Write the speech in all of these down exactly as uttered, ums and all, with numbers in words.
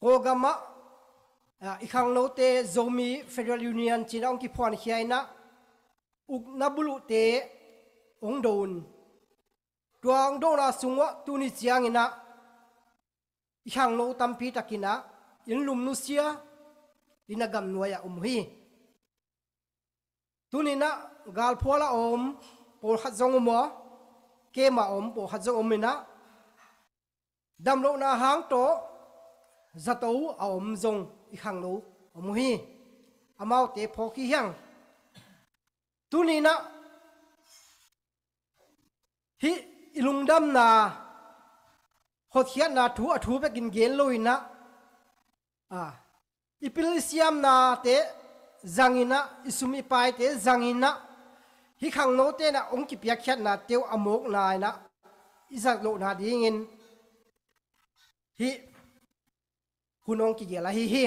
Kawlgamah, ah, i khangnote Zomi Federal Union ci-in ah hong kiphuankhia in ah, ukna buluhte hong do un. Tua hong dona sungah tuni ciangin ah i khangno tampi takin ah inn lum nusia in a gamnuai ah om uh hi. Tuni-in ah galphual a om pawlkhat zong om uh a, camp a om pawlkhat zong om in ah, damlohna hang tawh zato a om zong i khangno om uh hi. Amaute phawk hi hang. Tuni-in ah hih i lungdamna, hotkhiatna thu a thu bekin gen lo-in ah, a, i pil i siamnate zangin ah, i sum i paite zangin ah, hih khangnote in ah hong kipiakkhiatnate uh a mawkna in ah i zat lohna dingin hih hun hong kigel ahi hi.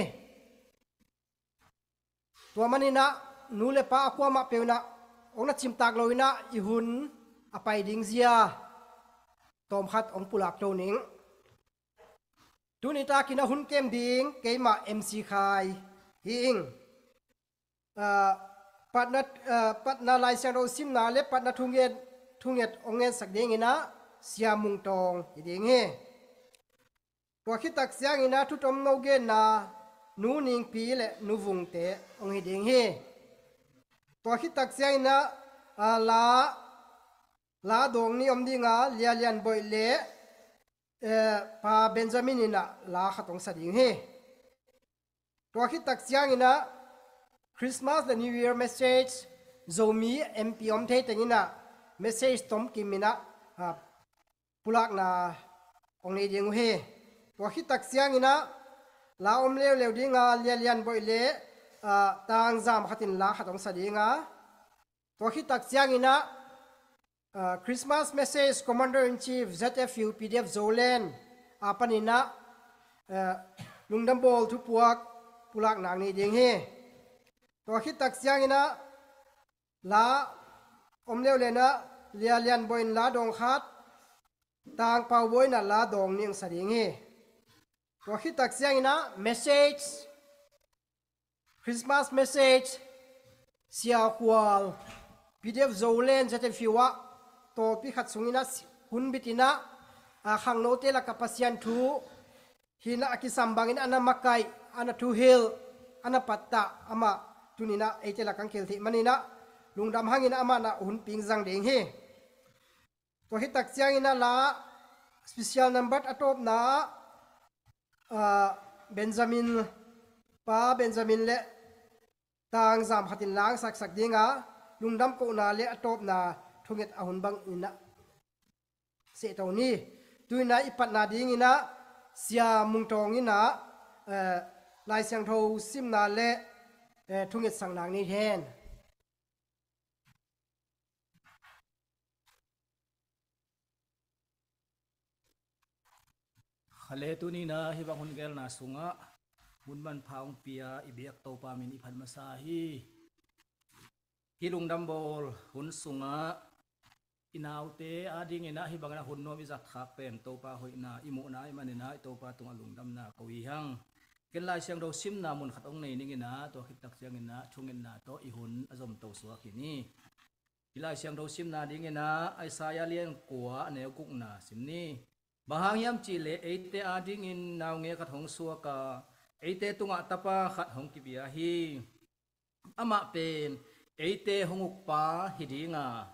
Tua manin ah nu le pa a kuamah peuh in ah hong na cimtak lo-in ah i hun a pai ding zia tawmkhat hong pulak to ning. Tuni takin a hun kem ding keimah M C Khai hi ing. Ah, patna, ah, patna Lai Siangtho simna le patna thunget, thunget hong ngetsak dingin ah Sia Mung Tawng hi ding hi. Tua khit tak ciangin ah thu tomno genna Nu Ningpi le Nu Vungte hong hi ding hi. Tua khit tak ciangin ah, ah, la, la dawng nih om ding a, Lia Lian Boih le, eh, Pa Benjamin in ah la khat hong sa ding hi. Tua khit tak ciangin ah Christmas le New Year message Zomi M P om thei teng in ah message tomkim in ah, ah, pulakna hong nei ding uh hi. Tua khit tak ciangin ah la om leuleu ding a, Lia Lian Boih le, ah, Tang Zam Khat in la khat hong sa ding a, tua khit tak ciangin ah, ah, Christmas message Commander in Chief Z F U P D F Zoland a panin ah, ah, lungdam bawl thupuak pulakna nei ding hi. Tua khit tak ciangin ah la om leuleu in ah Lia Lian Boih in la dawng khat, Tang Pau Boih in ah la dawng nih hong sa ding hi. Tua khit tak ciangin ah message, Christmas message, Sia Khual, P D F Zoland Z F U ah tawlpi khat sungin ah hun bit in ah, a, khangnote lakah Pasian thu hi in ah a kisam bangin a na makaih, a na thuhilh, a na pattah amah tuni-in ah eite lakah hong kihel theih manin ah lungdam hangin ah amah in ah hun ping zang ding hi. Tua khit tak ciangin ah la special number a tawpna ah, ah, Benjamin, Pa Benjamin le Tang Zam Khat in la hong saksak ding a, lungdam kohna le a tawpna thunget a hun bangin ah sehto ni. Tu-in ah i patna dingin ah Sia Mung Tawng in ah, eh, Lai Siangtho simna le, eh, thungetsakna nei hen. Kha le tuni-in ah hih bang hun gelna sungah mun manpha hong pia i biak Topa min i phat masa hi. Hih lungdam bawl hun sungah i naute adingin ah hih bangin ah hun nuam i zat khak pen Topa hoihna i muhna ahih manin ah i Topa tungah lungdamna ko hi hang. Ken Lai Siangtho simna mun khat hong nei ning in ah, tua khit tak ciangin ah thungetna tawh i hun a zomto suak hi ni. Hih Lai Siangtho simna dingin ah Isaiah lian kua, a neu gukna sim ni. Bang hang hiam cih leh eite adingin naungek khat hong suak a, eite tungah tapa khat hong kipia hi. Amah pen eite hong ukpa hi ding a,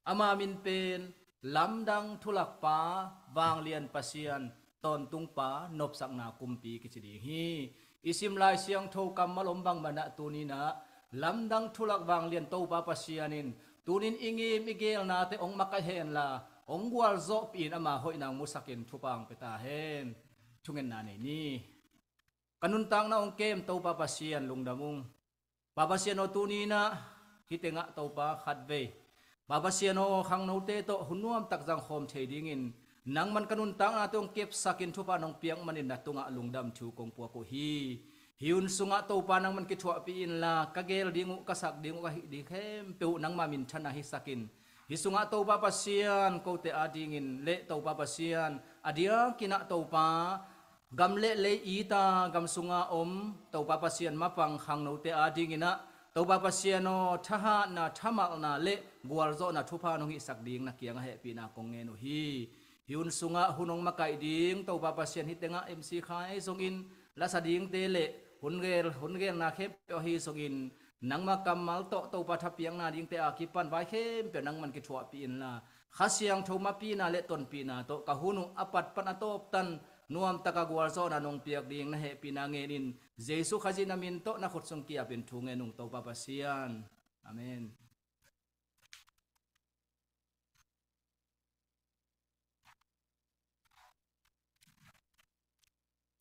ama min pen Lamdang Thulakpa, Vanglian Pasian, Tawntungpa, Nopsakna Kumpi kici ding hi. I sim Lai Siangtho kammal om bang mah in ah tuni-in ah Lamdang Thulak Vanglian Topa Pasian in tuni-in i ngim i gelnate hong makaih henla, hong gualzawhpih in ama hoihna hong musakin thupha hong pia ta hen. Thungetna nei ni. Ka nuntakna hong kem Topa Pasian, lungdam ung. Pa Pasian aw, tuni-in ah hih tengah Topa khatvei, Pa Pasian aw, khangnote tawh hun nuamtak zangkhawm thei dingin nangman ka nuntaknate hong kepsakin thupha nong piak manin na tungah lungdam thu kong puak uh hi. Hih hun sungah Topa nangman kithuahpih inla, ka gel ding uh, ka sak ding uh, ka hih ding khempeuh uh nangma minthan ah hisakin, hih sungah Topa Pasian, kote adingin le Topa Pasian, a diakin ah Topa, gam le lei it a gam sunga om Topa Pasian mapang khangnote adingin ah, Topa Pasian aw, thahatna, thamalna le gualzawhna thupha nong hihsak ding na kiangah hehpihna kong ngen uh hi. Hih hun sungah hun hong makaih ding Topa Pasian, hih tengah M C Khai zongin, lasa dingte le hun gel, hun gelna khempeuh ahi zongin, nangma kammal tawh Topa thapiakna dingte a kipan vai khempeuh nangman kithuahpih inla, Kha Siangtho mapihna le tonpihna tawh ka hun uh a pat pan a tawptan nuamtaka gualzawhna nong piak ding na hehpihna ngenin, Jesu Khazih na min tawh na khut sung kiapin thu ngen ung Topa Pasian. Amen.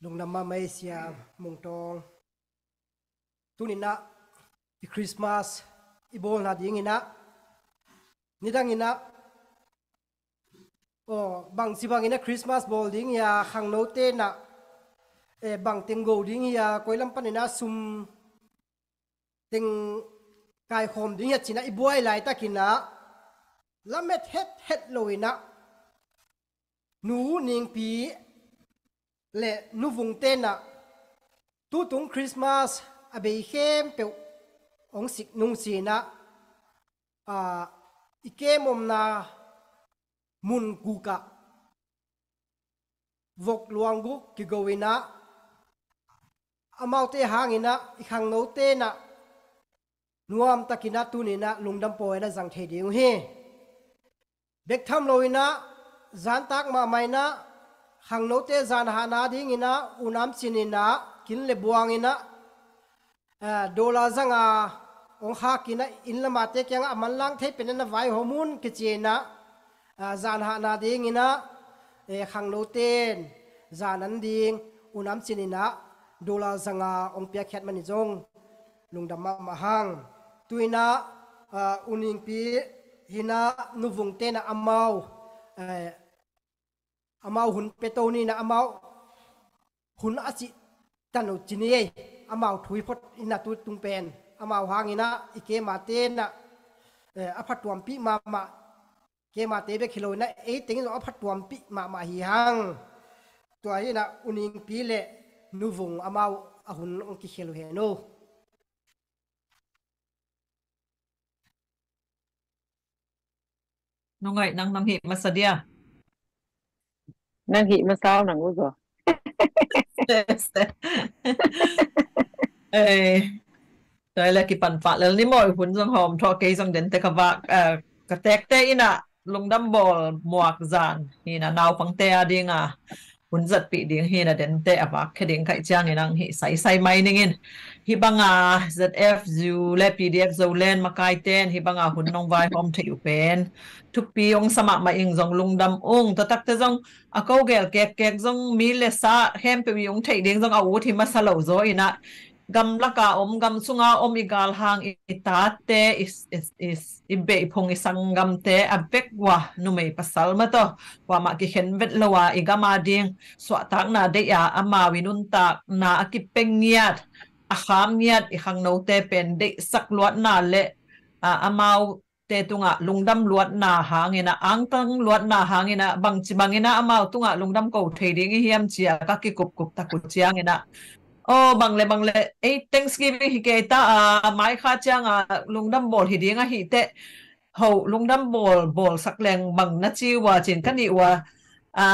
Lungdam mahmah ei Sia Mung Tawng. Tuninah i Christmas i bawlna dinginah, nidanginah, aw, bangci banginah Christmas bawl ding hia, khangnote inah, eh, bangteng go ding hia, koi lam paninah sum teng kaikhawm ding hia cinah i buai laitakinah, lamet hethet loinah, Nu Ningpi le Nu Vung tenah tutung Christmas a bei khempeuh hong sik nungsinah, a, i kem omna mun gukah vok luang guk kigo inah, amaute hanginah i khangno tenah nuamtakinah tuninah lungdam pawi na zang thei ding uh hi. Bek tham loinah zantak mahmah inah khangnote zanhahna dinginah unam cininah kin le buanginah, eh, dollar zanga hong khakinah inn lamate kiangah a manlang thei penah na vaihawm un kicinah, eh, zanhahna dinginah, eh, khangnoten zan an ding unam cininah dollar zanga hong piakkhiat manin zong lungdam mahmah hang. Tuinah, ah, U Ningpi hinah Nu Vung tenah amau, eh, amau hun peto ninah amau hun a cih tanu cini ei. Amau thui phot hinah tutung pen amau hanginah i kema tenah, eh, a phatuampih mahmah. Kemate bek hi loinah ei tengin zong a phatuampih mahmah hi hang. Tua hinah U Ningpi le Nu Vung amau a hun hong kikhel uh hen uh. Nungaih, nang nang hih masa dia. Nang hih masa uh nang uh zaw. Eh, tua le kipan pah lel ni maw, hun zong hawm thawh kei zong dente ka vak, eh, ka tekte inah lungdam bawl muak zan hinah naupangte a dinga hun zatpih ding hinah dente a vak khe ding kaih ciangin ang hih saisai mai ningin. Hih banga Z F Zu le P D F Zoland makaiten hih banga hun nong vaihawm thei uh pen thupi hong sa mahmah ing, zong lungdam ung. Tua takte zong a ko gel kekkek zong mi le sa khempeuh i hong theih ding zong a ut hi masa lo zaw inah, gamlaka om, gam sunga om i galhang, i tate, i, i, i, i beihphung, i sanggamte a bek ua numei pasal mataw kuamah kikhen vet lo a, i gam a ding suahtakna deih a, amau i nuntakna a kipia ngiat, a kham ngiat i khangnote pen deihsak luatna le, a, amau te tungah lungdam luatna hanginah, angtang luatna hanginah, bangci banginah amau tungah lungdam ko thei ding i hiam cia ka kikupkup tak uh cianginah, aw, bang le bang le, ei Thanksgiving hi kei ta a, mai kha cianga lungdam bawl hi ding ahih teh, ho lungdam bawl, bawlsak leng bang na ci uh a cin ka nih uh a, a,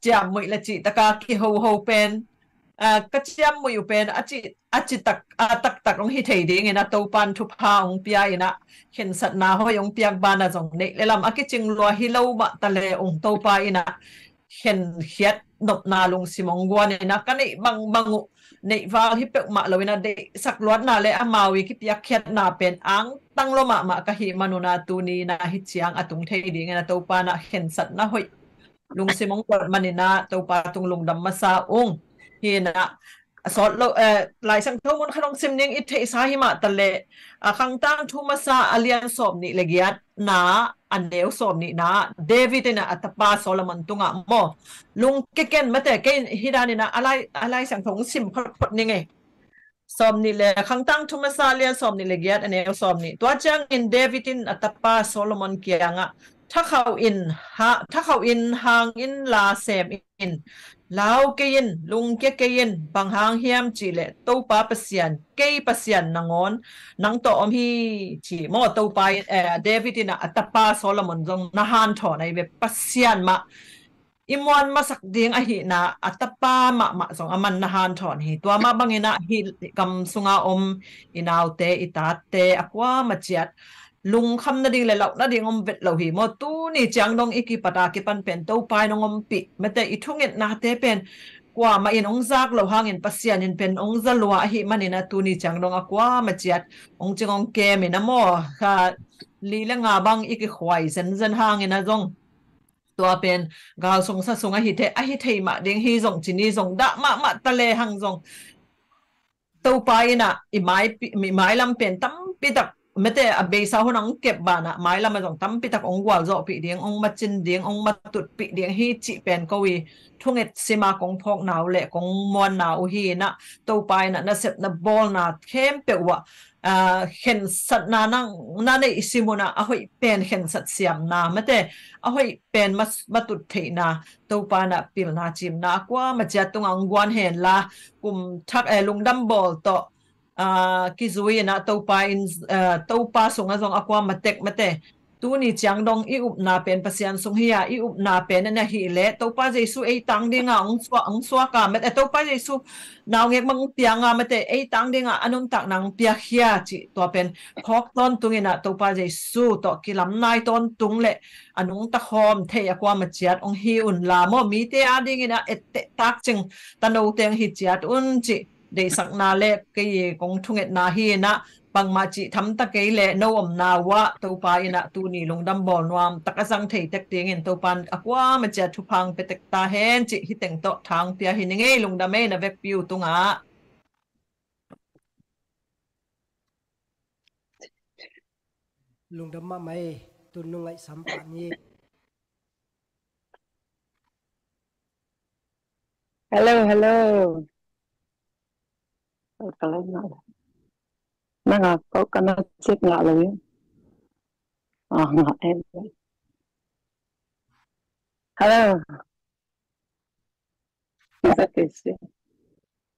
ciammuih le cihtaka kihoho pen, a, ka ciammuih uh pen a ci, a citak, a taktak hong hi thei dingin a Topan thupha hong pia inah, khensatna hoih hong piak banah zong neih le lam a kicing lua hi lo mah ta le ung Topa inah khenkhiat nopna lungsim hong guan inah ka neih bangbang uh neih val hi peuhmah loinah deihsak luatna le amau i kipiakkhiatna pen angtang lo mahmah ka hih manunah tuni inah hih ciang a tung thei dingin a Topa inah khensatna hoih lungsim hong guan maninah Topa tung lungdam masa ung. Hinah a sawt lo, eh, Lai Siangtho mun khat hong sim ning, i theihsa hi mah ta le, a, Khangtangthu masa a lian sawm nih le giat na, a neu sawm nihna, David inah a tapa Solomon tungah maw, lungkiken mate, kei hih daninah a Lai, a Lai Siangtho hong sim photphot ning ei. Sawm nih le, Khangtangthu masa a lian sawm nih le giat a neu sawm nih. Tua ciangin David in a tapa Solomon kiangah, thakhauh in, ha, thakhauh in hang in la sem in, lau kei in, lungkia kei in, bang hang hiam cih leh Topa Pasian, kei Pasian nangawn nang tawh om hi, ci maw. Topa in, eh, David in a, a tapa Solomon zong na hanthawn ahi ve. Pasian mah i muan masak ding ahihna a tapa mahmah zong aman na hanthawn hi. Tua mah bangin ah hih gam sunga om i naute, i tate a kuamah ciat lungkham nading le lauh nading om vet lo hi maw. Tuni ciang dong i kipat a kipan pen Topa in hong ompih, mate, i thungetnate pen kuamah in hong zak lo hangin Pasian in pen hong za lua ahih manin ah tuni ciang dong a kuamah ciat hong cing hong kem in ah maw, kha li le nga bang i kikhuai zenzen hangin ah zong tua pen gal sung sa sung ahi thei, ahi thei mah ding hi zong, ci ni zong, dah mahmah ta lehang zong Topa in ah i mai, i mailam pen tampi tak, mate, a beisa hun a hong kep banah mailam ah zong tampi tak hong gualzawhpih ding, hong macin ding, hong matutpih ding hi cih pen ko i thunget sima kong phawkna uh le kong muanna uh hi in ah, Topa in ah nasepna bawlna khempeuh uh ah, ah, khensatna na, na neih i sim un ah a hoih pen khensat siamna, mate, a hoih pen ma, matut theihna, Topa in ah pilna cimna a kuamah ciat tungah hong guan hen la, kum thak, eh, lungdam bawl tawh, ah, kizui in ah Topa in, ah, Topa sungah zong a kuamah tek, mate, tuni ciang dong i upna pen Pasian sung hi a, i upna pen a na hih leh Topa Jesu ei tang dinga hong suak, hong suak a, mate, Topa Jesu naungek mang piang a, mate, ei tang dinga a nuntakna hong piak hi a, cih tua pen phawk tawntung in ah Topa Jesu tawh kilamnai tawntung le a nungta khawm thei a kuamah ciat hong hi un la maw. Mite a dingin ah etteh tak cing ta no teng hi ciat un cih deihsakna le kei kong thungetna hi in ah, bangmah cih tham ta kei leh no omna uh ah Topa in ah tuni lungdam bawl nuam tak a zang thei tek dingin Topa in a kuamah ciat thupha hong pia tek ta hen cih hih teng tawh tha hong pia hi ning ei. Lungdam ei, na vekpi uh tungah. Lungdam mahmah ei, tun nung ngaihsam pah ni. Hello, hello. Ka lo ngah lo. Na ngah ko ka na chet ngah lo. Ah, ngah em. Hello.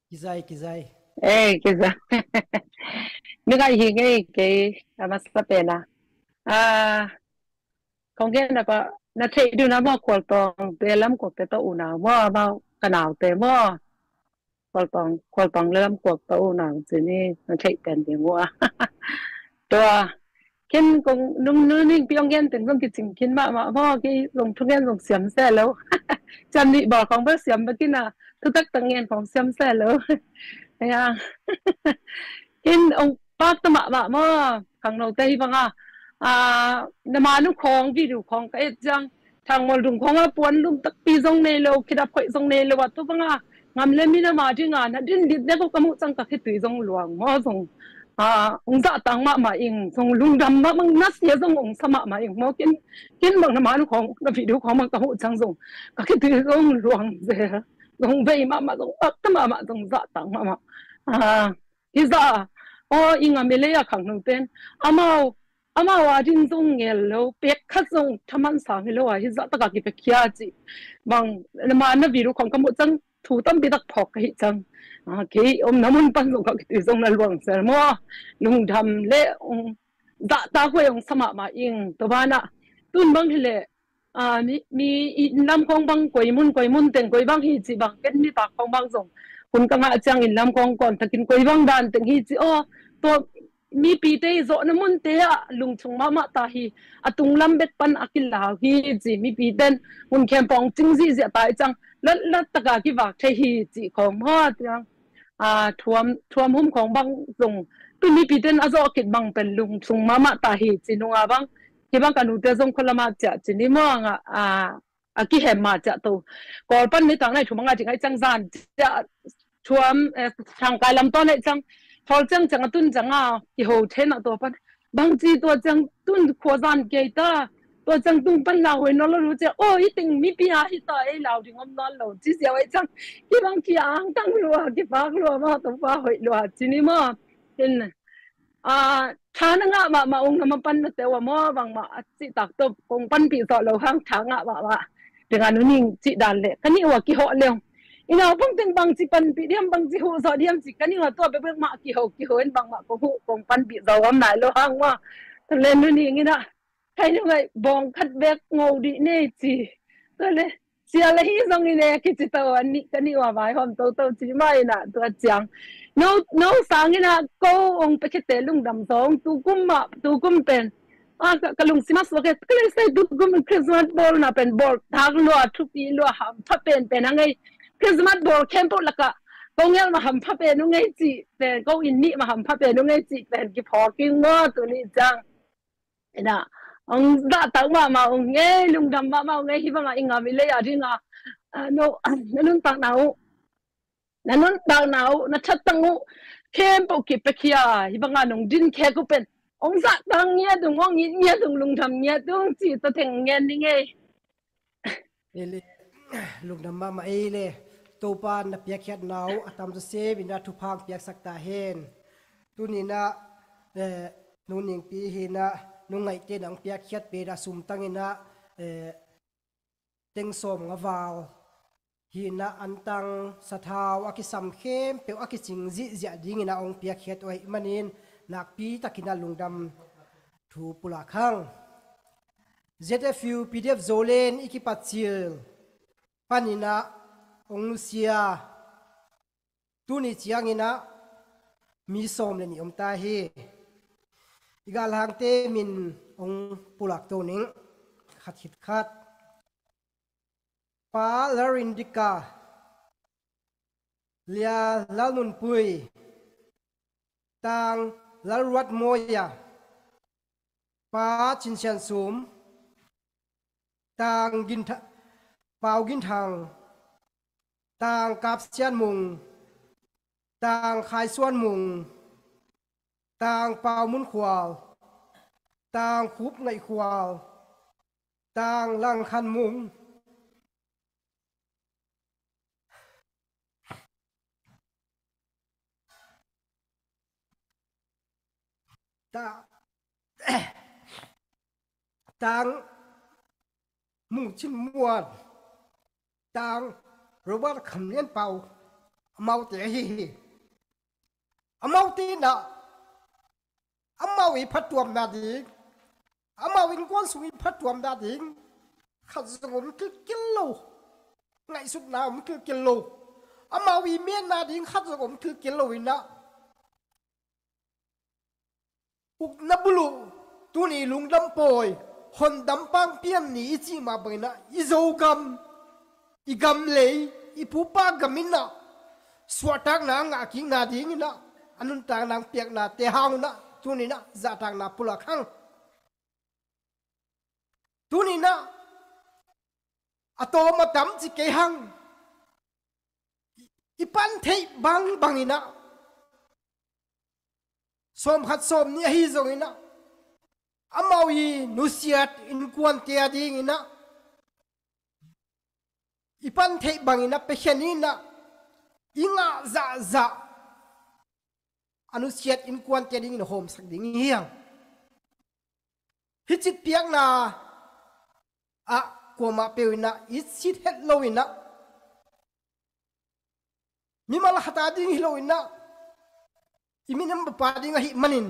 Kizai, kizai. Eh, kizai. Ni ngai hi ngei kei, a masa pena. Ah, kong gen na pa, na thei du na maw, Khualtawng te lam kuak te tawh unau maw, maw ka nau te maw. Khualtawng, Khualtawng le lam kuak tawh unau ci ni, na thei pen ding ua. Tua, ken kong nung nu ning piong gen teng zong kicing khin mahmah maw, kei zong thu gen zong siam se lo. Cam nih bawl khong bel siam bek in a, thutak tak ngen khong siam se lo. Aya. Ken ong pak ta mahmah maw, khangno te hi bang a. Ah, na manu khong, video khong ka et ciang, thangmawl dung khong a puan lum takpi zong nei lo, khidap khoih zong nei lo a, tua bang a ngam le mi na ma ding a na din dit ne ko ka muh ciang ka khitui zong luang maw zong. Ah, ong zahtak mahmah ing, zong lungdam mahmah, na sia zong ong sa mahmah ing maw, ken, ken bang na manu khong, na video khong bang ka muh ciang zong ka khitui zong luang zel, zong vei mahmah, zong ak ta mahmah, zong zahtak mahmah. Ah, hi zah, aw, i ngam i lei a khangno ten amau, amau a ding zong ngel lo, pek khat zong thaman sang hi lo a, hi zah taka kipia khia ci. Bang, na ma na video khong ka muh ciang thu tampi tak phawk ka hi ciang. Ah, kei omna mun pan zong ka khitui zong na luang zel maw. Lungdam le, um, zahtak huai ong sa mahmah ing, tua banah. Tun bang hi leh, ah, mi, mi inn lam khong bang koi mun, koi mun teng koi bang hi ci bang, ken nitak khong bang zong hun ka ngah ciang inn lam khong kawn takin koi bang dan teng hi ci aw. Tua mipite i zawhna munte ah lungchung mahmah ta hi, a tunglam bek pan a kilau hi ci, mipiten hun khempawng cing zihziah ta i ciang, latlat taka kivak thei hi ci khong maw, tiang, ah, thuam, thuam hum khong bang zong, tu mipiten a zawh kit bang pen lungchung mahmah ta hi ci nunga bang, hi bang ka nute zong khualama ciah ci ni maw, a, a, a kihem ma ciah to. Kawl pan nitak nai thum a ngai ding ai ciang zan ciah thuam, eh, thangkai lam tawn ai ciang, thawl ciang ciang a tun ciang a kiho then a tua pan. Bangci tua ciang tun khua zan kei ta, tua ciang tung pan lau huai nawn lo lu ciang, aw, i ting mipi a hi ta, ei lau ding om nawn lo ci ziau ai ciang, hi bang ki angtang lua, kipak lua maw, Topa hoih lua ci ni maw. Hin, a, tha na ngah mahmah ung, na mapan na teu a maw, bangmah a cihtak tawh kong panpih zawh lo hang tha ngah mahmah. Tengah nu Ning cih dan leh ka nih uh a kihawh leng, i naupang teng bangci panpih diam, bangci huh zawh diam ci ka nih uh a, tua bekbek mah kiho kiho in bangmah kong huh kong panpih zawh om nai lo hang maw. Tua leh nu Ning in ah, "Khai nu ngaih, bawng khat bek ngo dih ni," ci. Tua leh, "Sia, la hi zongin e," kici to a, nih ka nih uh a vaihawm toto ci mah in ah, tua ciang no, no sangin ah ko hong piakhiatte lungdam zong tukum mah, tukum pen, a, ka, ka lungsim a suak e, ka lei sai tukum Christmas bawlna pen bawl thak lua, thupi lua, hampha penpen a ngei. Christmas bawl khempeuh lakah ko ngel mah hampha pen uh ngei cih pen, ko inn nih mah hampha pen uh ngei cih pen kiphawk ing maw tuni ciang. Ina, hong zahtak mahmah ung ei, lungdam mahmah ung ei, hih bangah i ngam i lei a dingah, a, no, na nuntakna uh, na nuntakna uh, na thatang uh khempeuh kipiakhia, hih bangah nong dinkhek uh pen hong zahtak ngiat ung, hong it ngiat ung, lungdam ngiat ung ci tawh teng ngen ning ei. Ei le, lungdam mahmah ei le. Topa na piakkhiatna uh a tam zaw sem in ah thupha hong piaksak ta hen. Tuni in ah, eh, nu Ningpi hi in ah, nu Ngaihte na hong piakkhiat pen a sumtang in ah, eh, teng sawm nga val hi in ah, antang sathau a kisam khempeuh a kicing zihziah ding in ah hong piakkhiat uh ahih manin nakpi takin ah lungdam thu pulak hang. Z F U P D F Zoland i kipat cil panin ah hong nusia, tuni ciangin ah mi sawm le nih om ta hi. I galhangte min hong pulak to ning, khat khit khat. Pa Lalrindika, Lia Lalnunpui, Tang Lalruat Mawia, Pa Cin Sian Sum, Tang Gin Tha-, Pau Gin Thang, Tang Kap Sian Mung, Tang Khai Suan Mung, Tang Pau Mun Khual, Tang Khup Ngaih Khual, Tang Lang Khan Mung, Ta-, Tang Mung Cin Muan, Tang Robert Kham Lian Pau, amaute ahi hi. Amaute in ah, amau i phattuamna ding, amau innkuan sung i phattuamna ding khat zong om kilkil lo. Ngaihsutna om kilkil lo. Amau i metna ding khat zong om kilkil lo in ah, ukna buluh, tuni lungdam pawi, hondam pangpian ni i cih mah bangin ah, i Zogam, i gam lei, i pupa gam in ah suahtakna a ngah kikna dingin ah, a nuntakna hong piaknate hang un ah, tuni in ah zahtakna pulak hang. Tuni in ah a tawm a tam ci kei hang, i pan theih bangbang in ah, sawm khat sawm nih ahi zongin ah, amau i nusiat innkuante a dingin ah, i pan theih bangin ah piakhia ni in ah, i ngah zahzah a nusiat innkuante a dingin hawmsak ding hi hang. Hih cih piakna ah kuamah peuh in ah i sit het lo in ah, mimal khat a ding hi lo in ah, i minam papa ding ahih manin,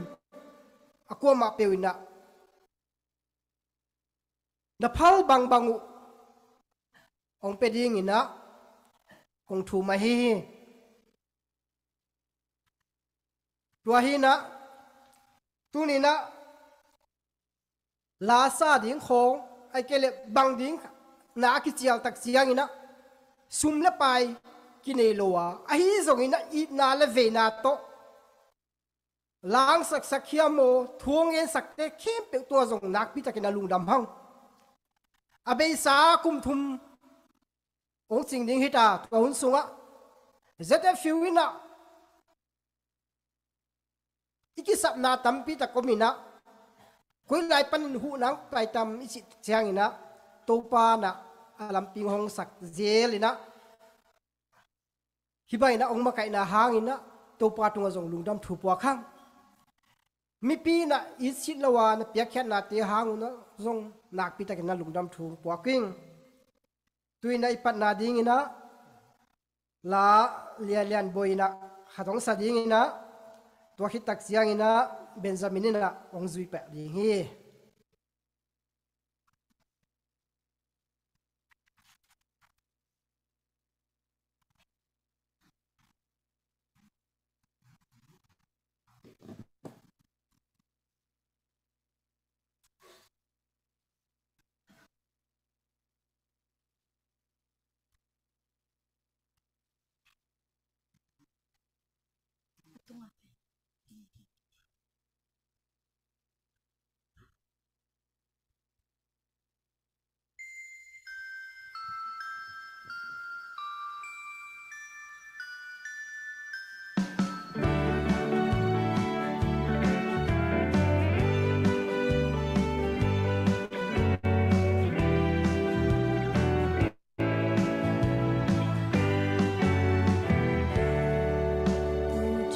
a kuamah peuh in ah na phal bangbang uh hong pia dingin ah kong thum ahi hi. Tua hi in ah, tuni in ah, la sa ding khawng, ahih kei leh bang ding na a kicial tak ciangin ah, sum le pai kinei lo a, ahi zongin ah itna le veina tawh langsaksak hiam maw, thu hong gensakte khempeuh tua zong nakpi takin ah lungdam hang. A beisa kum thum hong cing ding hi ta, tua hun sungah Z F U in ah i kisapna tampi tak om in ah, koi lai panin huhna hong pai tam i cih ciangin ah, Topa in ah a lampi hong sak zel in ah, hih bangin ah hong makaihna hangin ah Topa tungah zong lungdam thu pulak hang. mipi in ah it sit lo a na piakkhiatnate hang un ah zong nakpi takin na lungdam thu hong puak ing. Tu-in ah i patna dingin ah la lianlian bawi in ah khat hong sa dingin ah, tua khit tak ciangin ah Benjamin in ah hong zui pah ding hi.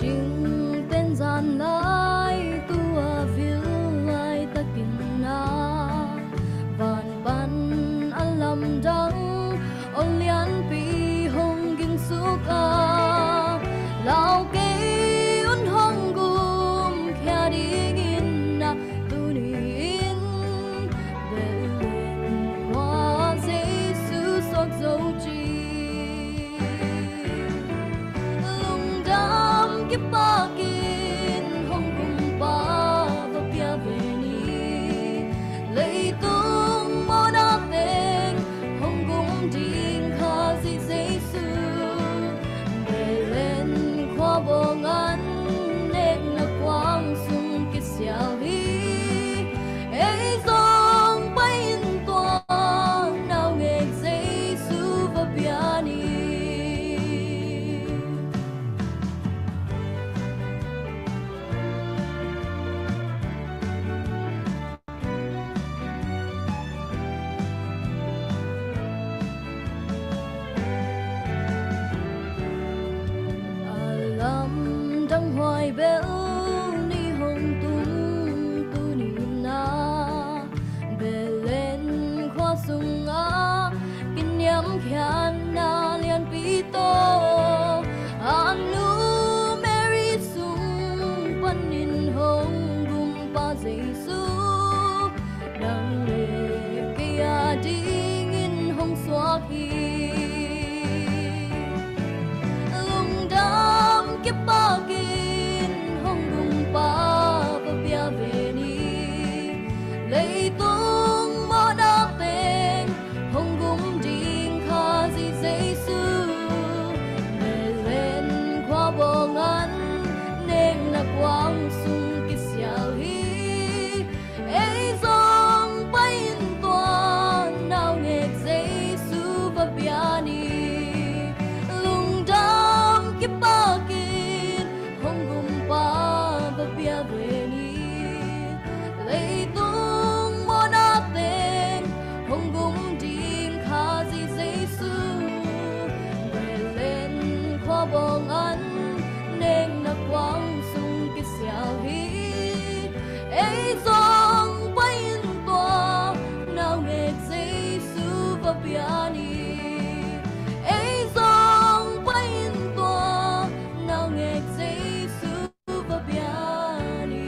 Cing pen zan lai tua vil laitakin ah, van pan a lamdang aw lianpi hong gingsuk a, lau kei un hong gumkhia dingin ah, tuni-in Bethlehem khua Jesu suak zo ci. Lungdam kipakin hong gumpa va pia ve ni. Leitung mawhna teng hong gum ding Khazih Jesu, Bethlehem khua bawng an nekna kuang sung kisial hi. Ei zong pai in tua naungek Jesu va pia ni. A lamdang huai bel ni hong tung tuni-in ah, Bethlehem khua sungah kiniamkhiatna lianpi tawh, a nu Mary sung panin hong gumpa Jesu, nang le kei a dingin hong suak hi. Lungdam kipakin hong gumpa va pia ve ni. Leitung mawhna teng hong gum ding Khazih Jesu, Bethlehem khua bawng an nekna kuang sung kisial hi. Ei zong pai in tua naungek Jesu va pia ni. Lungdam kipakin hong gumpa va pia ve ni. Leitung mawhna teng hong gum ding Khazih Jesu, Bethlehem khua bawng an nekna kuang sung kisial hi. Ei zong pai in tua naungek Jesu va pia ni. Ei zong pai in tua naungek Jesu va pia ni.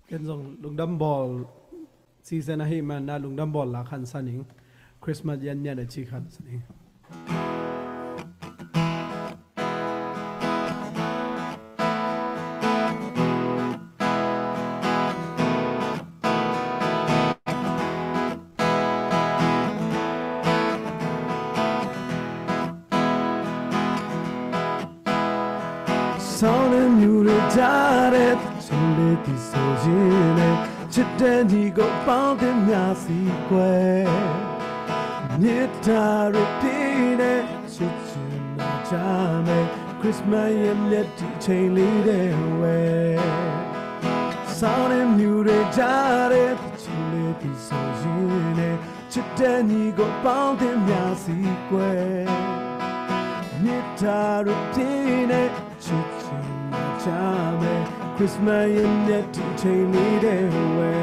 Ken zong lungdam bawl season ahih man a lungdam bawl la khan sa ning. Christmas yan mian a ci khan sa ning. Sau le myu le ja le, cin le ti so jin le, cit le ni go pau de mya si kwe. နှစ်တာတွေပြည့်နဲ့ ချစ်ချင်မှချမယ် Christmas ရဲ့မျက်တိချိန်လေးတွေဝဲ Sound and music ကြားတဲ့ တချီလေးပြီးဆိုရင်နဲ့ ချစ်တဲ့ညီကိုပေါင်းတင်များစီကွယ် နှစ်တာတွေပြည့်နဲ့ ချစ်ချင်မှချမယ် Christmas ရဲ့မျက်တိချိန်လေးတွေဝဲ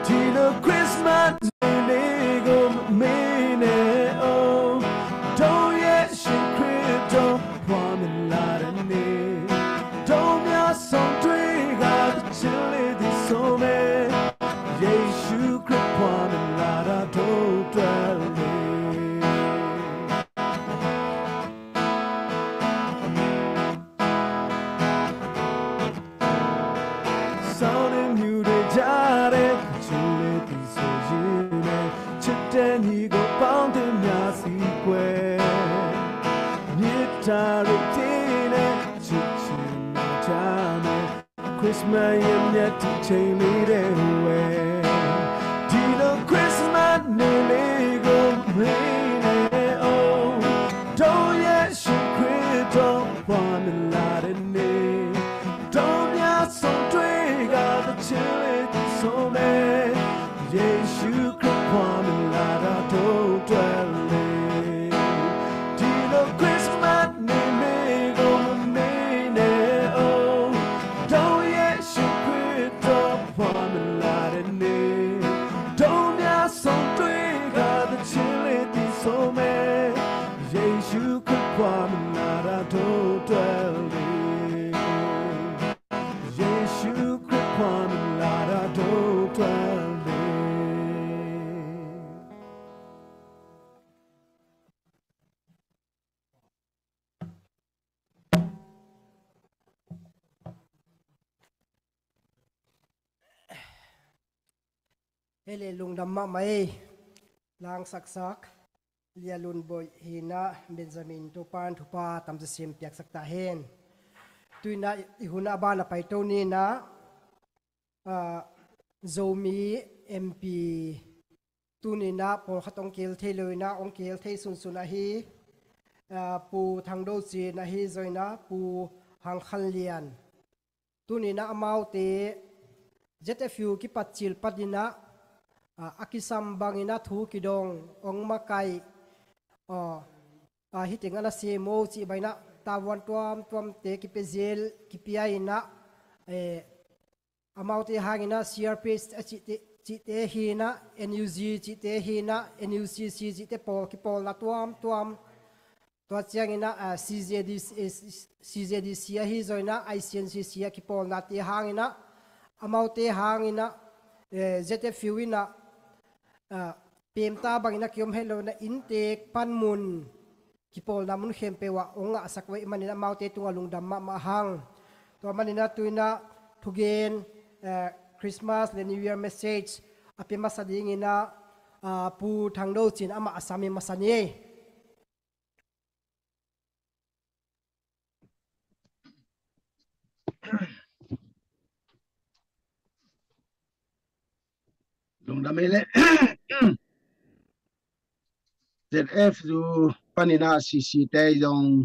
ဒီလို Christmas နေ့လေးကိုမမေ့နဲ့ oh တို့ရဲ့ရှင်ခရစ်တော် ဖွားမြင်လာတဲ့နေ့ တို့များဆောင်တွေ့ကာ တချီလေးပြီးဆိုမယ် ယေရှုခရစ် ဖွားမြင်လာတာ တို့အတွက်လေ Sound and music ကြားတဲ့ တချီလေးပြီးဆိုရင်နဲ့ ချစ်တဲ့ညီကိုပေါင်းတင်များစီကွယ် နှစ်တာတွေပြည့်နဲ့ ချစ်ချင်မှချမယ် Christmas ရဲ့မျက်တိချိန်လေးတွေဝဲ ဒီလို Christmas နေ့လေးကိုမမေ့နဲ့ oh တို့ရဲ့ရှင်ခရစ်တော် ဖွားမြင်လာတဲ့နေ့ တို့များဆောင်တွေ့ကာ တချီလေးပြီးဆိုမယ် ယေရှုခရစ် ဖွားမြင်လာတာ တို့အတွက်လေ ဒီလို Christmas နေ့လေးကိုမမေ့နဲ့ oh တို့ရဲ့ရှင်ခရစ်တော် ဖွားမြင်လာတဲ့နေ့ တို့များဆောင်တွေ့ကာ တချီလေးပြီးဆိုမယ် ယေရှုခရစ် ဖွားမြင်လာတာ တို့အတွက်လေ ယေရှုခရစ် ဖွားမြင်လာတာ တို့အတွက်လေ Hei le, lungdam mahmah ei. Langsaksak Lia Lun Boih hi-in ah, Benjamin Topa'n thupha tamzaw sim piaksak ta hen. Tu-in ah i hun ah a ban a paito ni-in ah, ah, Zomi M P tuni-in ah pawlkhat hong kihel thei lo-in ah, hong kihel thei sunsun ahi, ah, Pu Thang Do Cin ahi zawin ah, Pu Hang Khan Lian. Tuni-in ah amaute Z F U kipat cil panin ah, ah, a kisam bangin ah thu kidong, hong makaih, ah, ah, hih teng a na sem o cih bangin ah tavuan tuamtuamte kipia zel, kipia in ah, eh, amaute hangin ah C R P H a cihte, cihte hi-in ah, N U G cihte hi-in ah, N U C C cihte pawl, kipawlna tuamtuam. Tua ciangin ah, ah, C Z D C, eh, C Z D C ahi zawin ah, I C N C C a kipawlnate hangin ah, amaute hangin ah, eh, Z F U in ah, ah, pemta bangin ah kiom het lo-in ah, inntek, panmun, kipawlna mun khempeuh ah hong ngahsak uh ahih manin ah amaute tungah lungdam mahmah hang. Tua manin ah tu-in ah thugen, eh, Christmas le New Year message a pia masa dingin ah, ah, Pu Thang Do Cin amah a sam i masa ni. Lungdam ei le. Z F U panin ah C C te zong,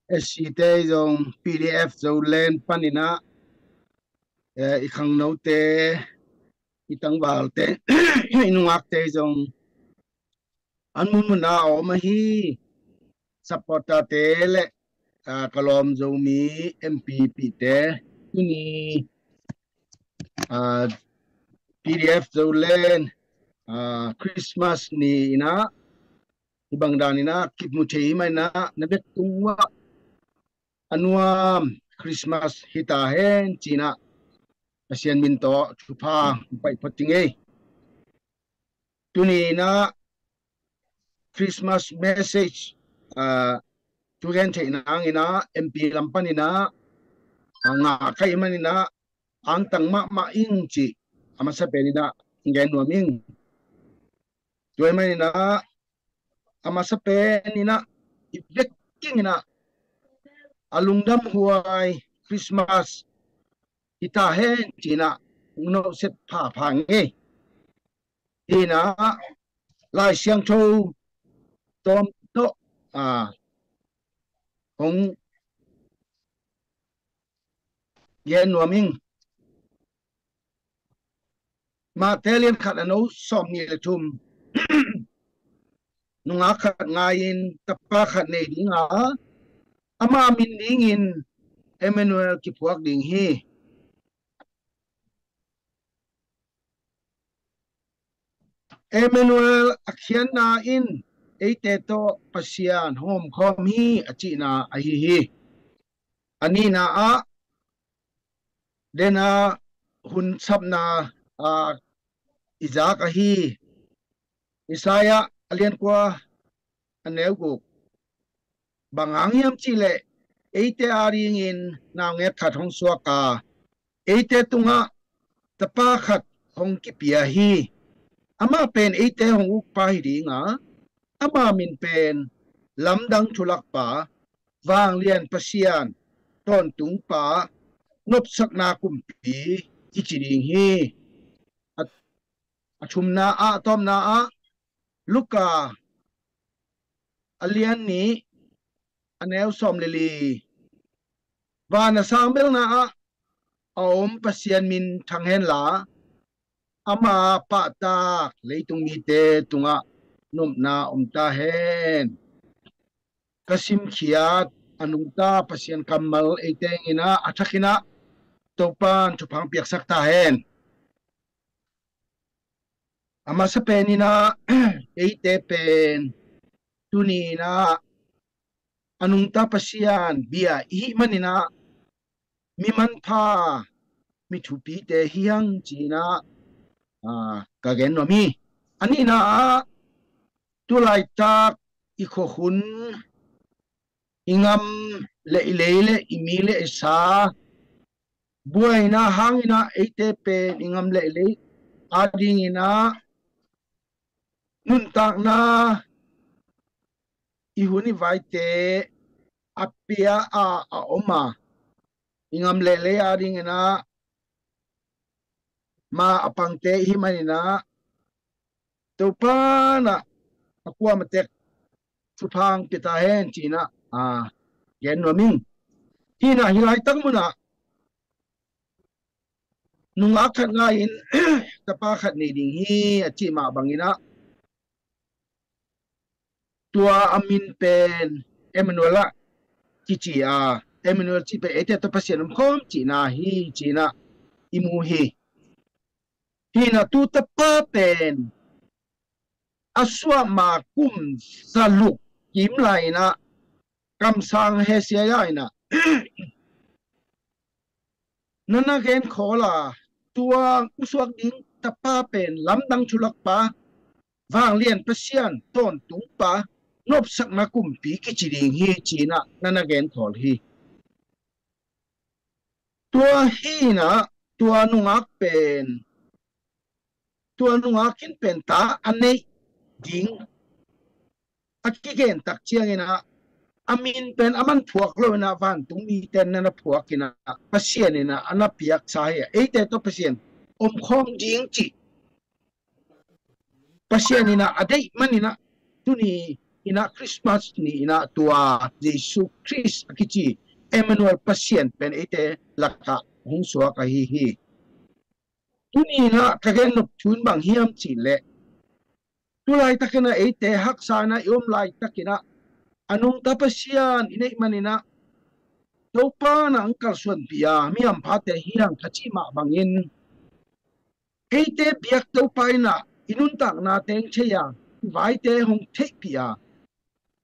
S C te zong, P D F Zoland panin ah, eh, i khangnote, i tangvalte, i nungakte zong, an munmun a om ahi supporter te le, ah, ka lawm Zomi M P pihte, tuni, ah, P D F Zoland, ah, Christmas ni-in ah, hih bang danin ah kimu thei ahih manin ah, na bek tung uah a nuam Christmas hi ta hen ci-in ah, Pasian min tawh thupha hong pai phot ding ei. Tuni-in ah Christmas message, ah, thugen theih nangin ah M P lam panin ah, ah, ngah ka hih manin ah, angtang mahmah ing cih a masa penin ah hong gen nuam ing. Tua ahih manin ah, a masa penin ah, i vekpi-in ah, a lungdamhuai Christmas hi ta hen ci-in ah, hong nawhset phapha ing ei. Hi-in ah, Lai Siangtho tawm tawh, a, hong gen nuam ing. Mate lian khat, a no sawm nih le thum. Nungak khat ngai-in tapa khat nei ding a, ama min dingin Emmanuel kiphuak ding hi. Emmanuel a khiatna in eite tawh Pasian hong omkhawm hi a cihna ahi hi. A nihna ah, dena hun sapna, a, i zak ahi Isaiah a lian kua, a neu guk. Bang hang hiam cih leh, eite adingin naungek khat hong suak a, eite tungah tapa khat hong kipia hi. Amah pen eite hong ukpa hi ding a, ama min pen Lamdang Thulakpa, Vanglian Pasian, Tawntungpa, Nopsakna Kumpi kici ding hi. A, a thumna ah, a tawpna ah, Luka a lian nih, a neu sawm le li. Van a sang belna ah a om Pasian min thang henla, ama pahtak leitung mite tungah nopna om ta hen. Ka simkhiat a nungta Pasian kammal eite in ah, a thakin ah Topan thupha hong piaksak ta hen. A masa pen in ah, eite pen tuni in ah a nungta Pasian bia i hih man in ah, mi manpha, mi thupite hi hang ci-in ah, a, ka gen nuam hi. A nihna ah, tu laitak i khuahun, i ngam le i lei le i mi le i sa buaina hangin ah, eite pen i ngam le i lei adingin ah nuntakna, i hun i vaite a pia a, a om a, i ngam le lei adingin ah ma a pangte i hih manin ah, Topan ah a kuamah tek thupha hong pia ta hen ci-in ah, a, gen nuam ing. Hi in ah, hih laitak mun ah nungak khat ngai-in tapa khat nei ding hi a cih mah bangin ah, tua a min pen Emmanuel ah kici a, Emmanuel cih pen eite tawh Pasian omkhawm cihna hi ci-in ah i mu hi. Hi in ah, tu tapa pen a suah ma kum zaluk kim lai in ah, kamsang Hezekiah in ah, na na gen khawl a, tua hong suak ding tapa pen Lamdang Thulakpa, Vanglian Pasian, Tawntungpa, Nopsakna Kumpi kici ding hi ci-in ah na na gen khawl hi. Tua hi in ah, tua nungak pen, tua nungak in pen ta a neih ding a kigen tak ciangin ah, a min pen aman phuak lo in ah, vantung mite na na phuak in ah, Pasian in ah a na piaksa hi a, eite tawh Pasian omkhawm ding cih Pasian in ah a deih manin ah, tuni in ah Christmas ni in ah tua Jesu Khrist a kici Emmanuel Pasian pen eite lakah hong suak ahi hi. Tuni in ah ka gen nop thu in bang hiam cih leh, tu laitakin ah eite haksa in ah i om laitakin ah, a nungta Pasian i neih manin ah, Topa in ah hong kalsuanpih a, mi hamphate hi hang ka cih mah bangin, eite biak Topa in ah i nuntaknate hong thei a, i vaite hong theihpih a,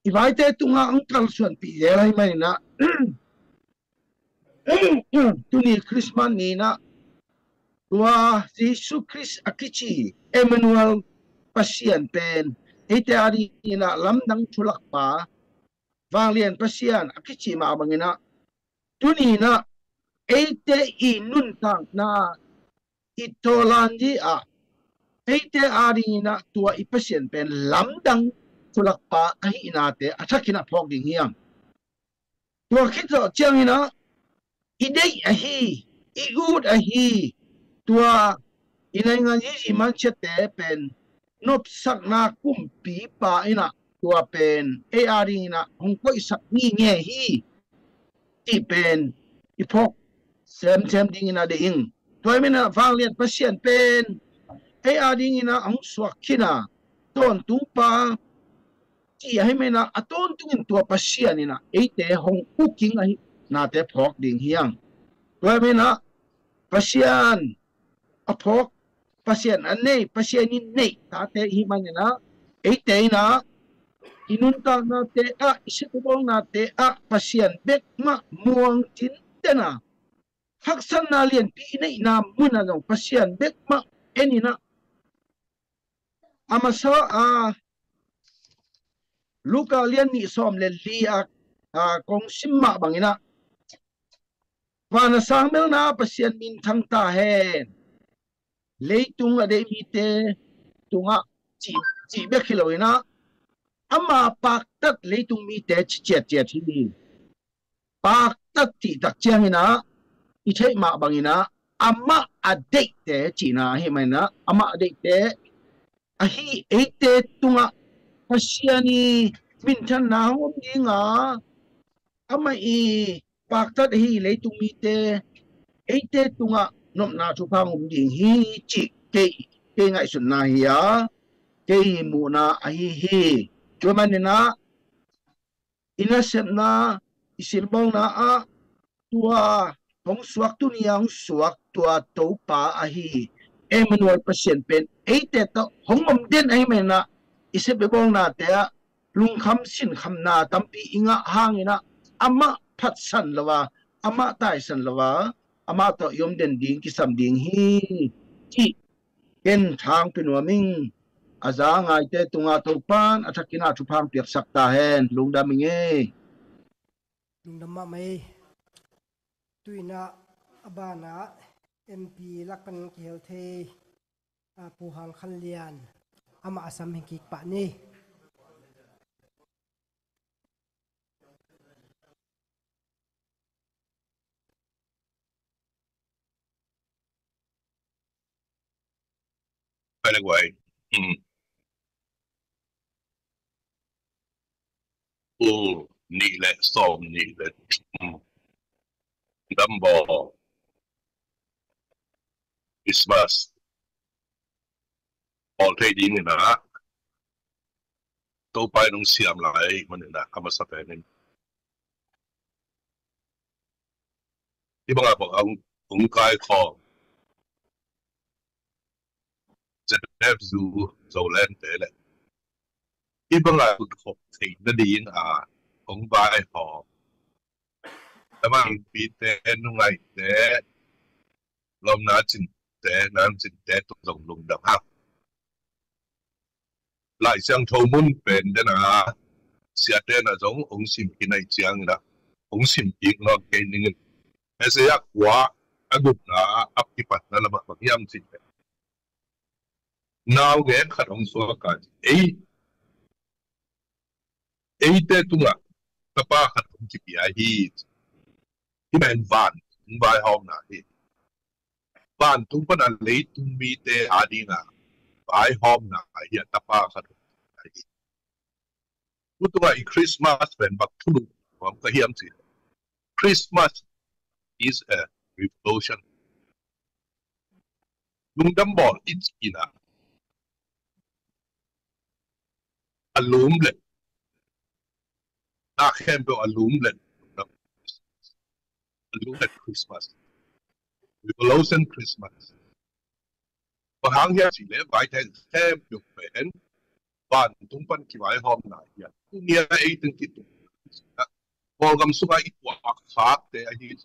i vaite tungah hong kalsuanpih zel ahih manin ah, tuni Christmas ni in ah, tua Jesu Khrist a kici Emmanuel Pasian pen, eite adingin ah Lamdang Thulakpa, Vanglian Pasian a kici mah bangin ah, tuni in ah eite i nuntakna, i tawlan di ah, eite adingin ah tua i Pasian pen Lamdang Thulakpa ahihnate a thakin ah phawk ding hiam? Tua khit zawh ciangin ah, i deih ahi, i ut ahi, tua i naingan zizi mansiate pen nopsakna kumpipa in ah tua pen ei a dingin ah hong koihsak ngingei hi cih pen i phawk semsem dingin a deih ing. Tua ahih manin ah vanglian Pasian pen ei a dingin ah hong suak khin a, tawntungpa cih ahih manin ah a tawntungin tua Pasian in ah eite hong uk ing ahih nate phawk ding hi hang. Tua ahih manin ah Pasian a phawk, Pasian a nei, Pasian in neih tate i hih manin ah eite in ah i nuntaknate ah, i sepbawlnate ah Pasian bek mah muang tinten a, haksatna lianpi i neihna mun ah zong Pasian bek mah en in ah, a masa a Luka lian nih sawm le li ah, a, kong sim mah bangin ah, van a sang melna Pasian minthang ta hen. Leitung a deih mite tungah cih, cih bek hi lo in ah, ama paktat leitung mite ci ciatciat hi. Paktat cih tak ciangin ah i theih mah bangin ah amah a deihte cihna ahih manin ah amah a deihte ahi eite tungah Pasian i minthanna hong om ding a, amah i paktat ahi leitung mite eite tungah nopna thupha hong om ding hi cih kei, kei ngaihsutna hi a, kei muhna ahi hi. Tua manin ah i nasepna, i silbawlna ah tua hong suak, tuni a hong suak tua Topa ahi Emmanuel Pasian pen eite tawh hong om den ahih manin ah i sepbawlnate ah lungkham sinkhamna tampi i ngah hangin ah amah phatsan lo a, amah taisan lo a, amah tawh i om den ding kisam ding hi cih ken thang pia nuam ing. A za ngaite tungah Topa'n a thakin ah thupha hong piaksak ta hen. Lungdam ing ei. Lungdam mahmah ei. Tu-in ah a banah M P lak pan kihel thei, a, Pu Hang Khan Lian, amah a sam hing kik pah ni. Pai le guai. Hmm. Tul nih le sawm nih le thum, Dambaw Christmas bawl thei dingin ah Topa in hong siam lai manin ah a masa penin i bangah bang hong, hong kaikhawm ZFU Zoland te le i bangah kutkhop theih nading a hong vaihawm a mangpite, nungaite, lawmna cinte, nang cinte tung zong lungdam hang. Lai Siangtho mun pen den a, siate na zong hong sim khin ahih ciangin ah hong sim kik nuam kei ning in. Isaiah kua a gupna a kipatna lamah bang hiam cih leh, naungek khat hong suak a, ei, eite tungah tapa khat hong kipia hi. Hih pen vantung vaihawmna hi. Vantung pana leitung mite adingin vaihawmna hi a, tapa khat hong kipia hi. Tutunga i Christmas pen bang thulu nuam ka hiam cih leh, Christmas is a revolution. Lungdam bawl i cihna a lum le, na khempeuh a lum le, a lum le Christmas. Revolution Christmas. Bang hang hiam cih leh vaitheng khempeuh pen vantung pan kivaihawmna hi a, tuni a ei teng kitung Kawlgam sunga i tuak khakte ahi.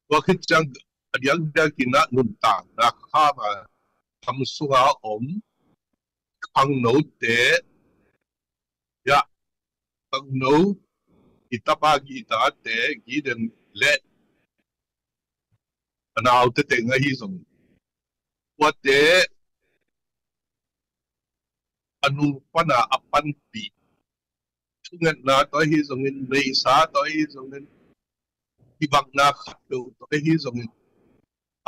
Tua khit ciang a diakdiak in ah nuntakna kham a, gam sunga om khangnote, ya, khangno, i tapa, i tate, Gideon le a naute teng ahi zong, tuate a nung pana a panpih, thungetna tawh ahi zongin, neihsa tawh ahi zongin, kibakna khatpeuh tawh ahi zongin,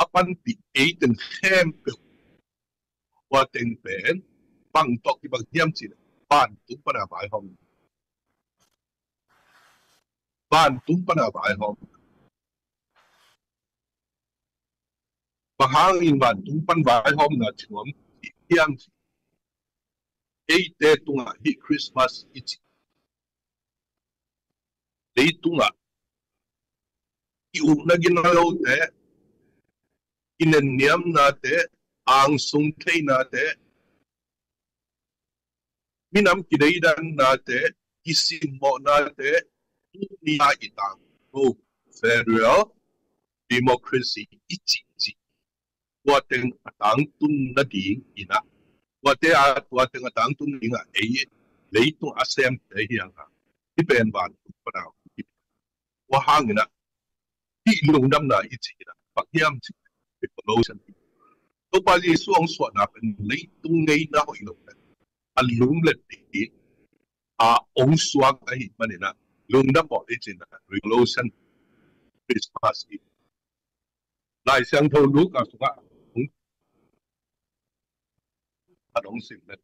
a panpih ei teng khempeuh Tua teng pen bang tawh kibang hiam cih leh vantung pana vaihawm. Vantung pana vaihawm. Bang hangin vantung pan vaihawmna ci nuam hiam cih leh, eite tungah hih Christmas i cih, leitungah i ukna ginalote, i nenniamnate, angsung theinate, minam kideidannate, i simmawhnate, tuni a i tangtun federal democracy i cihcih, tua teng a tangtun nading in ah, tuate a, tua teng a tangtun nading ah ei leitung a semte hi hang a, hih pen vantung pana, tua hangin ah hih lungdamna i cih in ah bang hiam cih leh, Topa Jesu hong suahna pen leitung ngeina hoih lo pen a lunglet ding a hong suak ahih manin ah, lungdam mawk i cih in ah Revolution, Christmas i Lai Siangtho Luka sungah hong, a hong sim pen,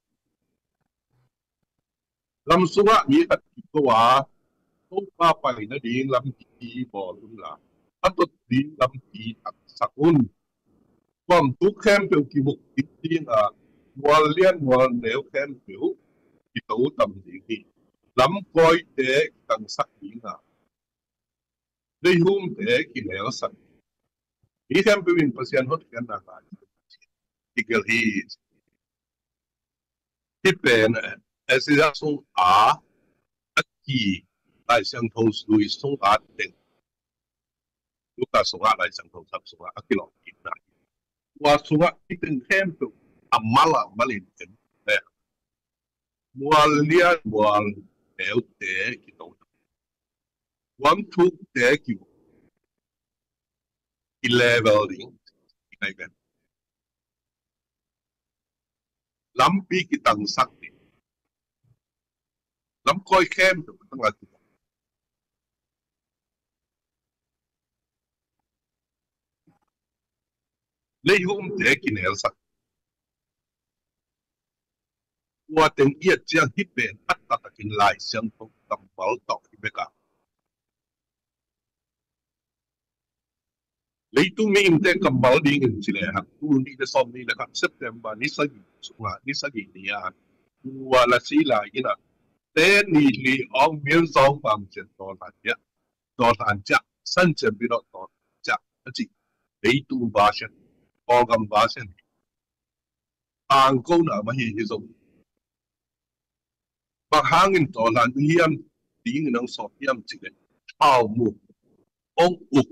gam sungah mi khat kiko a, Topa pai nading lampi bawl unla, a tot ding lampi taksak un. Tuamtuk khempeuh kivuk kik ding a, mual lian mual neu khempeuh kito tam ding hi. Lamkawite kitangsak ding a, leihumte kinelsak ding. Mi khempeuh in Pasian hotkhiatna ngah ding hi, kigelh hi. Hih pen Exodus sung a, a ki, Lai Siangtho Lui sung a teng, Luka sungah, Lai Siangtho Sap sungah a kilawm kikna. Tua sungah hih teng khempeuh a mal a mal in en leh, mual lian mual neute kito, tuamtukte ki, i level ding, i ngai pen lampi kitangsak ding, lamkawi khempeuh tangah kitang, leihumte kinelsak. Tua teng i et ciang hih pen a taktakin Lai Siangtho kammal tawh hi bek a, leitung mihingte kammal dingin ci lehang, tul nih le sawmnih le khat September ni sagih sungah, ni sagih ni-a, tua la si lai in ah, te ni li awng mil zawng bang cian tawlhan ciah, tawlhan ciah, san cian bidawh tawlhan ciah a cih leitung version, Kawlgam version tangkona mah hi hi zong. Bang hangin tawlhan uh hiam, dingin hong sawm hiam cih leh, thaumuk hong uk,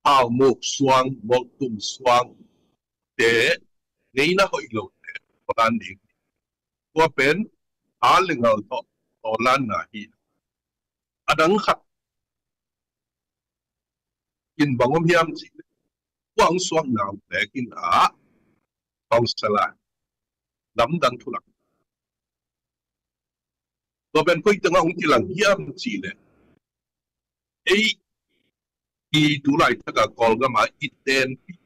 thaumuk suang, molhtum suangte, ngeina hoih lote tawlhan ding. Tua pen a le ngal tawh tawlhanna hi. A dang khat in bang om hiam cih leh, tua hong suakna uh pek in ah, counsellor, lamdang thulang. Tua pen koi tengah hong kilang hiam cih leh, ei i tu laitak a Kawlgam a i tenpih,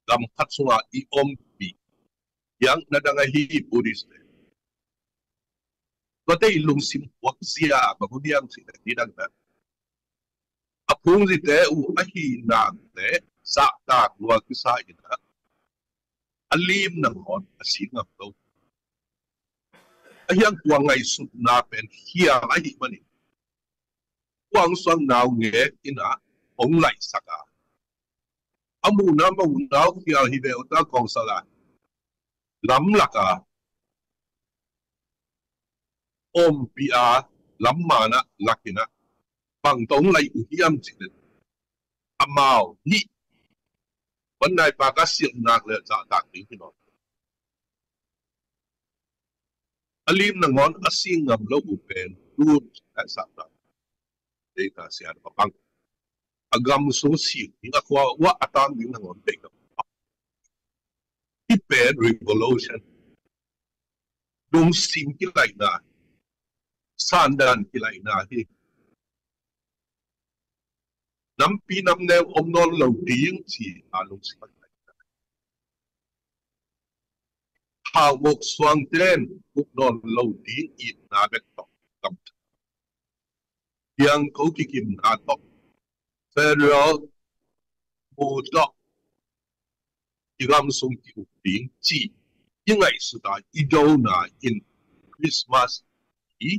gam khat sungah i ompih, biakna dang ahi Buddhist te, tuate i lungsim puak zia bang uh hiam cih leh, nidang na a phungzite uh ahi nak leh zahtak lua kisa in ah, a lim nangawn a si ngam lo. Ahi hang tua ngaihsutna pen khial ahih manin, tua hong suakna uh ngek in ah hong laihsak a, a muhna mawhna uh khial hi ve uh ta, counsellor, lamlak a ompih a, lamman ah lak in ah, bang tawh hong laih uh hiam cih leh, amau hih, van nai pa ka silh nak leh zahtak ding hi nawn. A lim nangawn a si ngam lo uh pen tun a zahtak ding, a sian a pang, a gam sung sik ding, a khua uah a tang ding nangawn deih lo. Hih pen revolution, lungsim kilaihna, sandan kilaihna hi. Nampi namneu om nawn lo ding ci a lungsim a kilaihna. Thau muk suangten uk nawn lo ding itna bek tawh, kam, piang ko kikimna tawh, federal mu tawh i gam sung ki-uk ding ci i ngaihsut a i dona in Christmas i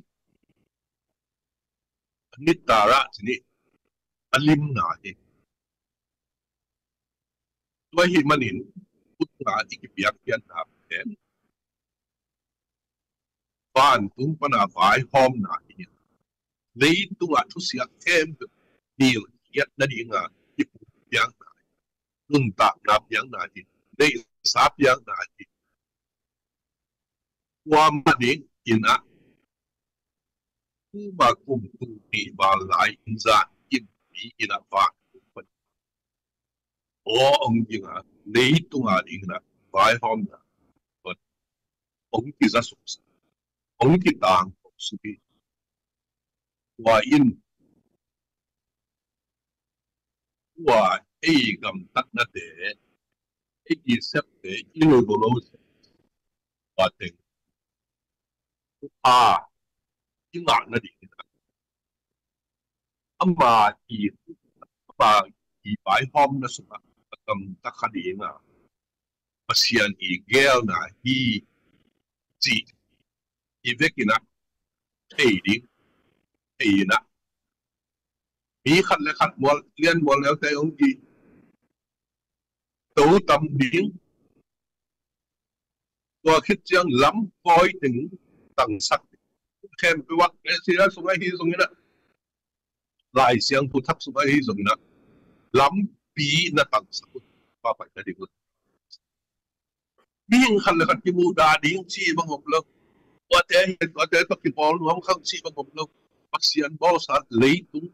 nitarah ci ni, a limna hi. Tua ahih manin, utna i kipiak pianna pen vantung pana vaihawmna hi. Leitungah thusia khempeuh nilkhiat nadinga kipiakna hi. Nuntakna piakna hi. Neihsa piakna hi. Kuamah ding in ah, kuamah kum kum nih val lai in zan in pi in ah vak aw ong ding a, leitunga ding in ah vaihawmna ong kiza suk, ong kitang suk hi. Tua in, tua ei gamtatnate, ei i septe, i lo lo lo se, tua teng a i ngah nading in ah, ama i, ama i vaihawmna sungah a gamta kha ding a, Pasian i geelna hi ci i vekin ah thei ding, thei in ah, mi khat le khat mual, lian mual leute ong kito tam ding. Tua khit ciang lam pawi teng tangsak ding. Khempeuh ah, Eklesia sung ahi zongin ah, Lai Siangtho thak sung ahi zongin ah, lampi na tangsak un, papai na ding un. Mihing khat le khat kimudah ding ci bang om lo. Tuate hi, tuate tawh kipawl nuam khang ci bang om lo. Pasian bawlsa leitung,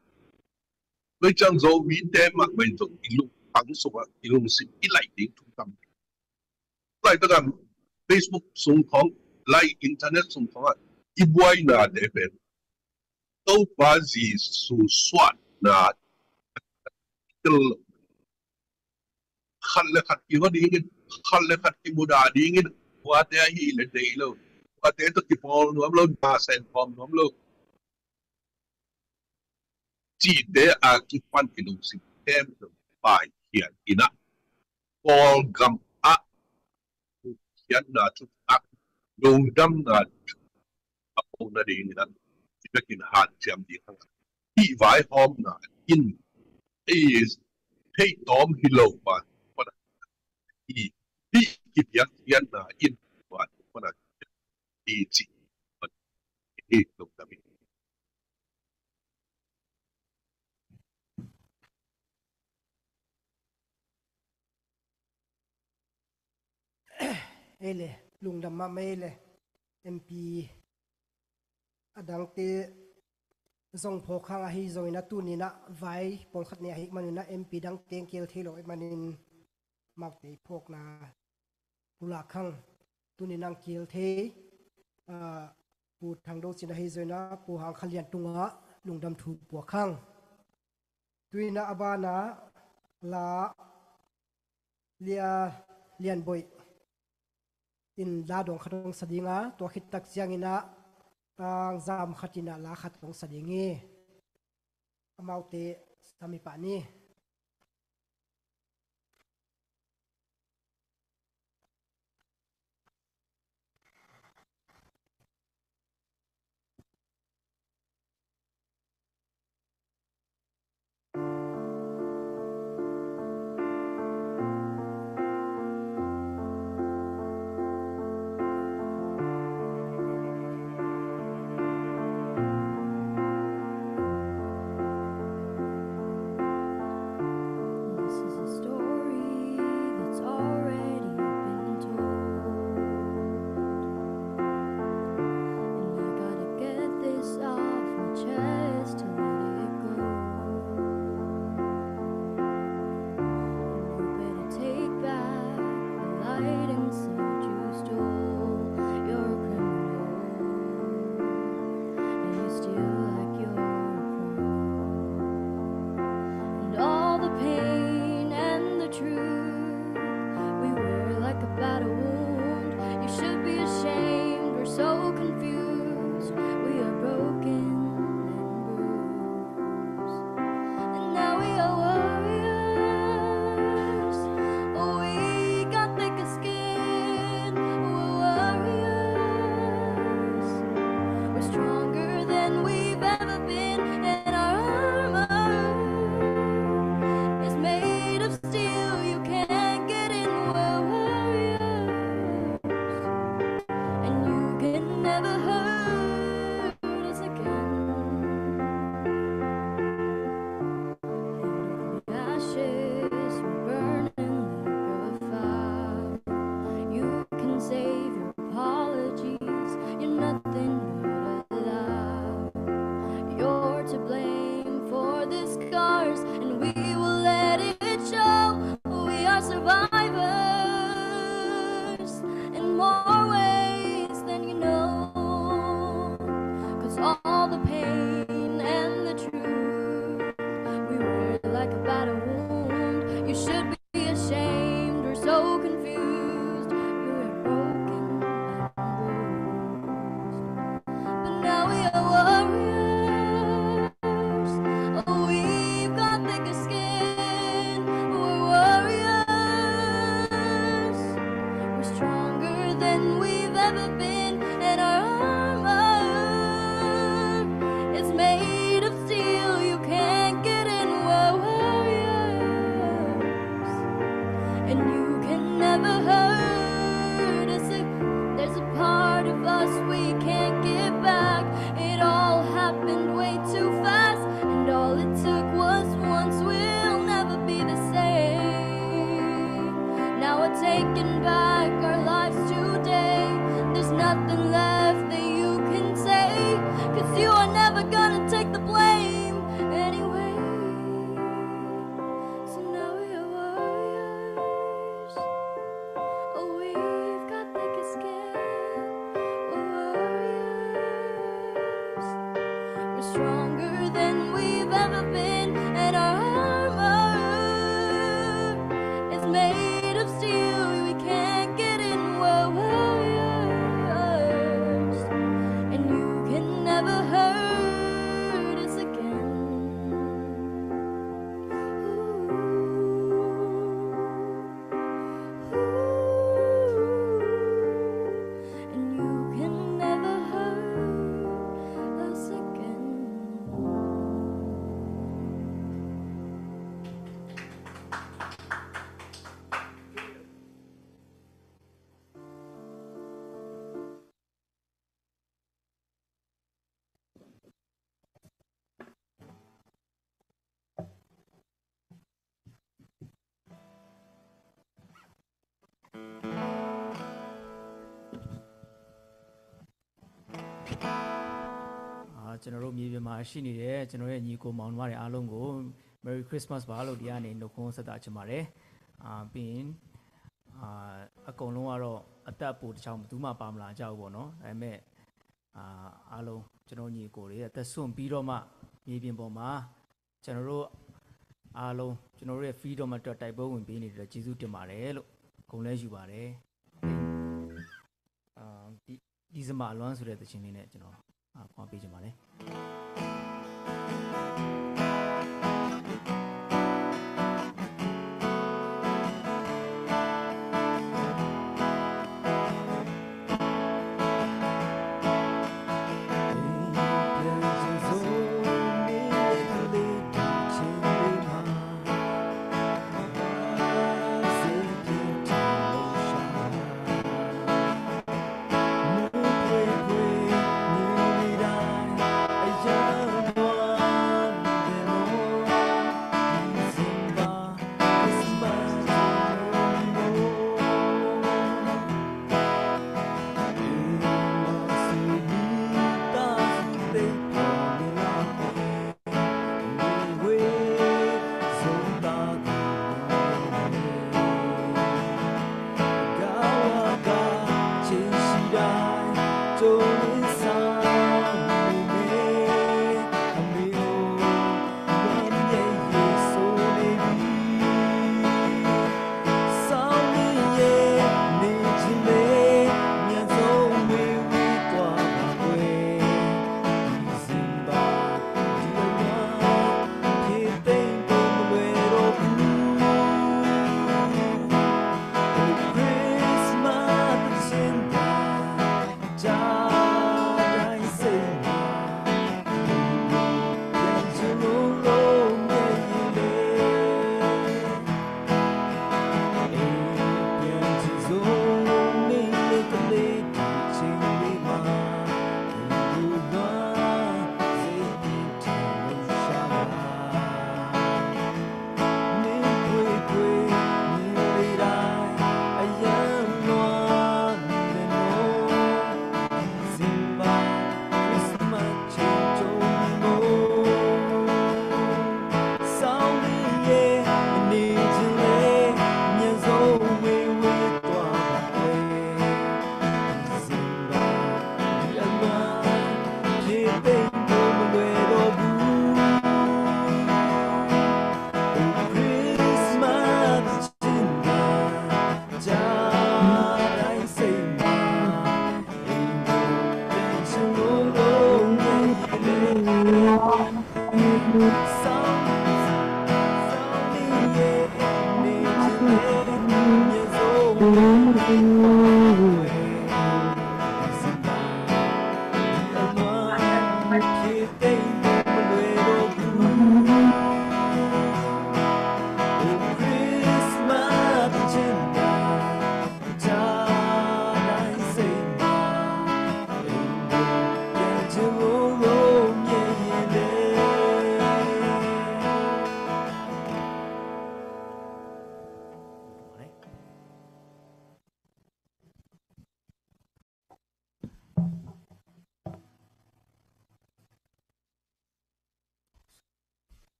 lei ciang Zomite mahmah in zong i lungtang sungah i lungsim i laih ding thu tam. Laitak ah Facebook sung khawng, lai internet sung khawng ah i buainate pen Topa Jesu suahna tel lo. Khat le khat kihua dingin, khat le khat kimudah dingin, kuate ahi le deih lo, kuate tawh kipawl nuam lo, na sen khawm nuam lo, cihte a kipan i lungsim khempeuh paikhiat in ah, Kawlgam ah khiatna thutak, lungdamna thutak a pho nading in ah, i vekin hanciam ding hang. Hih vaihawmna in, ei, thei tawm hi lo pan, pan, i, hih kipiak khiatna in, pan, pan, i ci, pan, i lungdam in. Ei le, lungdam mahmah ei le, M P a dangte zong phawk hang ahi zongin ah tuni in ah vai pawlkhat nei ahih manin ah M P dangte keel thei lo ahih manin amaute phawkna pulak hang. Tuni in ah keel thei, ah, Pu Thang Do Cin ahi zongin ah Pu Hang Kha Lian tungah lungdam thu puak hang. Tuni in ah a banah La Lia Lian Boih in la dawng khat hong sa ding a, tua khit tak ciangin ah tangzam khat in ah la khat hong sa ding hi. Amaute sami pah ni. never hurt us again. Ashes were burning like a fire. You can save your apologies. You're nothing but a lie. You're to blame for the scars, and we will let it show. We are survivors in more ways than you know. 'Cause all the pain and the truth we wear like a battle wound. You should be ashamed, we're so confused. You are broken and bruised. But now we are warriors. Oh, we've got thicker skin. We're warriors. We're stronger than we've ever been. And our armor is made of steel. You can't get in. We're warriors. And you can never hurt us. There's a part of us we can't get back. It all happened way too fast, and all it took was once. We'll never be the same. Now we're taking back our lives today. There's nothing left that you can say, 'cause you are never gonna take the blame anyway. So now we are warriors. Oh, we've got thicker skin. We're warriors. We're stronger than we've ever been, and our armor is made of steel. We can't get in. We're warriors, and you can never hurt us again. And you can never hurt us again. အာ၊ ကျွန်တော်တို့မြေပြင်မှာရှိနေတဲ့ကျွန်တော်ရဲ့ညီကိုမောင်နှမတွေအားလုံးကို Merry Christmas ပါလို့ဒီကနေနှုတ်ခွန်းဆက်သချင်ပါတယ်။ အာ၊ ပြီးရင်၊ အာ၊ အကုန်လုံးကတော့အသက်အပိုတစ်ချောင်းဘယ်သူမှပါမလာကြဘူးပေါ့နော်။ ဒါပေမဲ့၊ အာ၊ အားလုံးကျွန်တော်ညီကိုတွေအသက်စွန့်ပြီးတော့မှမြေပြင်ပေါ်မှာကျွန်တော်တို့အားလုံးကျွန်တော်တို့ရဲ့ freedom အတွက်တိုက်ပွဲဝင်ပေးနေတဲ့အတွက်ကျေးဇူးတင်ပါတယ်လို့ဂုဏ်လည်းယူပါတယ်။ အာ၊ ဒီ၊ ဒီဇင်ဘာအလွမ်းဆိုတဲ့သီချင်းလေးနဲ့ကျွန်တော်၊ အာ၊ ခွင့်ပေးချင်ပါတယ်။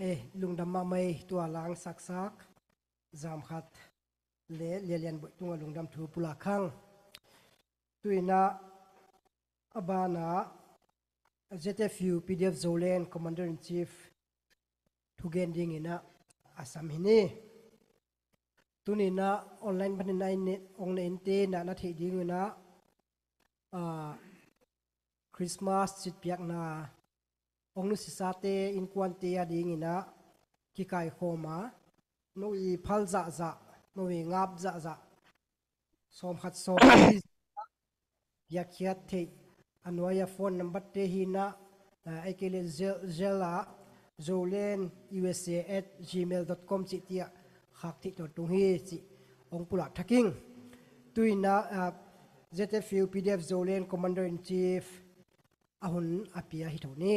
Eh, lungdam mahmah ei, tua langsaksak zam khat le Lianlian Boih tungah lungdam thu pulak hang. Tu-in ah a banah Z F U P D F Zoland Commander in Chief thugen dingin ah a sam hi ni. Tuni-in ah online panin ah hong na ente in ah na theih dingin ah, ah, Christmas citpiakna hong nusisate innkuante a dingin ah kikaikhawm a, no i phal zahzah, no i ngap zahzah, sawmkhat sawmli piakkhiat theih a nuai-a phone number te hi-in ah, ah, ei kei leh Zelle, Zelle ah Zoland U S A at gmail dot com cih tiah khak theih tawntung hi cih hong pulak thak ing. Tu-in ah, ah, Z F U P D F Zoland Commander in Chief a hun a pia hi tho ni.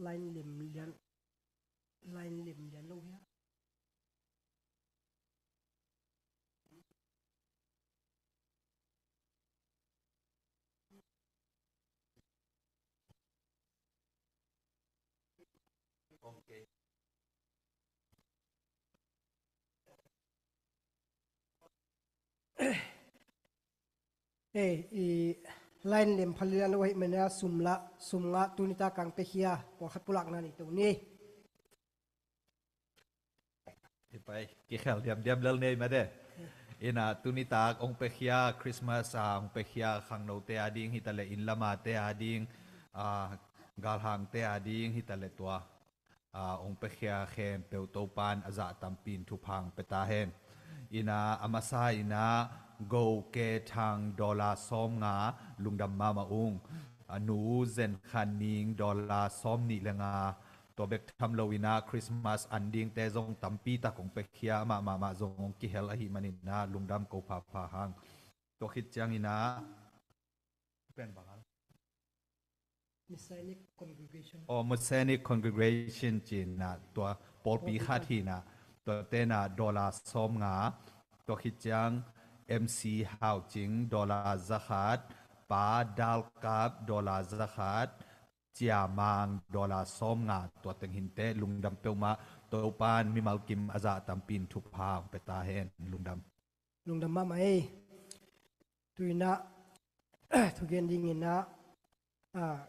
Line lim lian, line lim lian lo hia. Eh, i line lem phal lian lo ahih manin ah sum lah, sum ngah, tuni tak hong piakhia pawlkhat pulakna nei to ni. I pai, kikhel diamdiam lel ni ei mah e. In ah tuni tak hong piakhia Christmas a hong piakhia khangnote a ding hi ta leh, inn lamate a ding, ah, galhangte a ding hi ta leh, tua, ah, hong piakhia khempeuh Topa'n a zah tampi in thupha hong pia ta hen. In ah a masa in ah Go Ke Thang dollar sawmnga, lungdam mahmah ung. A nu Zen Khan Ning dollar sawmnih le nga, tua bek tham lo in ah Christmas an dingte zong tampi tak hong piakhia, amah mahmah zong hong kihel ahih manin ah lungdam ko phapha hang. Tua khit ciangin ah pen bang a, Messianic Congregation. Oh, Messianic Congregation ci-in ah tua pawlpi khat hi-in ah, tuate in ah dollar sawmnga, tua khit ciang M C Hau Cing dollar zakhat, Pa Dal Kap dollar zakhat, Cia Mang dollar sawmnga, tua teng hi inteh. Lungdam peuhmah, Topa'n mimal kim a zah tampi in thupha hong pia ta hen. Lungdam. Lungdam mahmah ei. Tu-in ah thugen dingin ah, ah,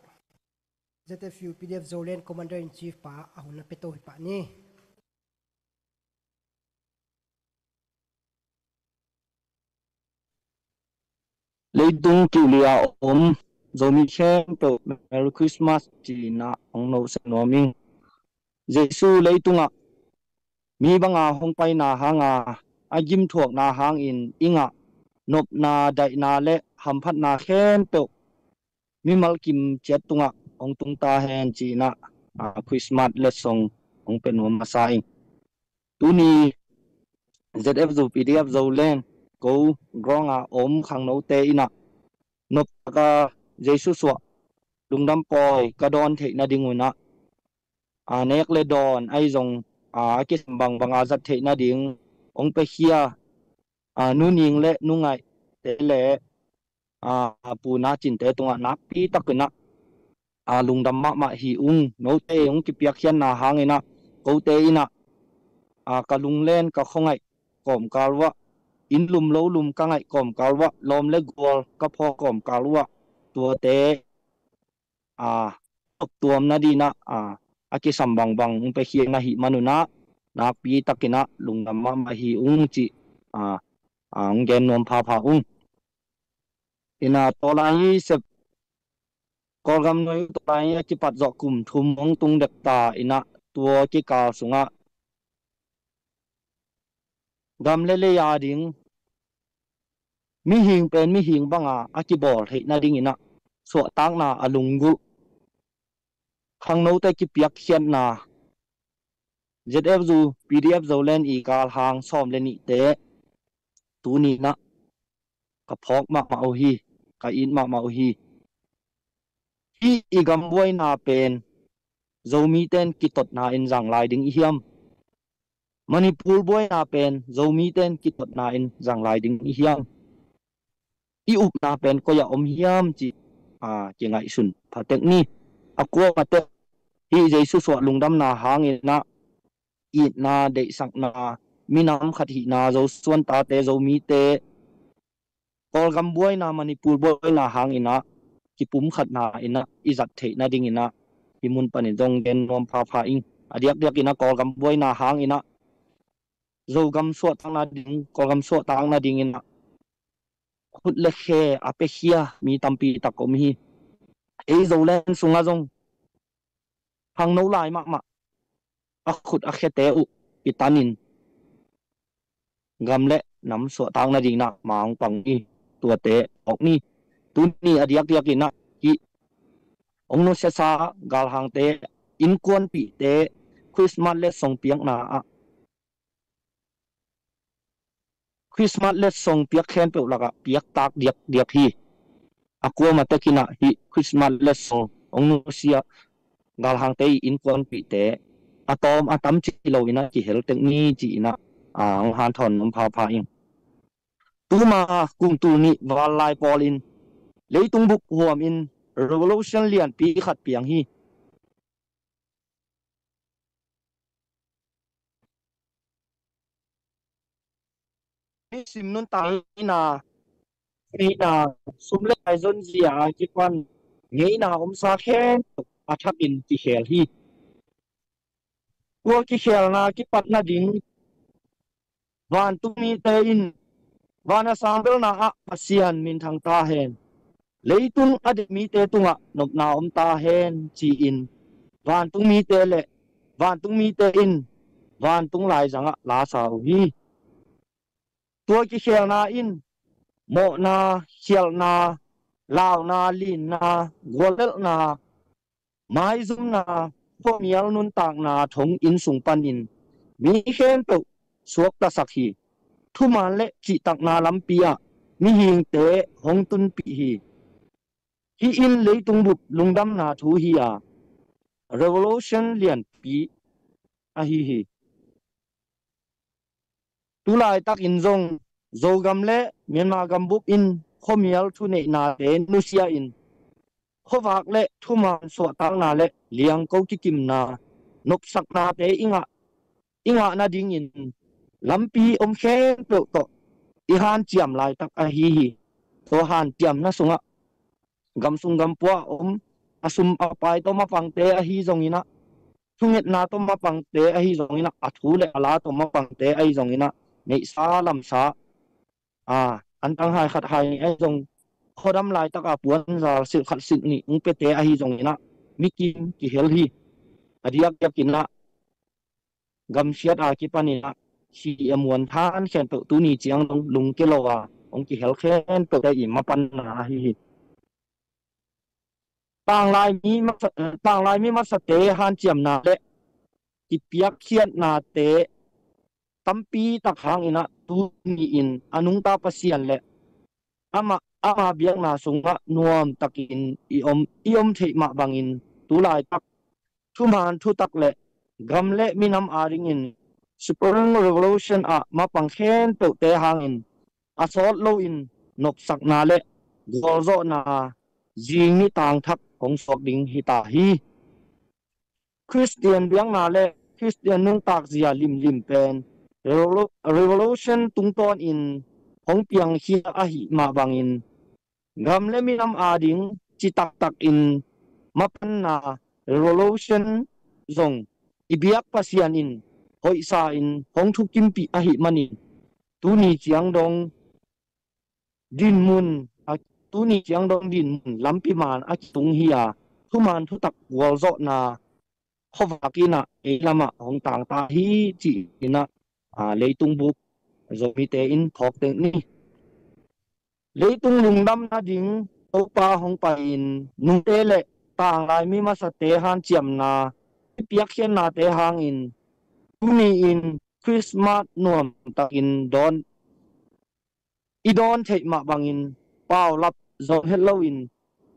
Z F U P D F Zoland Commander in Chief pa a hun a pia to hi pah ni. Leitung kiuli a om Zomi khempeuh Merry Christmas ci-in ah hong nohsah nuam ing. Jesu leitungah mi banga hong paina hanga a gimthuakna hangin i ngah nopna, daihna le hamphatna khempeuh mimal kim ciat tungah hong tung ta hen ci-in ah, ah, Christmas letsong hong pia nuam masa ing. Tuni Z F U P D F Zoland ko ground a om khangnote in ah noptaka Jesu suah lungdam pawi ka dawn theih nading un ah, a nek le dawn ahi zong, a, a kisam bangbang a zat theih nading hong piakhia, a, Nu Ning le Nu Ngaih te le, a, Pu Na Cin te tungah nakpi takin ah, a, lungdam mahmah hi ung. Note hong kipiakkhiatna hangin ah kote in ah, a, ka lunglen ka khuangaih kawmkal uah, inn lum lo lum ka ngaih kawmkal uah, lawm le gual ka phawk kawmkal uah, tuate, a, toptuam nadinah, a, a kisam bangbang hong piakhia na hih manunah, nakpi takinah lungdam mahmah hi ung cih, a, a, hong gen nuam phapha ung. Inah tawlai hi sep Kawlgam nuai uh tawlai hi a kipat zawh kum thum hong tung dek ta inah tua kikal sungah gam le lei a ding mihing pen mihing banga a kibawl theih nadinginah suahtakna a lunggulh, khangnote kipiakkhiatna, Z F U, P D F Zoland i galhang sawm le nihte tuninah ka phawk mahmah uh hi, ka it mahmah uh hi. Hih i gam buaina pen Zomite in kitotna in zang lai ding i hiam? Manipur buaina pen Zomite in kitotna in zang lai ding i hiam? I upna pen koi-ah om hiam cih, a, kingaihsun phatek ni. A kuamah teh hih Jesu suah lungdamna hanginah itna, deihsakna, minam khat hihna, Zosuan tate, Zomite, Kawlgam buaina, Manipur buaina hanginah kipumkhatna inah i zat theih nadinginah hih mun panin zong gen nuam phapha ing. A diakdiakinah Kawlgam buaina hanginah Zogam suahtakna ding, Kawlgam suahtakna dinginah khut le khe a piakhia mi tampi tak om hi. Ei Zoland sungah zong khangno lai mahmah a khut a khete uh kitanin gam le nam suahtak nadinginah ma hong pang hi. Tuate awk ni. Tuni a diakdiakinah hih hong nusiasa galhangte, innkuanpihte Christmas letsong piakna ah Christmas letsong piak khempeuh lakah piaktak diakdiak hi. A kuamah tekinah hih Christmas letsong hong nusia galhangte i innkuanpihte a tawm a tam ci loinah kihel tek ni ci-inah, a, hong hanthawn nuam phapha ing. Tuma kum tul nih val lai pawlin leitung bup huamin revolution lianpi khat piang hi. Hih sim nuntak ngeina, ngeina, sum le pai zonzia a kipan ngeina omsa khempeuh a thakin kikhel hi. Tua kikhelna kipat nading vantungmite in van a sang belna ah Pasian minthang ta hen, leitung a deih mite tungah nopna om ta hen ci-in vantungmite le vantungmite in vantung laizangah lasa uh hi. Tua kikhelna in mawhna, khialhna, launa, linna, guallelhna, maizumna, khuamial nuntakna thong inn sung panin mi khempeuh suaktasak hi. Thuman le cihtakna lampi ah mihingte hong tunpih hi. Hih in leitung bup lungdamna thu hi a, revolution lianpi ahi hi. Tulaitakin zong Zogam le Myanmar gambup in khuamial thuneihnate nusia in khuavak le thuman suahtakna le liangko kikimna nopsaknate i ngah, i ngah nadingin lampi om khempeuh tawh i hanciam laitak ahi hi. Tua hanciamna sungah gamsung gampua om, a sum a pai tawh mapangte ahi zonginah, thungetna tawh mapangte ahi zonginah, a thu le a la tawh mapangte ahi zonginah, neihsa lamsa, a, antang hai khat hai nih ahi zong, khuadam laitaka puanzal silh khat silh nih hong piate ahi zonginah, mikim kihel hi. A diakdiakinah gamsiat a kipaninah si a muan than khempeuh tuni ciang dong lungke lo a hong kihel khempeuhte i mapanna ahi hi. Tanglai mi masa, tanglai mi masate hanciamna le kipiakkhiatnate tampi tak hanginah tuni-in a nungta Pasian le amah, ama biakna sungah nuamtakin i om, i om theih mah bangin tulaitak thuman thutak le gam le minam adingin Spring Revolution ah mapang khempeuhte hangin a sawt loin nopsakna le gualzawhna zing ni tangthak hong suak ding hita hi. Khristian biakna le Khristian nuntakzia limlim pen revolu-, revolution tungtawnin hong piangkhia ahih mah bangin gam le minam ading citaktakin mapanna revolution zong i biak Pasian in hoihsa in hong thukimpih ahih manin tuni ciang dong dinmun a, tuni ciang dong dinmun lampi man a kitung hi a, thuman thutak gualzawhna khuavak in ah ei lamah hong tangta hi ci-in ah, a, leitung buk Zomite in thawk teng ni. Leitung lungdamna ding Topa hong pai-in nungte le tanglai mi masate hanciamna i piakkhiatnate hangin tuni-in Christmas nuamtakin dawn i dawn theih mah bangin paulap zong het loin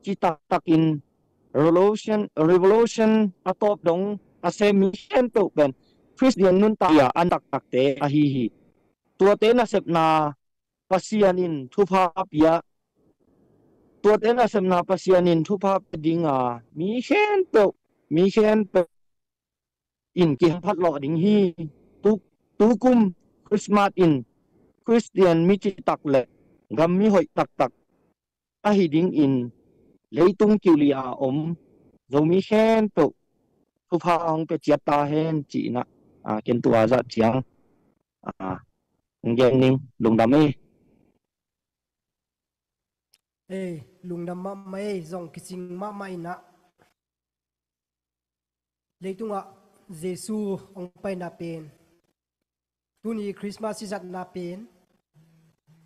citaktakin revolution, revolution a tawp dong a sem mi khempeuh pen Khristian nuntak a an taktakte ahi hi. Tuate nasepna Pasian in thupha pia, tuate nasepna Pasian in thupha pia dinga mi khempeuh, mi khempeuh in kihong phatlawh ding hi. Tu, tukum Christmas in Khristian mi citak le gam mi hoih taktak ahi dingin leitung kiuli a om Zomi khempeuh thupha hong pia ciat ta hen ci-in ah, a, ken tua zah ciang, a, hong gen ning. Lungdam ei. Ei, lungdam mahmah ei, zong kicing mahmah in ah. Leitungah Jesu hong paina pen, tuni Christmas i zatna pen,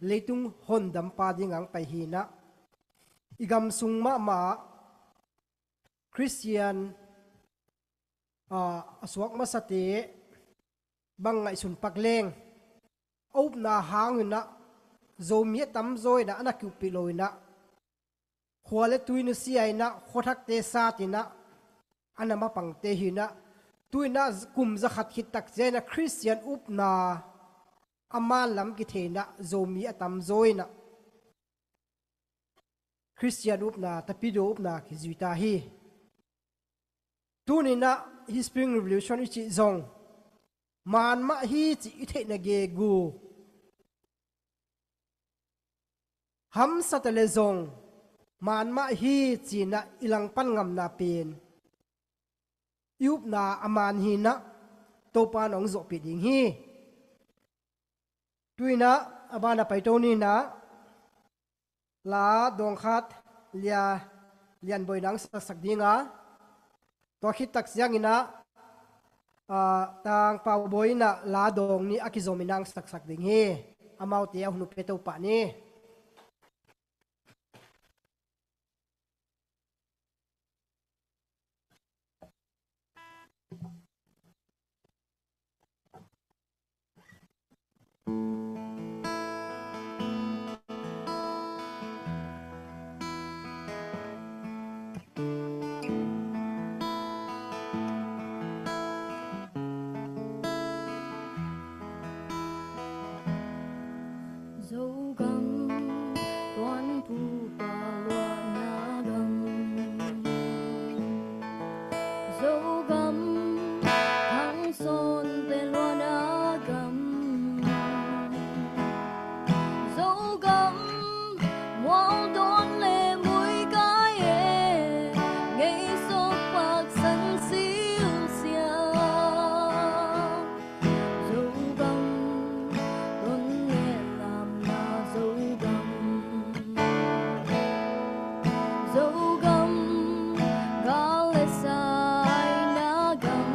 leitung hondampa dingah hong pai hi in ah, i gam sung mahmah ah Khristian, a, a suak masate bang ngaihsun pak leng, a upna hang in ah Zomi a tamzaw in ah a na kiuppih lo in ah, khua le tui nusia in ah, khuathakte sat in ah, a na mapangte hi in ah, tu in ah kum zakhat khit tak ciang in ah Khristian upna a man lam kithei in ah Zomi a tamzaw in ah Khristian upna, Tapidaw upna kizui ta hi. Tuni in ah hih Spring Revolution i cih zong man mah hi cih i theihna gegu hamsa ta le zong man mah hi ci-in ah i langpan ngamna pen i upna a man hi in ah Topa in hong zawhpih ding hi. Tu in ah a ban a paito ni in ah la dawng khat Lia Lian Bawi in hong saksak ding a, tua khit tak ciang in ah, a, Tang Pau Bawi in ah la dawng nih a kizom in hong saksak ding hi. Amaute a hun uh pia to pah ni. Zogam tuanpupa luahna gam, Zogam hangsawnte luahna gam, Zogam mual dawn le muikai e, ngei sawk paksan silsia. Zogam, ton le lamna Zogam, Zogam, gal le saina gam,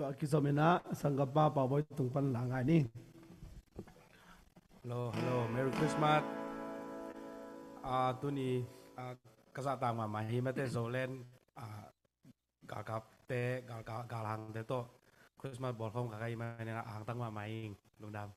a kizomin ah sanggampa Pau Bawi tung pan la ngai ni. Hello, hello, Merry Christmas. Ah, tuni, ah, ka zahtak mahmah hi mate, Zoland, ah, galkapte, gal, gal, galhangte tawh Christmas bawlkhawm ka kai mah ina, a hangtak mahmah hi. Lungdam.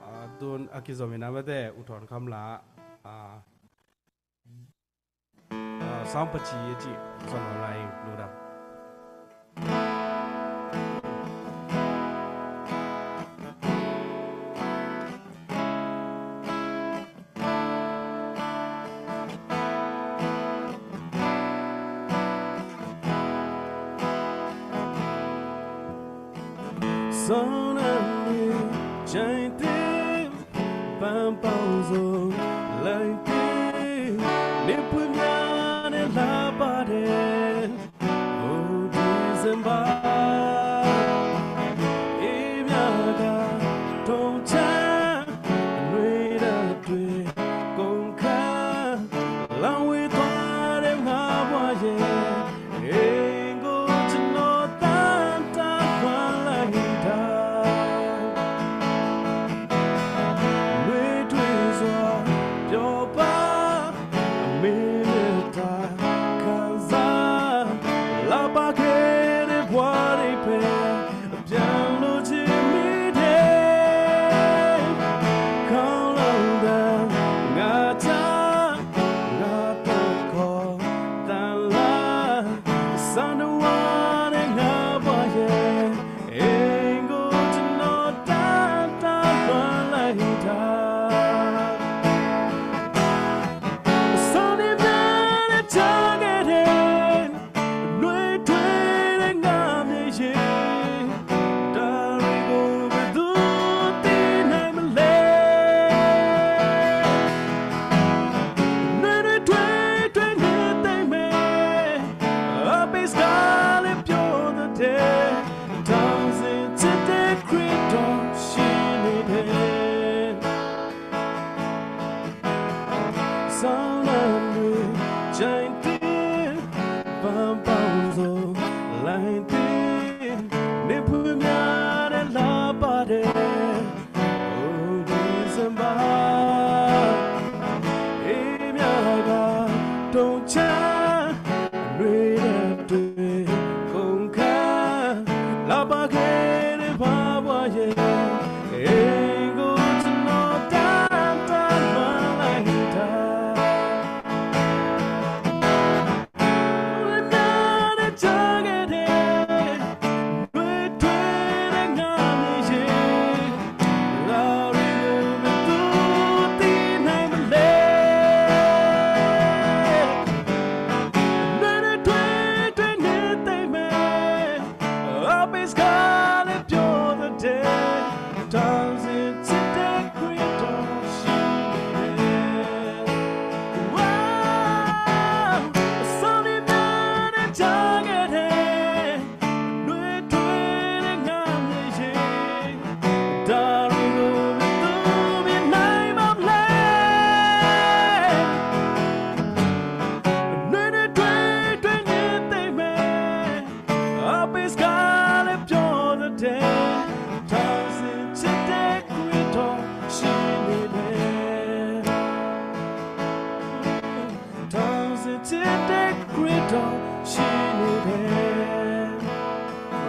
Ah, tun a kizomin a mate, U Thawn Kham la, ah, ah, Sawm Paci a cih zon hong lai, lungdam.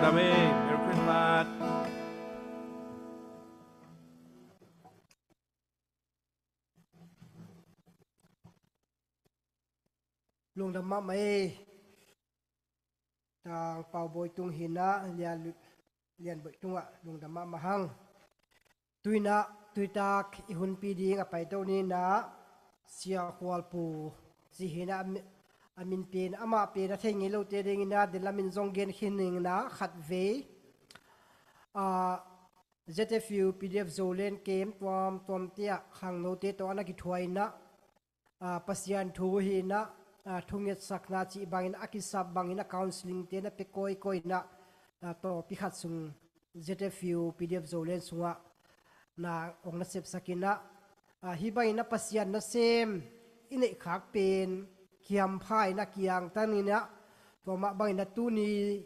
Amen. Merry Christmas. Lungdam mahmah ei. Tang Pau Bawi tung hinah, Lian, Lian Bawi tungah lungdam mahmah hang. Tuinah tuitak i hunpi ding a paito ninah Sia Khualpu ci hinah a mi-, a min pen, amah pen a thei ngei lote dinginah den lamin zong gen khin ninginah khatvei, ah, Z F U P D F Zoland kem tuamtuam tiah khangnote tawh a na kithuainah, ah, Pasian thu hinah, ah, thungetsakna cih bangin a kisap bangin a counseling te na pia kawikawi inah, ah, tawpi khat sung Z F U P D F Zoland sungah na ong na sepsak inah, ah, hih bangin a Pasian nasem i neihkhak pen kiampha inah kiangtan inah, tua mah bangin a tuni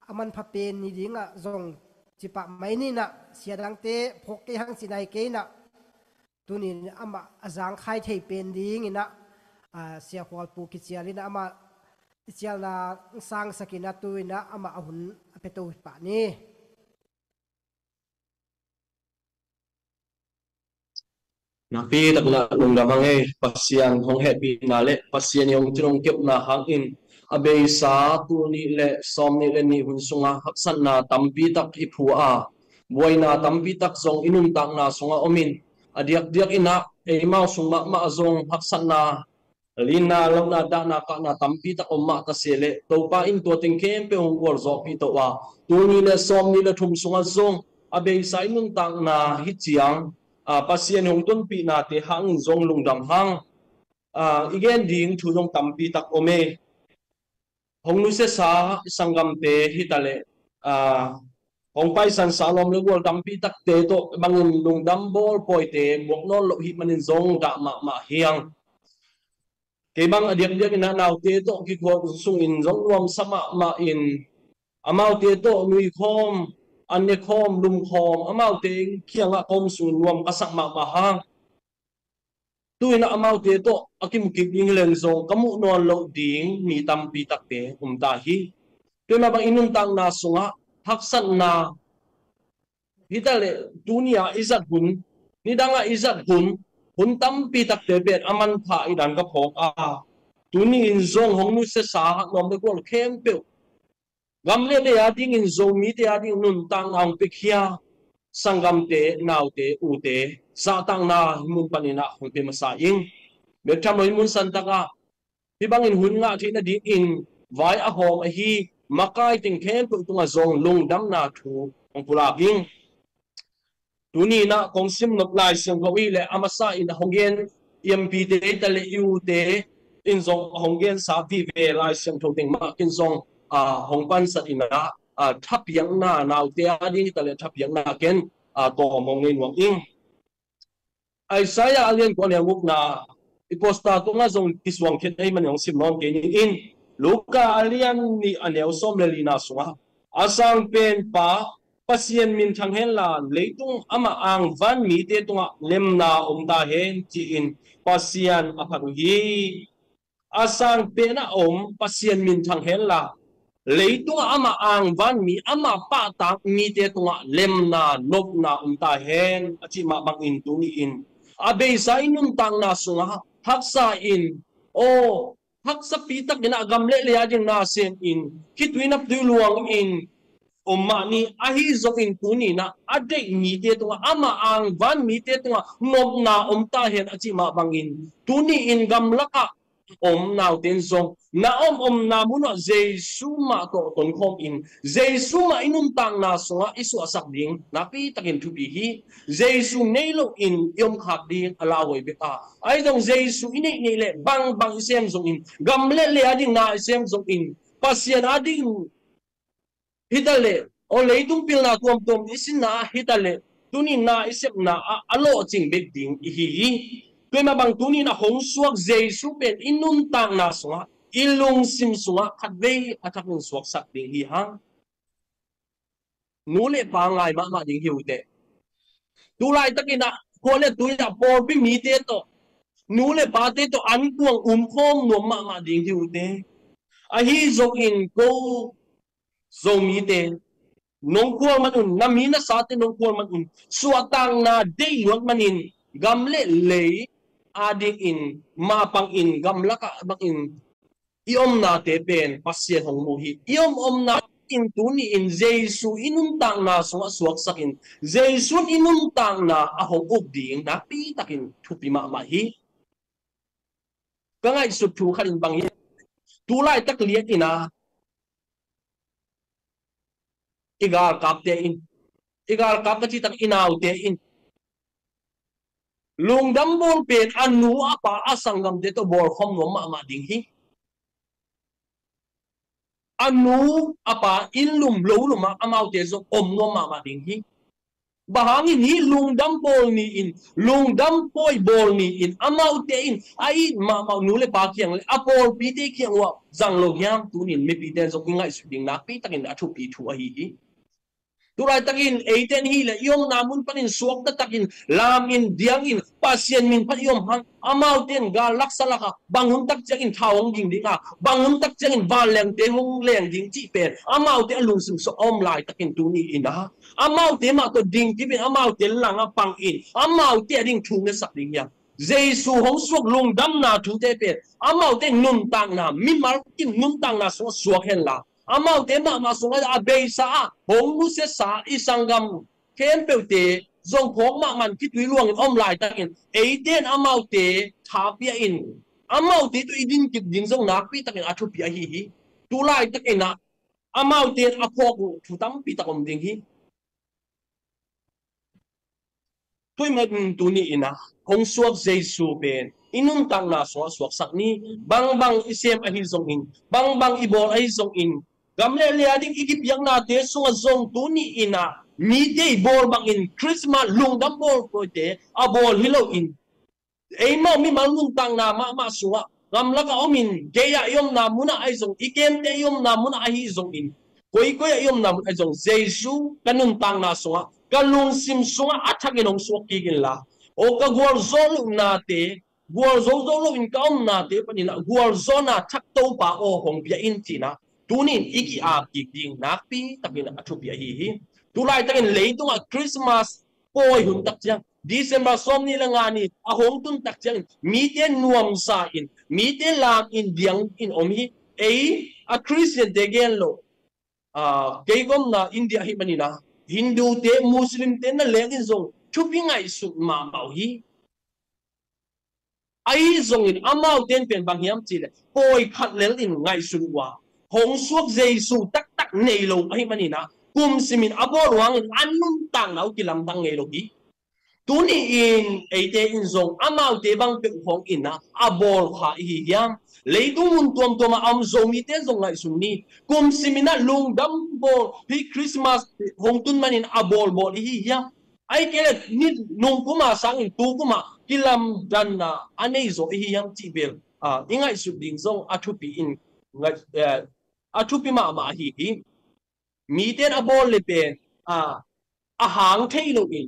a manpha pen ni dingah zong cipah mai ninah, sia dangte phawk kei hang ci nai kei inah, tunin amah a zangkhai thei pen dinginah, ah, Sia Khualpu kicial inah amah i cialna sangsak inah tuinah amah a hun a pia to pah ni. Nakpi takin ah lungdam hang ei. Pasian hong hehpihna le Pasian i hong thin hong kepna hangin a beisa tul nih le sawm nih le nih hun sungah haksatna tampi tak i phu a, buaina tampi tak zong i nuntakna sungah om in, a diakdiak inah eimau sung mahmah zong haksatna, linna, lohna, dahna, kahna tampi tak om mah ta se leh Topa in tua teng khempeuh hong gualzawhpih to a, tul nih le sawm nih le thum sungah zong a beisa i nuntakna hi ciang, ah, Pasian hong tunpihnate hangin zong lungdam hang. Ah, i gen ding thu zong tampi tak om e. Hong nusiasa i sanggamte hi ta leh, ah, hong paisansa lawm le gual tampi takte tawh bangin lungdam bawl pawite buak nawn loh hih manin zong dah mahmah hi hang. Kei bang a diakdiak inah naute tawh kikhual sungin zong nuamsa mahmah in, amaute tawh nuikhawm, an nekhawm, lumkhawm, amaute kiangah ka om sungin nuam ka sak mahmah hang. Tuinah amaute tawh a kimu kik ding hi leng zong ka muh nawn loh ding mi tampi takte um ta hi. Tuinah bang i nuntakna sungah haksatna hi ta leh, tuni-a i zat hun, nidangah i zat hun, hun tampi takte pen a manpha i dan ka phawk a, tuni in zong hong nusiasa hak lawm le gual khempeuh, gam le lei a dingin Zomite a dingin nuntakna hong piakhia sanggamte, naute, ute, zahtakna hih mun paninah hong pia masa ing. Bek tham lo in mun santakah hih bangin hun ngah theih nadingin vai a hawm ahi makai teng khempeuh tungah zong lungdamna thu hong pulak ing. Tuni inah kong sim nop Lai Siangtho hi leh a masa in hong gen i ampite hi ta leh i ute in zong hong gensa vive Lai Siangtho teng mah kin zong, ah, hong pansat inah, ah, thapiakna, naute a ding hi ta leh thapiakna ken, ah, tawm hong nei nuam ing. Isaiah a lian kua a neu gukna i poster tungah zong kisuang khin ahih manin hong sim nawn kei ning in, Luka a lian nih a neu sawm le lina sungah a sangpenpa Pasian minthang henla, leitung amah angvan mite tungah lemna om ta hen ci-in Pasian a phat uh hi. A sangpen a om Pasian minthang henla, Leitungah amah angvan mi, amah pahtak mite tungah lemna, nopna om ta hen, a cih mah bangin tuni-in a beisa i nuntakna sungah haksa in, aw, haksa pitak in a gam le lei a ding na sem in, khitui naptui luang in om mah ni. Ahi zongin tuni in a deih mite tungah, amah angvan mite tungah nopna om ta hen a cih mah bangin tuni-in gamlakah om naute in zong na om omna munah Jesu mah tawh tonkhawm in, Jesu mah i nuntakna sungah i suahsak ding nakpi takin thupi hi. Jesu nei loin i om khak ding a lauhuai bek a, ahi zong Jesu i neih neih leh bangbang i sem zongin, gam le lei a ding na i sem zongin, Pasian a ding hi ta leh, aw, leitung pilna tuamtuam i sinna ah hi ta leh, tuni in na i sepna ah a lawhcing bek ding i hi hi. Tua mah bang tuni in a hong suak Jesu pen i nuntakna sungah, i lungsim sungah khatvei a thakin suaksak ding hi hang. Nu le pa ngai mahmah ding hi uh teh. Tu laitakin a khua le tui ah pawlpi mite tawh, nu le pate tawh ankuang umkhawm nuam mahmah ding hi uh teh. Ahi zongin ko Zomite, nong khual man un, na mi na sate nong khual man un, suahtakna deih luat manin gam le lei a dingin mapangin gamlakah bangin i omnate pen Pasian hong mu hi. I om omna in tuni-in Jesu i nuntakna sungah suaksakin, Jesu in i nuntakna a hong uk ding nakpi takin thupi mahmah hi. Ka ngaihsut thu khat in bang hi, tu laitak liat in a, i galkapte in, i galkap ka cih tak i naute in, lungdam bawl pen a nu a pa a sanggamte tawh bawlkhawm nuam mahmah ding hi. A nu a pa inn lum lo lum ah amaute zong om nuam mahmah ding hi. Bang hangin hih lungdam bawl ni-in, lungdam pawi bawl ni-in, amaute in a it mahmah nu le pa kiang le a pawlpite kiang uh ah zang lo hiam? Tuni-in mipite zong i ngaihsut ding nakpi takin a thupi thu ahi hi. Tu laitakin eite in hih leh i omna mun panin suakta takin lamin diangin Pasian min pan i om hang, amaute in gal laksa lakah bang hun tak ciangin thau hong ging ding a, bang hun tak ciangin vanlengte hong leng ding cih pen amaute a lungsim sungah a om laitakin tuni-in a, amaute mah tawh ding kip in, amaute langah pang in, amaute a ding thu ngetsak ding hiam? Jesu hong suak lungdamna thute pen amaute nuntakna, mimal kim nuntakna sungah suak henla, amaute mahmah sungah a beisa ah hong nusiasa i sanggam khempeuhte zong phawk mahmah in khitui luangin om laitakin eite in amaute tha pia in, amaute tawh i din kip ding zong nakpi takin a thupi ahi hi. Tu laitakin ah amaute in a phawk uh thu tampi tak om ding hi. Tua ahih manin tuni-in a hong suak Jesu pen i nuntakna sungah suaksak ni. Bangbang i sem ahi zongin, bangbang i bawl ahi zongin, gam le lei a ding i kipiaknate sungah zong tuni-in a mite i bawl bangin Christmas lungdam bawl pawite a bawl hi loin, eimau mimal nuntakna mahmah sungah gamlakah omin, gei-ah i omna munah ahi zong, i kemte i omna munah ahi zongin, koikoi-ah i omna mun ahi zong, Jesu ka nuntakna sungah, ka lungsim sungah a thakin hong suak kik inla, aw, ka gualzawh lohnate, gualzo zo loin ka omnate panin ah gualzawhna thak Topa aw hong pia in, ci-in ah tuni-in i ki-ap kik ding nakpi takin a thupi ahi hi. Tu laitakin leitungah Christmas pawi hun tak ciang, December sawmnih le nga ni a hong tun tak ciangin mite nuamsa in, mite lam in diang in om hi. Ei a Khristiante gen lo, aa, kei ka omna India ahih manin ah Hindute, Muslimte na leng in zong thupi ngaihsut mahmah uh hi. Ahi zongin amaute in pen bang hiam cih leh pawi khat lel in ngaihsun uh a, hong suak Jesu taktak nei lo ahih manin ah kum simin a bawl uh hangin a nuntakna uh kilamdang ngei lo hi. Tuni-in eite in zong amaute bang peuh hong in ah a bawl kha i hi hiam? Leitung mun tuamtuam ah a om Zomite zong ngaihsun ni. Kum simin ah lungdam bawl, hih Christmas hong tun manin a bawlbawl i hi hiam? Ahih kei leh ni nung kum a sangin tu kum ah kilamdanna a nei zaw i hi hiam cih bel, ah, i ngaihsut ding zong a thupi in, ngaih-, eh, a thupi mahmah ahi hi. Mite in a bawl le pen, ah, a hang thei loin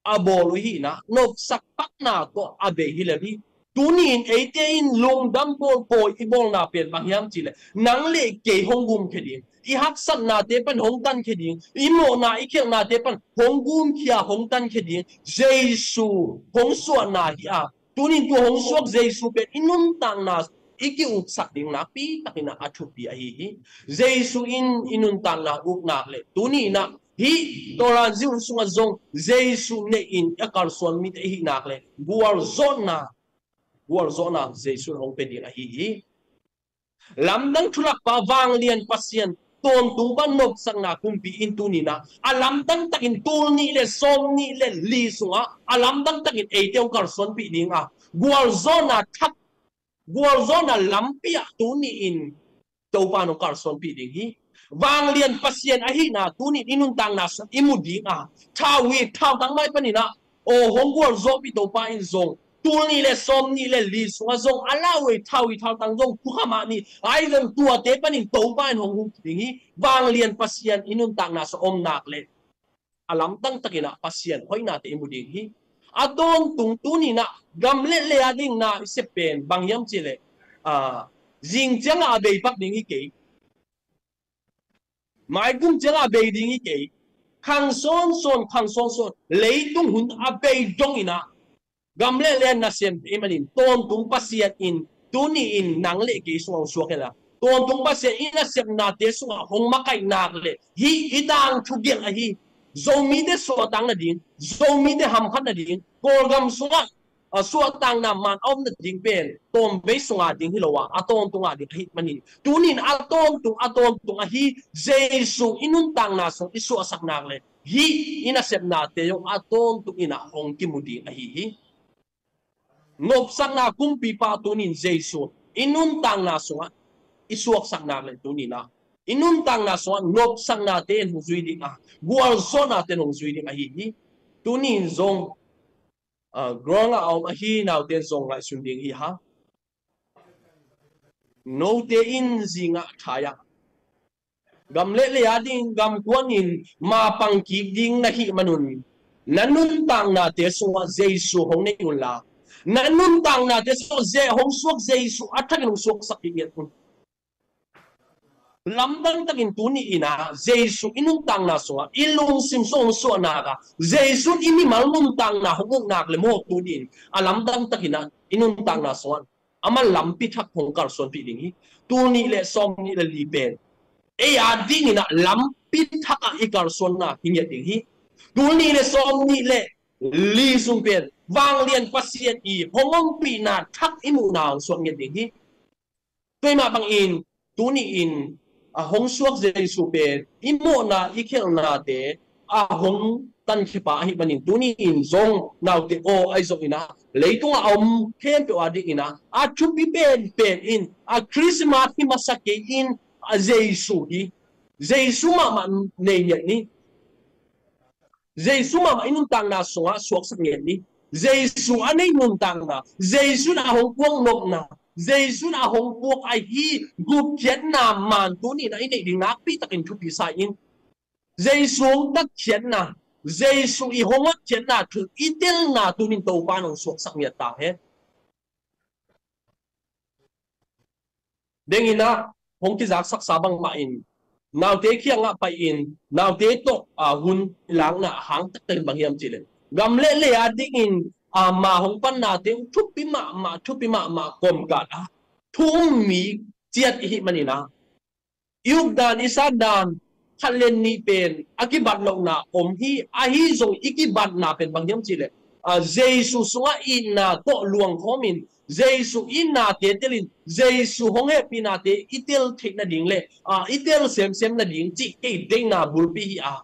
a bawl uh hi in ah, nopsak takna tawh a bei hi lel hi. Tuni-in eite in lungdam bawl bawi i bawlna pen bang hiam cihleh, nang le kei hong gumkhia ding, i haksatnate pan hong tankhia ding, i mawhna i khialhnate pan hong gumkhia, hong tankhia ding Jesu hong suahna hi a, tuni-in tua hong suak Jesu pen i nuntakna i ki-uksak ding nakpi takin ah a thupi ahi hi. Jesu in i nuntakna uknak le tuni-in ah hih Torah zing sungah zong Jesu neih in a kalsuan mite i hihnak le gualzawhna, gualzawhna Jesu in hong pia ding ahi hi. Lamdang thulakpa vanglian Pasian, tawntung pan nopsakna kumpi in tuni-in ah a lamdang takin tul nih le sawm nih le li sungah a lamdang takin eite hong kalsuanpih ding a, gualzawhna thak, gualzawhna lampi ah tuni-in Topa in hong kalsuanpih ding hi. Vanglian Pasian ahihna tuni-in i nuntakna sung i mu ding a, thau hi, thautang mai panin ah aw hong gualzawhpih Topa in zong tul nih le sawm nih le li sungah zong a lauhuai thau hi, thautang zong thukham ah ni, ahi zong tuate panin Topa in hong hum ding hi. Vanglian Pasian i nuntakna sung om nak le a lamdang takin ah Pasian hoihnate i mu ding hi. A tawntung tuni-in ah gam le lei a ding na i sep pen bang hiam cihleh, a, zing ciangah a bei pak ding hi kei. Maikum ciangah a bei ding hi kei. Khang sawnsawn, khang sawnsawn, leitung hun a bei dongin ah gam le lei a nasem i hih manin tawntung Pasian in tuni-in nang le kei sungah hong suak hen la, tawntung Pasian i nasepnate sungah hong makaih nak le hih i tangthu gelh ahi, Zomite suahtak nading, Zomite hamkhat nading, Kawlgam sungah a suahtakna man a om nading pen tawmvei sunga ding hi lo a, a tawntunga ding ahih manin tuni-in a tawntung, a tawntung ahi Jesu i nuntakna sung i suahsak nak le hih i nasepnate zong a tawntung in ah hong kimu ding ahi hi. Nopsakna kumpipa tuni-in Jesu i nuntakna sungah i suaksak nak le tuni-in ah i nuntakna sungah nopsaknate in hong zui ding a, gualzawhnate in hong zui ding ahi hi. Tuni-in zong, a, ground ah a om ahi naute in zong ngaihsun ding hi hang. Note in zingah thai ah gam le lei a ding gam kuanin mapang kik ding na hih manun na nuntaknate sungah Jesu hong nei unla, na nuntaknate sungah Je-, hong suak Jesu a thakin hong suaksak kik ngiat un. Lamdang takin tuni-in ah Jesu i nuntakna sungah i lungsim sung hong suahnak a, Jesu in i mimal nuntakna hong uknak le maw tuni-in a lamdang takin ah i nuntakna sungah amah lampi thak hong kalsuanpih ding hi. Tul nih le sawm nih le li pen ei a dingin ah lampi thak ah i kalsuanna hi ngiat ding hi. Tul nih le sawm nih le li sung pen vanglian Pasian i hong ompihna thak i muhna hong suak ngiat ding hi. Tua mah bangin tuni-in a hong suak Jesu pen i mawhna i khialhnate a hong tankhia pa ahih manin tuni-in zong naute aw ahi zongin ah leitungah a om khempeuh a dingin ah a thupi penpen in a Christmas hi masa kei in a Jesu hi. Jesu mahmah nei ngiat ni. Jesu mahmah i nuntakna sungah suaksak ngiat ni. Jesu a nei nuntakna, Jesu in a hong puak nopna, Jesu in a hong puak ahi gupkhiatna man tuni-in ah i neih ding nakpi takin thupi sa in. Jesu hong tatkhiatna, Jesu i hong hotkhiatna thu i telna tuni-in Topa in hong suaksak ngiat ta hen. Dengin ah hong kizaksaksa bangmah in naute kiangah pai-in naute tawh, a, hun i lakna a hang taktak in bang hiam cihleh gam le lei a dingin, a, ma hong pannate uh thupi mahmah, thupi mahmah komkat ah thu um mi ciat i hih manin ah i ukdan i satdan khat le nih pen a kibat lohna om hi. Ahi zong i kibatna pen bang hiam cihleh, a, Jesu sungah itna tawh luangkhawmin Jesu itnate telin Jesu hong hehpihnate i tel theih nading le, a, i tel semsem nading cih kei deihna bulpi hi a.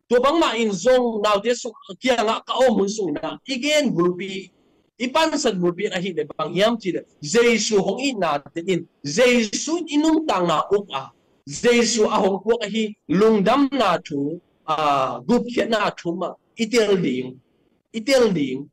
Tua bangmah in zong naute sung kiangah ka om hun sungin ah i gen bulpi, i pansan bulpi in ahih leh bang hiam cihleh Jesu hong itna tenin Jesu in i nuntakna uk a, Jesu a hong puak ahi lungdamna thu, a, gupkhiatna thu mah i tel ding, i tel ding.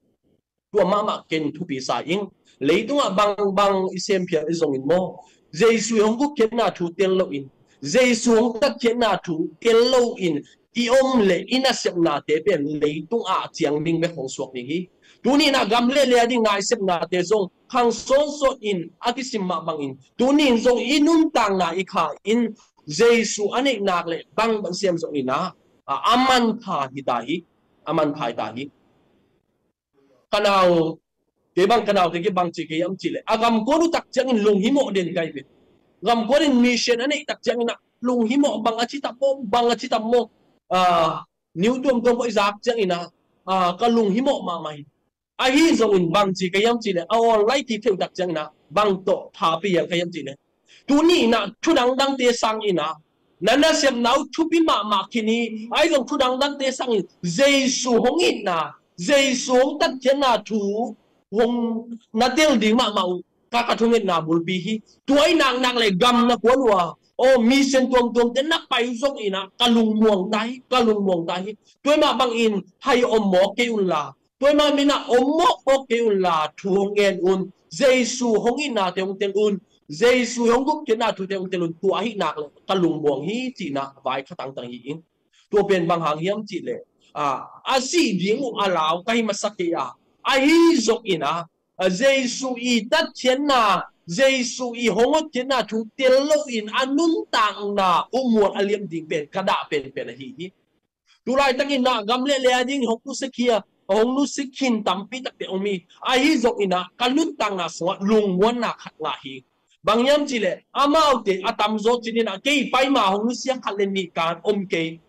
Tua mahmah ken thupi sa ing. Leitungah bangbang i semphial i zongin maw, Jesu i hong gupkhiatna thu tel loin, Jesu hong tatkhiatna thu tel loin i om le i nasepnate pen leitung a ciang ding bek hong suak ding hi. Tuni in ah gam le lei a ding naisepnate zong khang sawnsawn in a kisim mah bangin tuni in zong i nuntakna i kha in Jesu a neihnak le bang bang siam zong in ah, a, a manpha hi ta hi. A manpha hi ta hi. Ka nau, kei bang ka naute kei bang ci kei hiam cih leh a gamkuan uh tak ciangin lunghimawh den kai ve. Gamkuan in mission a neih tak ciangin ah lunghimawh, bang a ci tam maw, bang a ci tam maw, a, niu tuamtuam pawh i zak ciangin ah, a, ka lunghimawh mahmah hi. Ahi zongin bang ci ka hiam cih leh a online kitheu tak ciangin ah bang tawh thapi hial ka hiam cih leh tuni in ah thu dangdangte sangin ah na nasepna uh thupi mahmah khin hi. Ahi zong thu dangdangte sangin Jesu hong itna, Jesu hong tatkhiatna thu hong na tel ding mahmah uh ka, ka thungetna bulpi hi. Tua i naknak le gam na kuan uh a, aw, mission tuamtuamte na pai uh zongin ah ka lungmuang ta hi, ka lungmuang ta hi. Tua mah bangin hai om mawk kei unla, tua mah min ah om mawkmawk kei unla thu hong ngen un. Jesu hong itnate hong tel un. Jesu hong gupkhiatna thute hong tel un. Tua ahih nak le ka lungmuang hi cihna vai kha tangtang hi in. Tua pen bang hang hiam cih leh, a, a sih ding uh a lau ka hi masa kei a, ahi zongin ah, a, Jesu i tatkhiatna, Jesu i hong hotkhiatna thu tel loin a nuntakna uh mual a liam ding pen ka dah penpen ahi hi. Tulaitakin ah gam le lei a ding hong nusia khia, hong nusia khin tampi takte om hi. Ahi zongin ah ka nuntakna sungah lungmuanna khat ngah hi. Bang hiam cih leh amaute a tamzaw cinin ah kei pai ma hong nusia khat le nih kan om kei.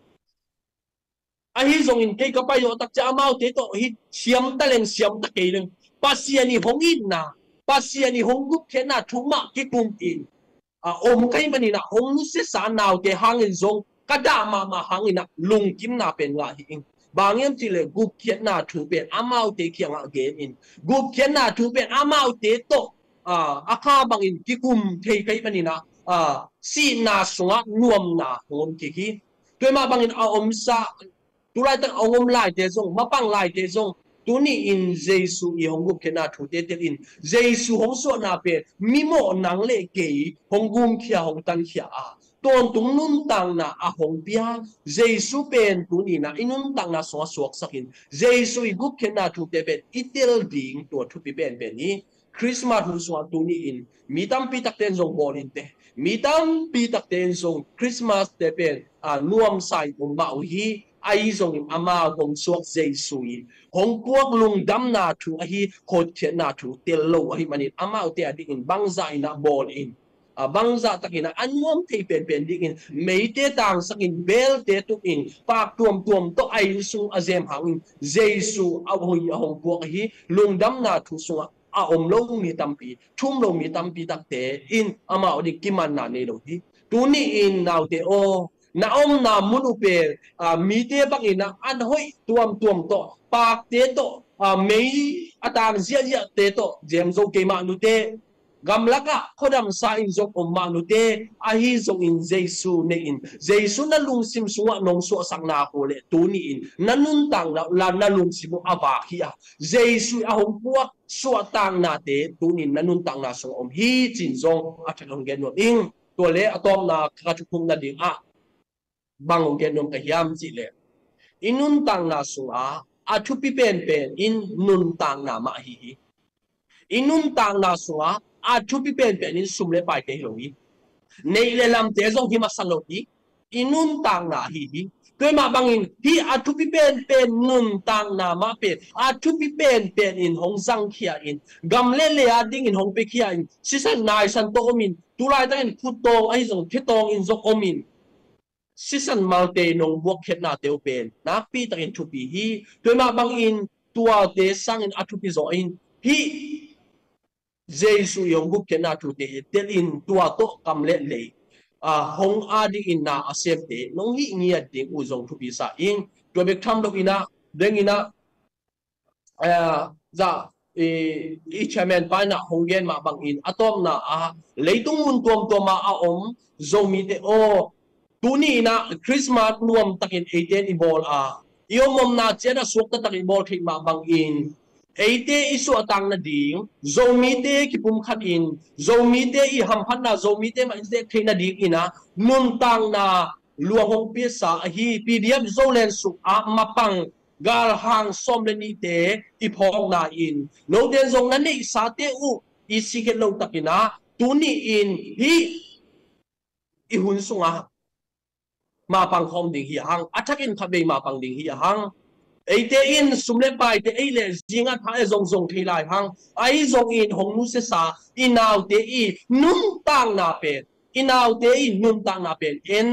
Ahi zongin kei ka pai zawh tak ciang amaute tawh hi siam ta leng siam ta kei leng Pasian i hong itna, Pasian i hong gupkhiatna thu mah kikum in, a, om ka hih manin ah hong nusiasa naute hangin zong ka dah mahmah hangin ah lungkimna pen ngah hi ing. Bang hiam cih leh gupkhiatna thu pen amaute kiangah gen in, gupkhiatna thu pen amaute tawh, a, a kha bangin kikum thei ka hih manin ah, a, sihna sungah nuamna hong om kik hi. Tua mah bangin a omsa, tulaitak a om laite zong, mapang laite zong, tuni in Jesu i hong gupkhiatna thute tel in, Jesu hong suahna pen mimawh nang le kei hong gumkhia, hong tankhia a, tawntung nuntakna a hong pia Jesu pen tuni in ah i nuntakna sungah suaksak in, Jesu i gupkhiatna thute pen i tel ding tua thupi penpen hi. Christmas hun sungah tuni in mi tampi takte in zong bawl in teh, mi tampi takte in zong Christmas te pen, a, nuamsa in om mah uh hi. Ahi zongin amau hong suak Jesu i hong puak lungdamna thu ahi, hotkhiatna thu tel lo ahih manin amaute a dingin bangzah in ah bawl in, a, bangzah takin ah a nuam thei penpen dingin meite tangsak in, belte tuk in, paak tuamtuam tawh a inn sung a zem hangin Jesu a hong, a hong puak ahi. Lungdamna thu sungah a om lo mi tampi, thum lo mi tampi takte in amau ding kimanna nei lo hi. Tuni in naute aw, na omna mun uh pen, a, mite bangin ah an hoih tuamtuam tawh, paakte tawh, a, mei a tang ziahziahte tawh zem zo kei mah nute, gamlakah khuadamsa in zong om mah nute, ahi zongin Jesu nei in, Jesu na lungsim sungah nong suahsakna uh leh tuni in na nuntakna la na lungsim uh a vak hi a, Jesu a hong puak suahtaknate tuni in na nuntakna sungah om hi cin zong a thak hong gen nuam ing. Tua le a tawpna ka thukhupna dingah bang hong gen nuam ka hiam cih leh i nuntakna sungah a thupi penpen in nuntakna mah ahi hi. I nuntakna sungah a thupi penpen in sum le paite hi lo hi. Neih le lamte zong hi masa lo hi. I nuntakna ahi hi. Tua mah bangin hih a thupi penpen nuntakna mah pen a thupi penpen in hong zangkhia in, gam le lei a dingin hong piakhia in, sisan naisan tawh om in, tulaitakin khutawng ahi zong khitawng in zong om in, sisan malte nong buakkhiatnate uh pen nakpi takin thupi hi. Tua mah bangin tuate sangin a thupi zaw in hih Jesu i hong gupkhiatna thute tel in tua tawh gam le lei, a, hong a dingin na a semte nong hih ngiat ding uh zong thupi sa ing. Tua bek tham lo in ah, deng in ah, eh, za, i, i chairman pa in ah hong gen mah bangin a tawpna ah leitung mun tuamtuam ah a om Zomite aw, tuni in ah Christmas nuam takin eite in i bawl a, i om omna ciat ah suakta tak i bawl theih mah bangin eite i suahtak nading, Zomite kipumkhat in, Zomite i hamphatna, Zomite mah i zek theih nading in ah nuntakna luang hong piasa ahi P D F Zoland sung ah mapang galhang sawm le nihte i phawkna in, note zong na neihsate uh i sikhet lo takin ah, tuni in hih i hun sungah mapang khawm ding hi a hang, a thakin khatvei mapang ding hi a hang. Eite in sum le paite ei le zingah tha e zong zong thei lai hang, ahi zongin hong nusiasa i naute i nuntakna pen, i naute i nuntakna pen en,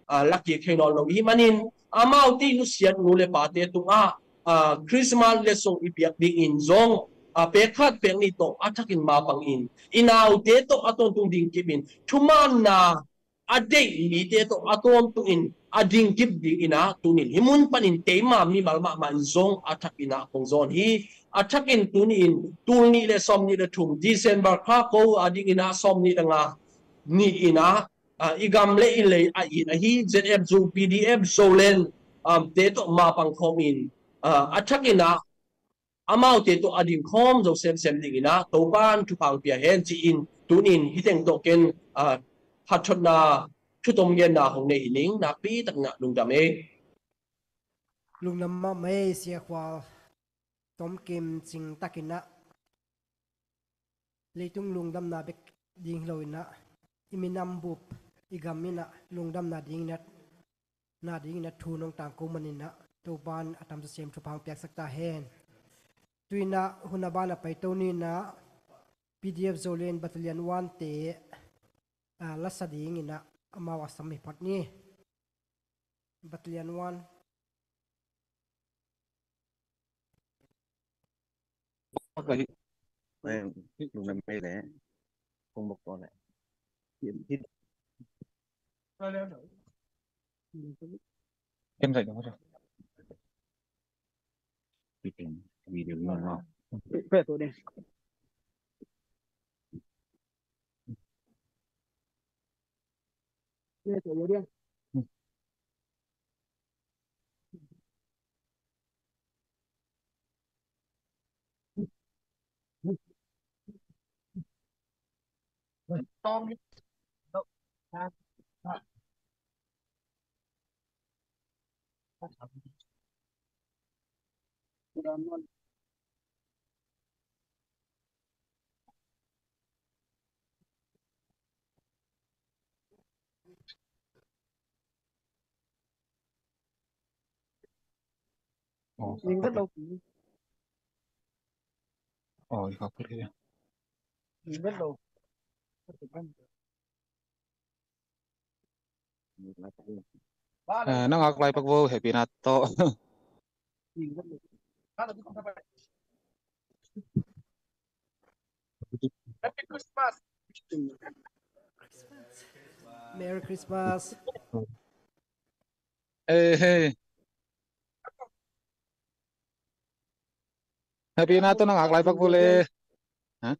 a, lakik thei nawn lo i hih manin, amaute i nusiat nu le pate tungah, a, Christmas letsong i piak dingin zong, a, pek khat pek nih tawh a thakin mapang in, i naute tawh a tawntung ding kip in, thumaanna a deih mite tawh a tawntungin a dingkip dingin ah, tunin hih mun panin keima mimal mahmah in zong a thakin ah kong zawn hi. A thakin tuni in tul nih le sawm nih le thum December kha ko a dingin ah sawm nih le nga ni-in ah, ah, i gam le i lei a it ahi Z F Zo, P D F Zoland, um, te tawh mapang khawmin, ah, a thakin ah amaute tawh a dingkhawm zo semsem dingin ah Topan thupha pia hen ci-in, tunin hih teng tawh ken, ah, phatthotna thutom genna hong nei hi ning. Nakpi takin ah lungdam ei. Lungdam mahmah ei Sia Khual. Tomkim cing takin ah leitung lungdamna bek ding hi lo in ah, i minam bup, i gam in ah lungdamna dingin ah, na dingin ah thu nong tangko manin ah, Topan a tamzaw sem thupha piaksak ta hen. Tu-in ah hun a ban a paito ni-in ah, P D F Zoland Battalion one te, ah, lasa dingin ah amau a sam hi phot ni. Battalion one. Ka hih, eh, hih lungdam mei leh kong bok ko leh. Hih, hih. Ken zai dong. Hih pen video ni no. Pe to ding. Ning vet lo. Oi, ka kut hi. Ning vet lo. Eh, nang ak lai pak vo, happy na to. Happy Christmas. Merry Christmas. Eh, hey. Happy na to nang ak lai pak vo le. Ha?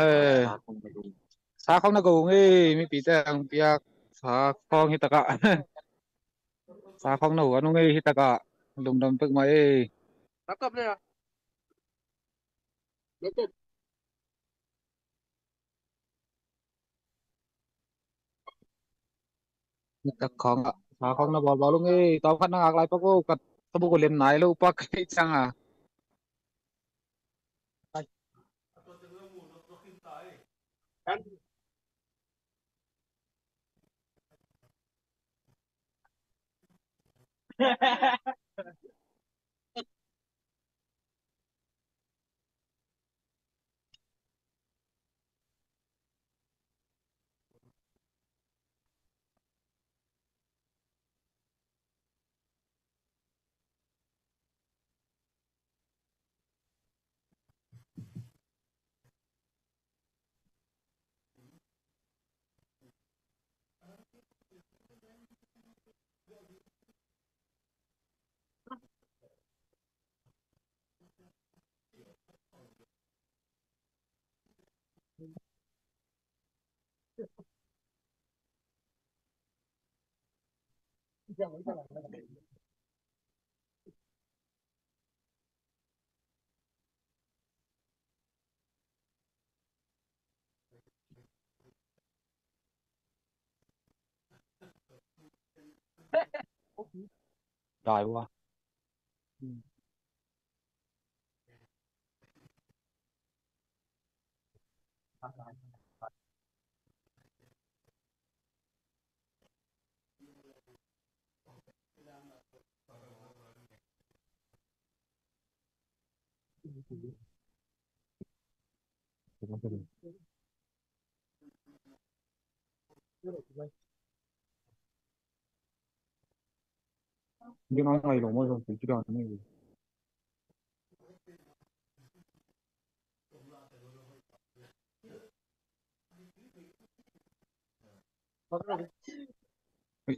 Eh, sa khawng na go ngei, mipite ang piak sa khawng hi takah. Sa khawng na huan ngei hi takah. Lungdam pek mah ei. Nitak khawng ah, sa khawng na bawlbawl ung ei, tawm khat nang ak lai pak vo, ka tabuk uh len nai lo pak ei ciang a. Dai wa.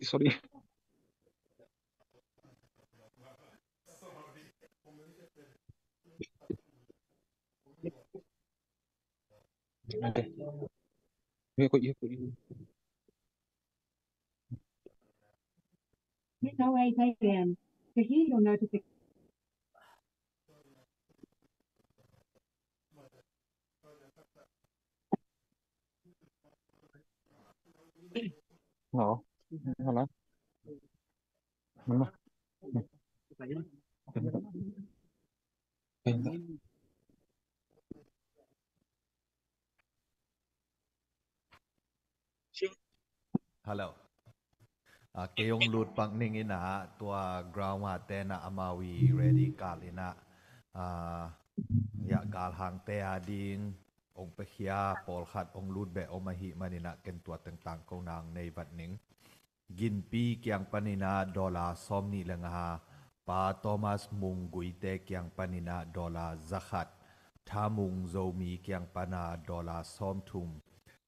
Sorry. Hei, kau, hei, kau. It's oh eight a m. To hear your notification. No. Hala. Hala. Hello. Ah, kei hong lut pak ning in ah, tua ground ah te na amau i ready kal in ah, ah, ya galhang te a ding hong piakhia pawlkhat hong lut beh om ahih manin ah ken tua teng tangko na hong nei vat ning. Ginpi kiang panin ah dollar sawm nih le nga, Pa Thomas Mung Guite kiang panin ah dollar zakhat, Tha Mung Zomi kiang pan ah dollar sawm thum,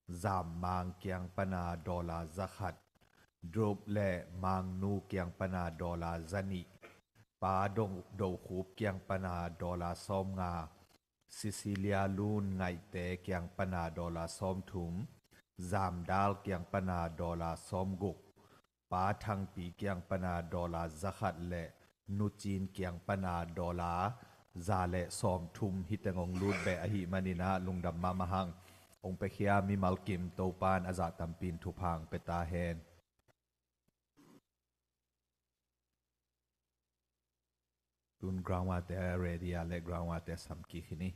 Zam Mang kiang pan ah dollar zakhat, Drup le Mang Nu kiang pan ah dollar zanih, Pa Dong Do Khup kiang pan ah dollar sawm nga, Cecilia Lun Ngaihte kiang pan ah dollar sawm thum, Zam Dal kiang pan ah dollar sawm guk, Pa Thang Pi kiang pan ah dollar zakhat le Nu Cin kiang pan ah dollar za le sawm thum hi teng hong lut beh ahih manin ah lungdam mahmah hang. Hong piakhia mimal kim Topa'n a zah tampi in thupha hong pia ta hen. Tun ground ah te ready a leh ground ah te sam kik hi ni.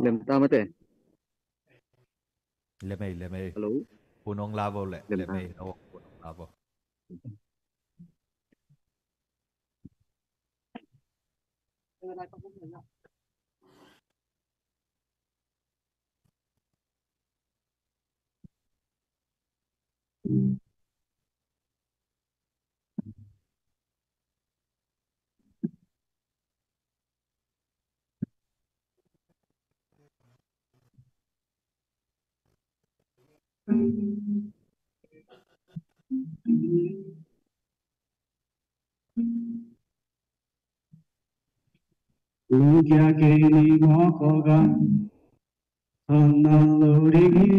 Lem ta mate. Lem ei, lem ei. Hello. Hun hong la vo le. Lem ta. Lem ei. Hun hong la vo. Lungkia kei ni maw Kawlgam, thon nawn lo ding hi,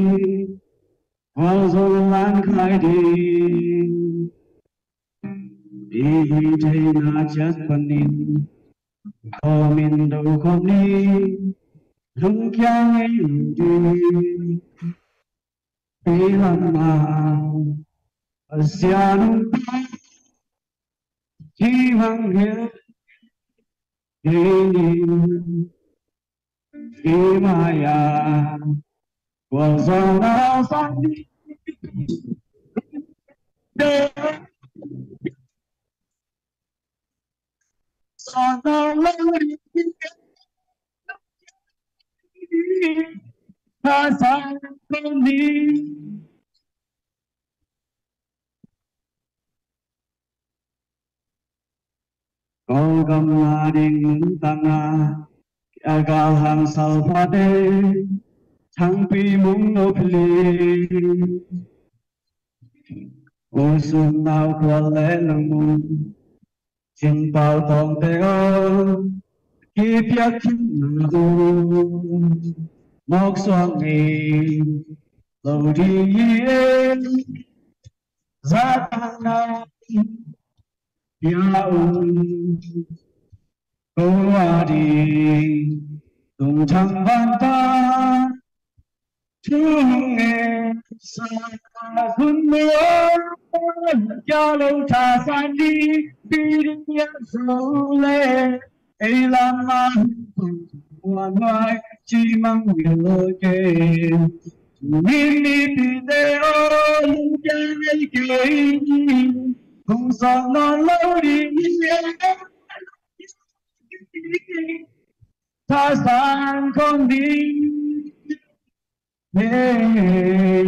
khualzin langkhai ding. I hih theihna ciat panin kawmin do khop ni, lungkia ngei lo ding. Peilam a Pasian hong pai, hih hang hial ding in, hih mai-ah khualzin a zang ding. Kawlgam a ding nuntakna, a galhang salphate, Thangpi Mung Nopli, U Sum Nau Khual le Lungmung, Cin Pau Tawngte aw, kipiak khin na uh. mawk suak ngei lo ding hi e. Zatang na pia un, ko a ding lungtang van ta. Thu ngen sa hun muan, kia lo tha sa ni, pi ding ya zo le. Ei lam a hun pang muan huai, ci mang ngel lo ke. Min mi pi te o, lung kia ngei kei ni, kong sa non lo ding hi e. Thasan khong ding. Hey.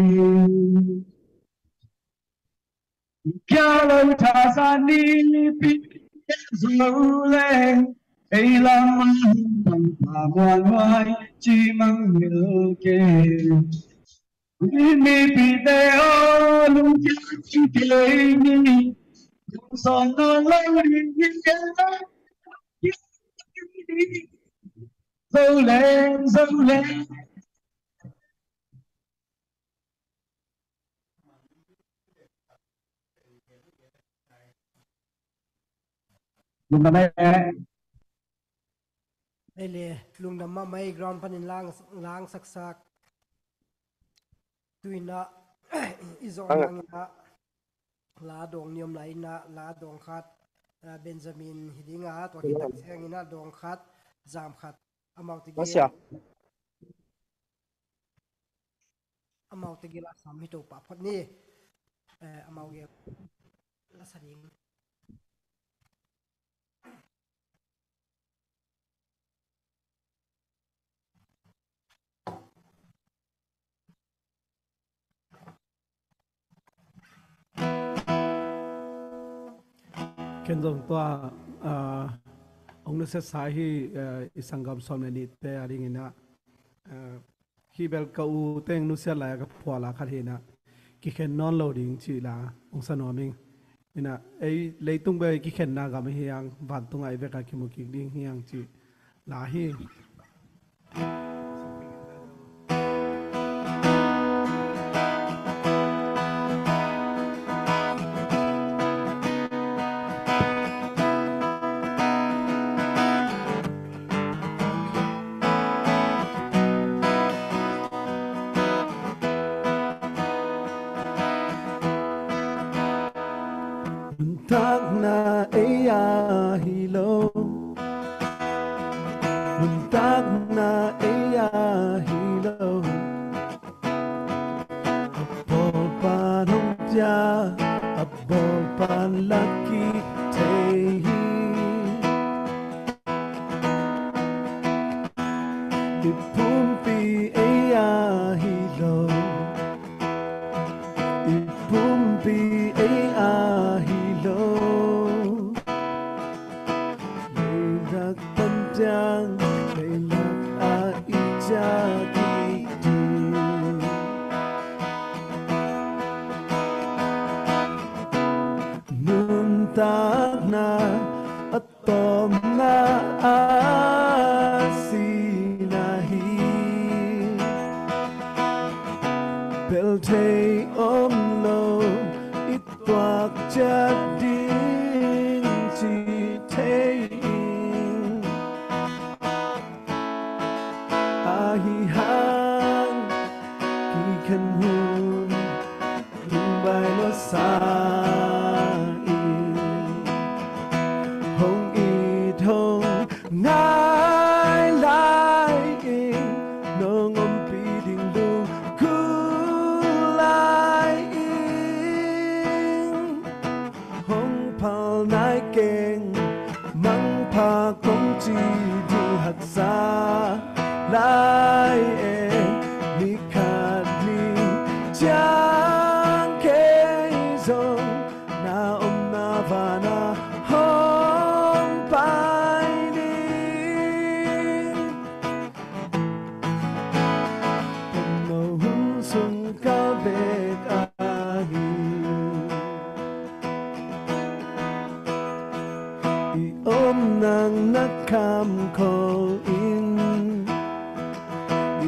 Kia lo thasan ni pi zo le. Ei lam a hun pang pa muan huai, ci mang ngel lo ke. Mi pi te o, lung kia ngei kei ni, kong sa non lo ding hi e. Zo leng, zo leng. Lungdam e. Ei le, lungdam mahmah ei, ground panin lang, lang saksak. Tu in ah, i zawh nang in ah, la dawng ni om lai in ah, la dawng khat, ah, Benjamin hi ding a, tua khit tak ciangin ah dawng khat, zam khat, amau tegel, amau tegel a sam hi to pah phot ni. Eh, amau gel la sa ding. Ken zong tua, ah, hong nusiatsa hi, ah, i sanggam sawm le nihte a dingin ah, ah, hih bel ka u teng nusiat lai-a ka phual a khat hi in ah, kikhen nawn lo ding cih la hong sa nuam ing. In ah, ei leitung bel kikhenna gam hi hang, vantungah i vekpi-a kimu kik ding hi hang cih la hi. Nuntakna ei a hi lo, nuntakna ei a hi lo. A bawlpa'n hong pia, a bawlpa'n la kik thei hi. I pumpi ei a hi lo, i pumpi ei a hi lo. Leilak pan ciang, leilak ah i ciah kik ding. Nuntakna a tawpna a sihna hi. Bel thei om lo, i tuak ciat ding ci thei ing. Ahi hang kikhen hun tung baih lo sa ing. Hong it hong ngai lai ing, nong ompih ding lungkul lai ing. Hong phal nai keng, mangpha kong ci ding haksa lai e. Ni khat ni ciang kei zong na omna vanah hong pai ding. Pen no hun sung kal bek ahi. I om nang na kham khol in, i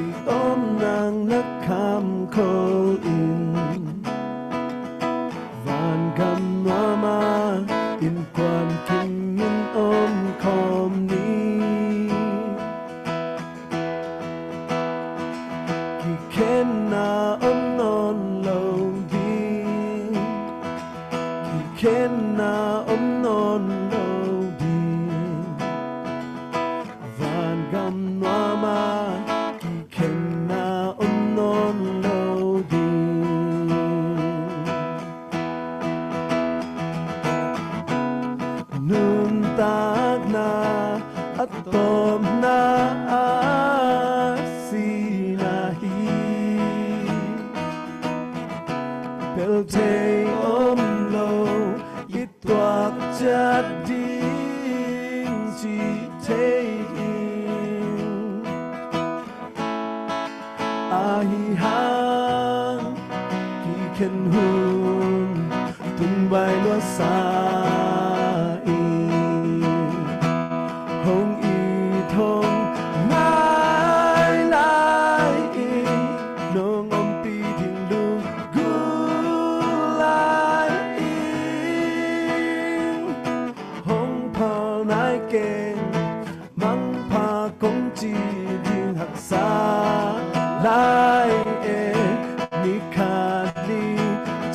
kikhenna om nawn lo ding. Vangam nuama kikhenna om nawn lo ding. Nuntakna a tawpna a sina hi. Pel thei om lo, i tuak ciat ding ci thei ing. Ahi hang kikhen hun tung bai lua sa ing. Hong it hong ngai lai ing, nong ompih ding lunggulh lai ing. Hong phal nai keng, mangpha kong ci ding haksa lai e. Ni khat ni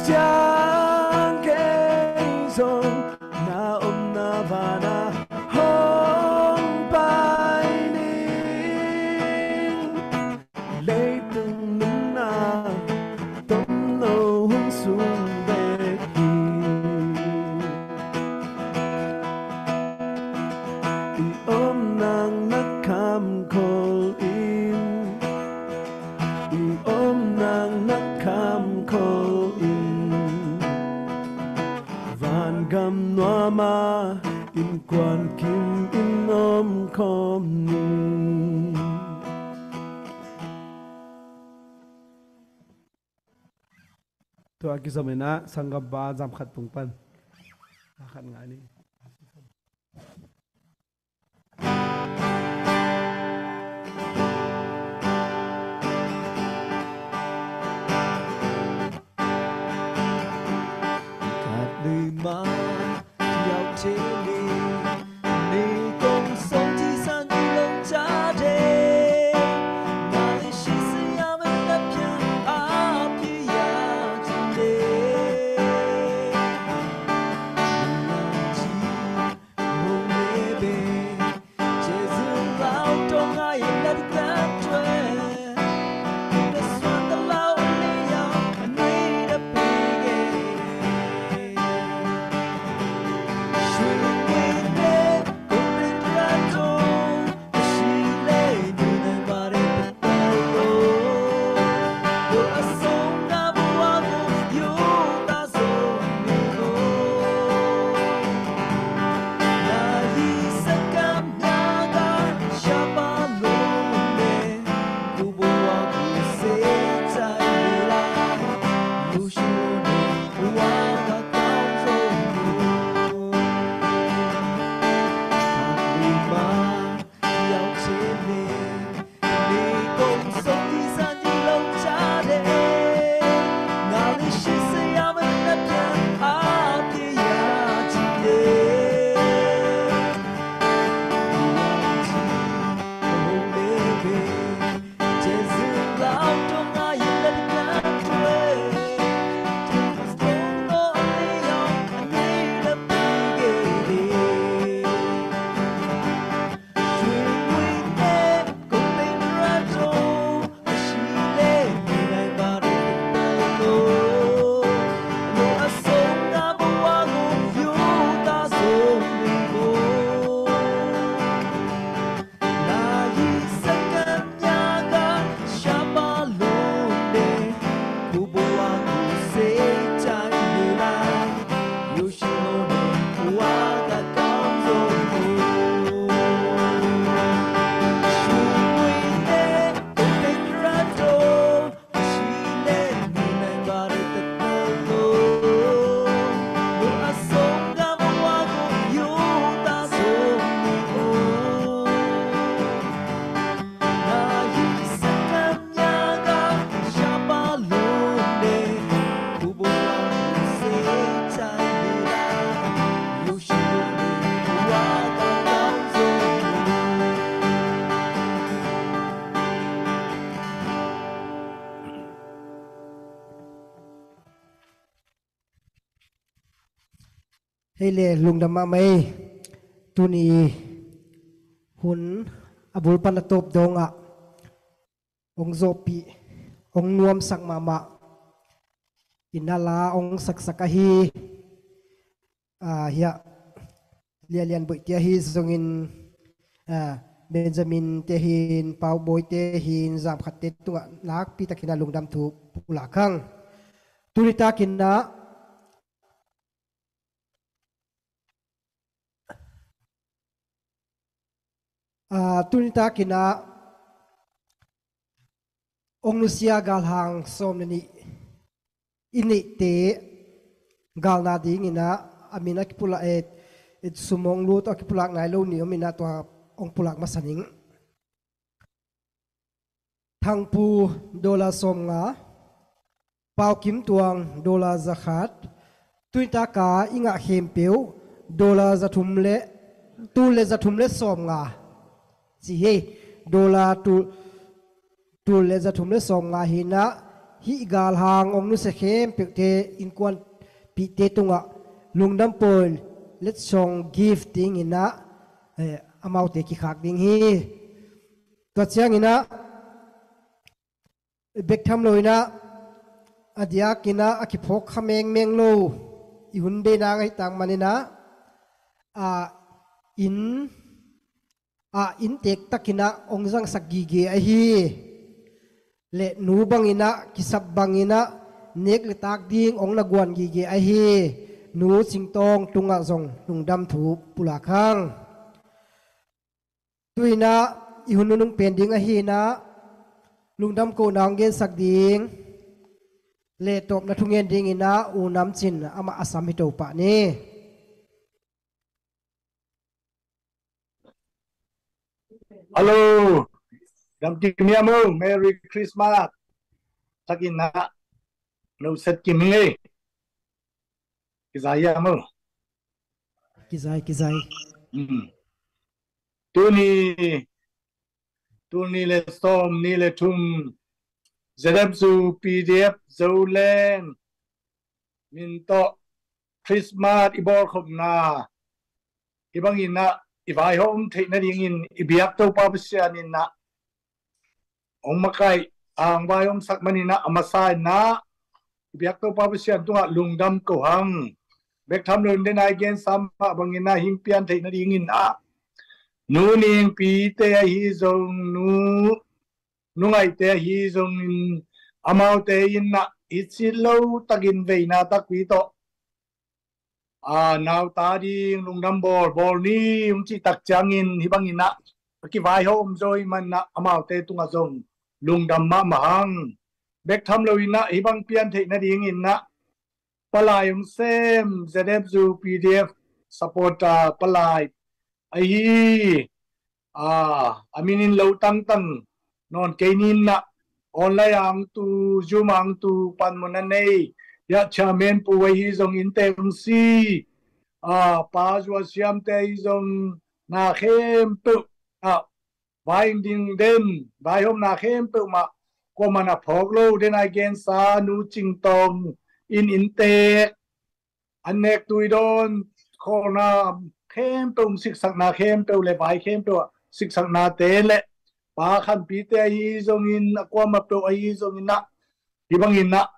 ciang kei zong na omna vana hong pai ning. Leitung nunna tomno hun sung bek hi. I om nang na kham khol in, i om nang na kham khol in. Vangam nuama innkuan kim in om khawm ni. Tua kizom in ah sanggampa zam khat tung pan a khat ngai ni. Hei le, lungdam mahmah ei. Tuni hun a bul pan a tawp dawngah hong zawhpih, hong nuamsak mahmah, inn ah la hong saksak ahi, ah, hiah Lianlian Boihte ahi zongin, ah, Benjamin te hin, Pau Bawite hin, Zamkhatte tungah nakpi takin ah lungdam thu pulak hang. Tuni takin ah, ah, tuni takin ah hong nusia galhang sawm le nih i neihte galna dingin ah, a min a kipulak, eh, eh, sum hong lut a kipulak nai lo ni om in ah, tua hong pulak masa ning. Thangpu dollar sawmnga, Pau Kim Tuang dollar zakhat, tuni taka i ngah khempeuh dollar zathum le, tul le zathum le sawmnga. Ci hi, dollar tul, tul le zathum le sawmnga hi in ah, hih galhang hong nusia khempeuhte innkuanpihte tungah lungdam pawi, Let's Song Gift dingin ah, eh, amaute kikhak ding hi. Tua ciangin ah, bek tham lo in ah, a diakin ah a kiphawk kha mengmeng lo i hun bei nang ahi tak manin ah, a inn, a inntek takin ah hong zangsak gige ahi le, nu bangin ah, kisap bangin ah, nek le tak ding hong na guan gige ahi Nu Cing Tawng tungah zong lungdam thu pulak hang. Tu in ah i hun nunung pen ding ahi in ah, lungdam kohna hong gensak ding le tawpna thungen dingin ah U Nam Cin, amah Assam hi to pah ni. Hello. Dam kim hiam o, Merry Christmas. Takin ah no set kim hi ngei. Kizai hiam o. Kizai, kizai. Hmm. Tuni, tuni le sawm ni le thum, Z F U P D F Zoland min tawh Christmas i bawlkhopna, hih bangin ah i vaihawm theih nadingin i biak Topa Pasian in ah hong makaih, a hong vaihawmsak manin ah, a masa in ah i biak Topa Pasian tungah lungdam ko hang. Bek tham lo in, den a i gensa mah bangin ah hih pian theih nadingin ah, Nu Ning Pite ahi zong, Nu, Nu Ngaihte ahi zongin, amaute in ah i ci lo takin veina takpi tawh, a, nauta ding lungdam bawl, bawl ni, hong cih tak ciangin, hih bangin ah a kivaihawm zaw ahih manin ah, amaute tungah zong lungdam mahmah hang. Bek tham lo in ah hih bang pian theih nadingin ah palai hong sem, Z F U P D F supporter palai ahi, a, a min in lo tangtang nawn kei ni in ah, online ah hong tu, Zoom ah hong tu, panmun a nei, hiah Chairman Pu ahi zong, innte hong si, a, Pa Zua Siamte ahi zong, na khempeuh, a, vai ding den, vaihawmna khempeuh mah, kuaman a phawk lo, den a i gensa Nu Cing Tawng in inntek, an nek tui dawn, khawlna khempeuh, siksakna khempeuh le vai khempeuh ah siksaknate le Pa Khan Pite ahi zongin, a kuamah peuh ahi zongin ah, hih bangin ah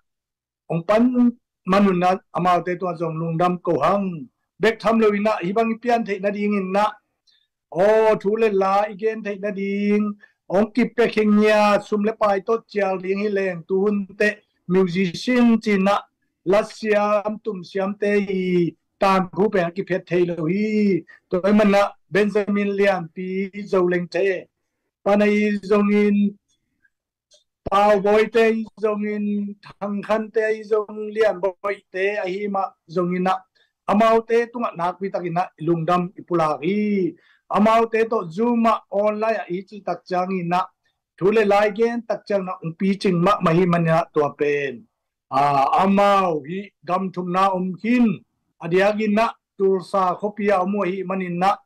hong pan man un ah, amaute tungah zong lungdam ko hang. Bek tham lo in ah hih bang i pian theih nadingin ah, aw, thu le la i gen theih nading hong kipia khin ngiat, sum le pai tawh cial ding hi leng, tu hun teh musician ci in ah, lasiam, tumsiamte i tanphu pen a kiphet thei lo hi. Tua ahih manin ah Benjamin Lianpi, Zo Lengte pan ahi zongin, Pau Bawite ahi zongin, Thang Khante ahi zong, Lian Bawite ahi mah zongin ah, amaute tungah nakpi takin ah i lungdam i pulak hi. Amaute tawh Zoom ah, online ah i cih tak ciangin ah, thu le la i gen tak ciangin ah hong picing mahmah ahih manin ah, tua pen, a, amau hih gam thumna om khin, a diakin ah Tulsa khuapi ah om uh ahih manin ah,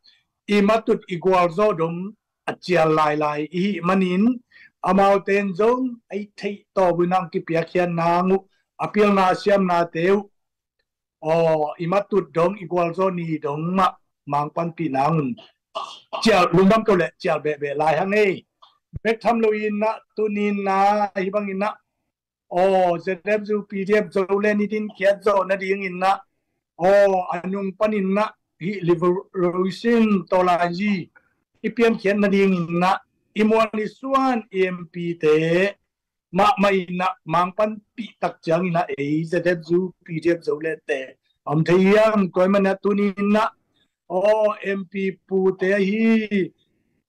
i matut i gualzawh dom a cial lailai i hih manin, amaute in zong a i theih tawp uh in ah hong kipiakkhiat nang uh, a pilna a siamnate uh aw, i matut dong, i gualzawh ni dong mah mangpanpih nangun cial, lungdam ko le cial behbeh lai hang ei. Bek tham lo in ah, tuni in ah, hih bangin ah, aw, Z F U P D F Zoland i dinkhiat zawh nadingin ah, aw, a nung panin ah, hih Liberation Tawlanzi i piankhiat nadingin ah, i muan i suan M P te mahmah in ah, mangpanpih tak ciangin ah, ei Z F U P D F Zoland te om thei hiam? Tua ahih manin ah, tuni in ah, aw, M P pute ahi,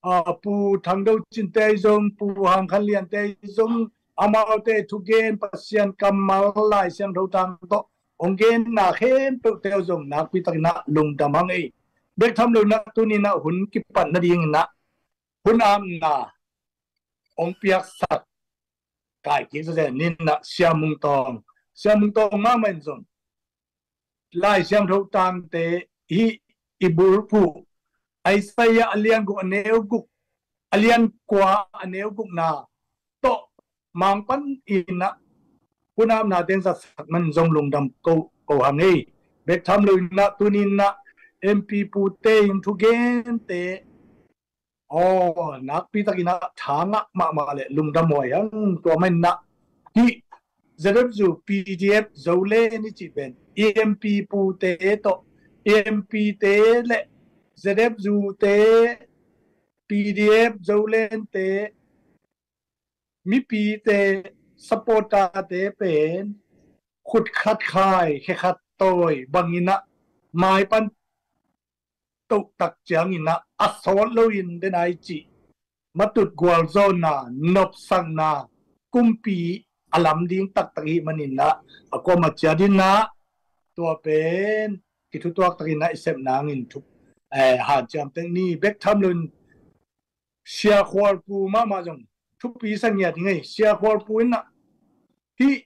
a, Pu Thang Do Cin te ahi zong, Pu Hang Khan Lian te ahi zong, amaute thugen, Pasian kammal, Lai Siangtho tang tawh hong genna khempeuhte uh zong nakpi takin ah lungdam hang ei. Bek tham lo in ah, tuni in ah hun kipat nadingin ah hun apna hong piaksak, kai kik zazen in ah, Sia Mung Tawng, Sia Mung Tawng mahmah in zong Lai Siangtho tangte, hih i bulphuh Isaiah a lian guk a neu guk, a lian kua a neu gukna tawh mangpan in ah hun apna teng zatsak man zong lungdam ko, ko hang ei. Bek tham lo in ah, tuni in ah M P pute in thugente, aw, nakpi takin ah tha ngah mahmah le lungdam huai hang. Tua manin ah, hih Z F U P D F Zoland i cih pen M P pute tawh, M P te le Z F U te, P D F Zoland te, mipite, supporter te pen khut khat khai, khe khat tawi bangin ah maipan toh tak ciangin ah, a sawt loin den ai cih matut gualzawhna, nopsakna, kumpi a lam ding taktak i hih manin ah, a kuamah ciat in ah, tua pen kithutuak takin ah i sep nangin thu, eh, hanciam teng ni. Bek tham lo in Sia Khualpu mahmah zong thupi sa ngiat hi ing ei. Sia Khualpu in ah, hih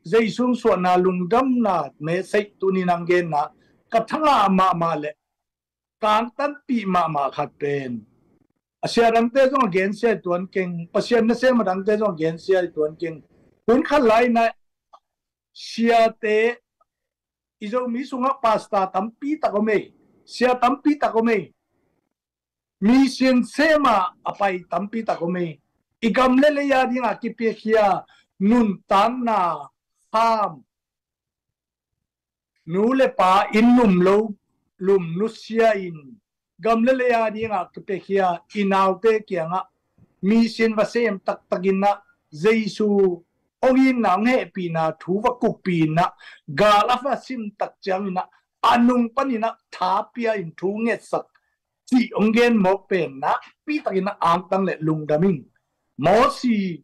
Zeisu suahna lungdamna message tuni in ah hong genna, ka tha ngah mahmah le ka angtanpih mahmah khat pen, a sia dangte zong a gensia i tuan keng, Pasian nasem a dangte zong a gensia i tuan keng. Hun khat lai in ah siate, i Zomi sungah pastor tampi tak om ei, sia tampi tak om ei, mission sem a a pai tampi tak om ei. I gam le lei a dingah kipiakhia nuntakna kham, nu le pa inn lum lo lum nusia in, gam le lei a dingah kipiakhia i naute kiangah mission va sem taktakin ah, Jesu hong itna, hong hehpihna thu va kuppih in ah, gal a va sim tak ciangin ah, a nung panin ah tha pia in thu ngetsak cih hong gen mawk pen nakpi takin ah angtang le lungdam ing. Mosi,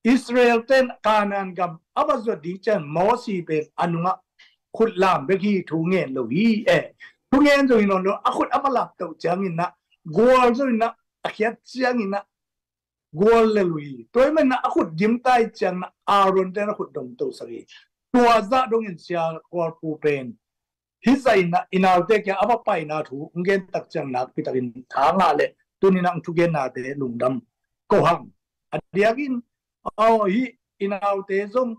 Israel ten Kanaan gam a va zuat ding ciang Mosi pen a nungah khut lam bek hi, thu ngen lo hi. Eh, thu ngen zong hi nawn lo, a khut a va lam toh ciangin ah, gual zong in ah, a khiat ciangin ah gual lel uh hi. Tua ahih manin ah a khut gimta ahih ciangin ah Aaron ten a khut dong tosak hi. Tua zah dongin Sia Khualpu pen hih zah in ah i naute kiang a va paina thu hong gen tak ciang nakpi takin tha ngah le tuni in ah hong thugennate lungdam ko hang. A diakin, aw, hih i naute zong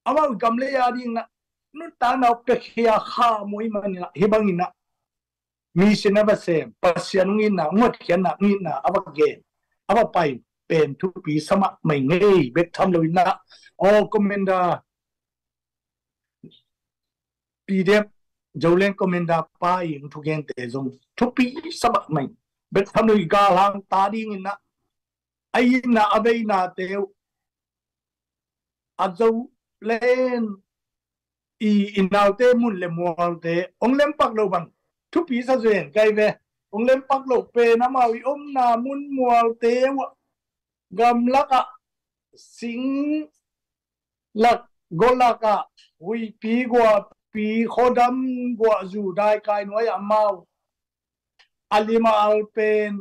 amau gam le a dingin ah nuntakna uh piakhia kham uh ahih manin ah, hih bangin ah mission a va sem, Pasian hong itna, hong hotkhiatna, hong itna a va gen, a va pai pen thupi sa mahmah ing ei. Bek tham lo in ah, aw, Commander, P D F Zoland Commander pa i hong thugente zong thupi sa mahmah ing. Bek tham lo in, galhang ta dingin ah a itna a veinate uh, a Zoland i, i naute mun le mualte hong lempak lo bang thupi sa zen kai ve. Hong lempak lo pen amau i omna mun mualte uh ah, gamlak ah, sing lak, golak ah, huihpi guahpi, khuadam guah zu daikai nuai ah amau a lim a al pen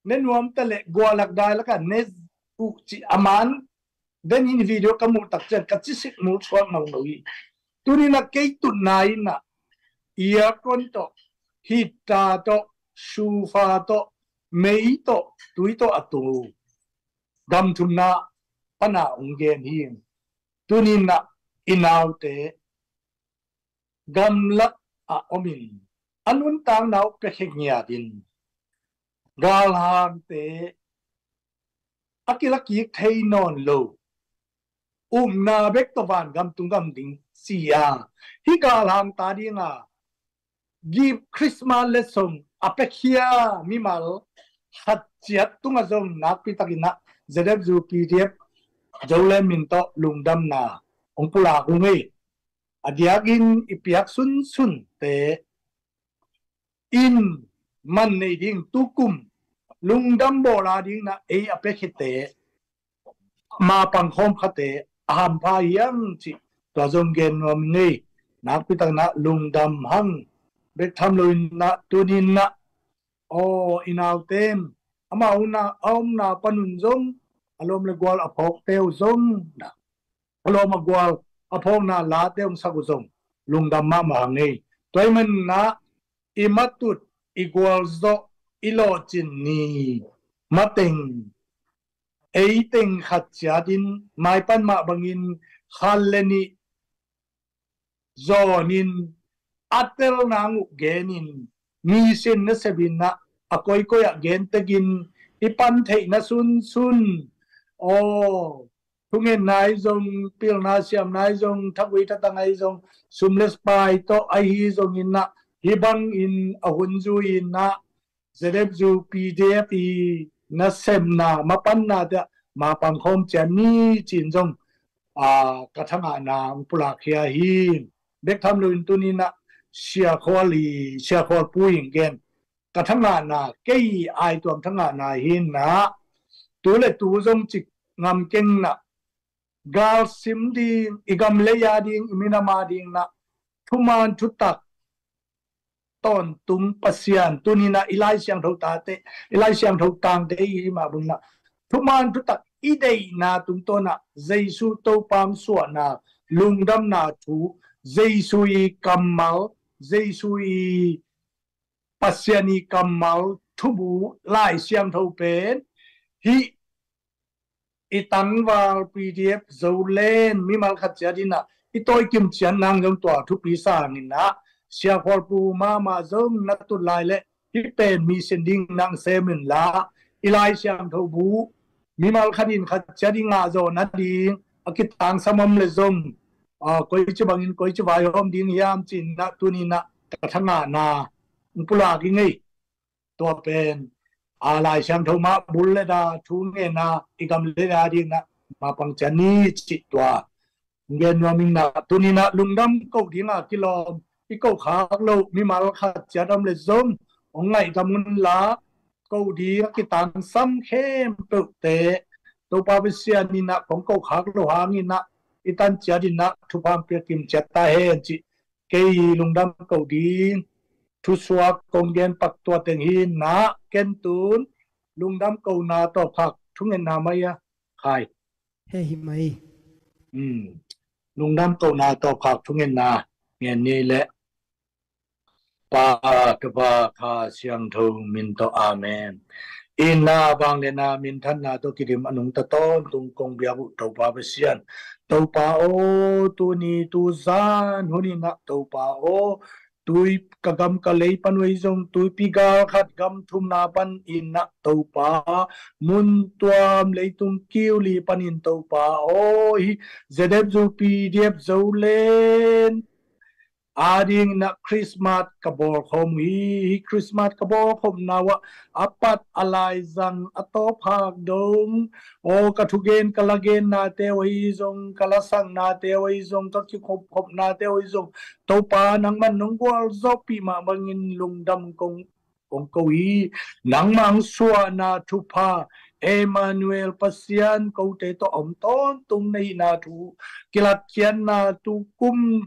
ne nuam ta leh guahlak dailak ah ne uh cih a man den in video ka muh tak ciang ka cisik muh suak mang lo hi. Tuni in ah kei tutna in ah aircon tawh, heater tawh, sofa tawh, mei tawh, tui tawh a tu, gam thumna pan a hong gen hi. Tuni in ah i naute gamlak a omin a nuntakna uh piakhia ngiatin galhangte a kilakik thei nawn lo upna bek tawh vangam tung gam ding ci a, hih galhang ta dinga gift Christmas le song a piakhia mimal khat ciat tungah zong nakpi takin ah Z F U P D F Zoland min tawh lungdamna hong pulak uh ngei. A diakin i piak sunsunte in man nei ding tukum lungdam bawla dingin ah ei a piakhite ma pangkhawm khate a hampha hiam cih tua zong gen nuam ngei. Nakpi takin ah lungdam hang bek tham loin ah tunin ah aw i naute in amau na a omna panun zong a lawm le gual a phawkte uh zong na a lawm a gual a phawkna late hong sak uh zong lungdam mahmah hang ei. Tua ahih manin ah i matut i gualzawh i lawhcin ni mateng eiteng khat ciatin maipan mah bangin khan le nih zawnin a tel nang uh genin misin nasepin ah a koikoi ah gentekin i pan theihna sunsun aw thungetna i zong, pilna siamna i zong, thagui thatang i zong, sum le pai tawh ahi zongin ah hih bangin a hun zui-in ah Z F U P D F i nasepna mapannate ah ma pangkhawm ciat ni ci-in zong a ka thangahna hong pulak khia hi. Bek tham loin tunin ah Sia Khual i Sia Khual Pu in gen ka thangahna kei aituam thangahna hi-in ah tu le tu zong cik ngam keng nah galsim ding i gam lei a ding i minam a ding nah thuman thutak tawntung Pasian tunin ah i Lai Siangtho tate i Lai Siangtho tangte i hih mah bangin ah thuman thutak i deihna tungtawn ah Jesu Topa hong suahna lungdamna thu Jesu i kammal Jesu i Pasian i kammal thubu Lai Siangtho pen hih i tangval P D F Zoland mimal khat ciat in ah i tawikim ciat nang zong tua thupi sangin ah Sia Khual Pu mahmah zong na tut lai leh hih pen misin ding nang sem inla i Lai Siangtho bu mimal khat in khat ciat i ngah zawh nading a kitangsam om le zong koici bangin koici vaihawm ding hiam ci-in ah tunin ah ka thangahna hong pulak i ngei. Tua pen a Lai Siangtho mah bul le da thu ngen a i gam le da ding nah ma pang ciat ni cih tua ngen nuam ing nah tunin ah lungdam ko ding a kilawm i ko khak loh mimal khat ciat om le zong hong ngaih gam un la ko ding a kitangsam khempeuhte Topa Pasian in ah kong ko khak loh hangin ah i tan ciat in ah thupha hong pia kim ciat ta hen cih kei lungdam ko ding thusuak kong gen pak tua teng hi nah ken tun lungdam kona tawpkhak thungetna mai a khai. He hi mai. Lungdam kona tawpkhak thungetna ngen ni leh Pa, Tapa, Kha Siangtho min tawh amen. Itna, vangliatna, minthanna tawh kidim a nungta tawntung kong biak uh Topa Pasian, Topa aw, tuni tu zan hun in ah Topa aw, tui ka gam ka lei pan uh ahi zong tuipi gal khat gam thumna pan in ah Topa mun tuam leitung kiu li panin Topa aw, hih Z F U P D F Zoland a dingin ah Christmas ka bawlkhawm uh hi. Hih Christmas ka bawlkhawmna uh ah a pat a laizang a tawpkhak dong aw, ka thugen ka lagennate uh ahi zong, ka lasaknate uh ahi zong, ka kikhopkhopnate uh ahi zong Topa nangman nong gualzawhpih mah bangin lungdam kong kong ko hi. Nangmah hong suahna thupha Emmanuel Pasian kote tawh om tawntung na hihna thu kilatkhiatna tukum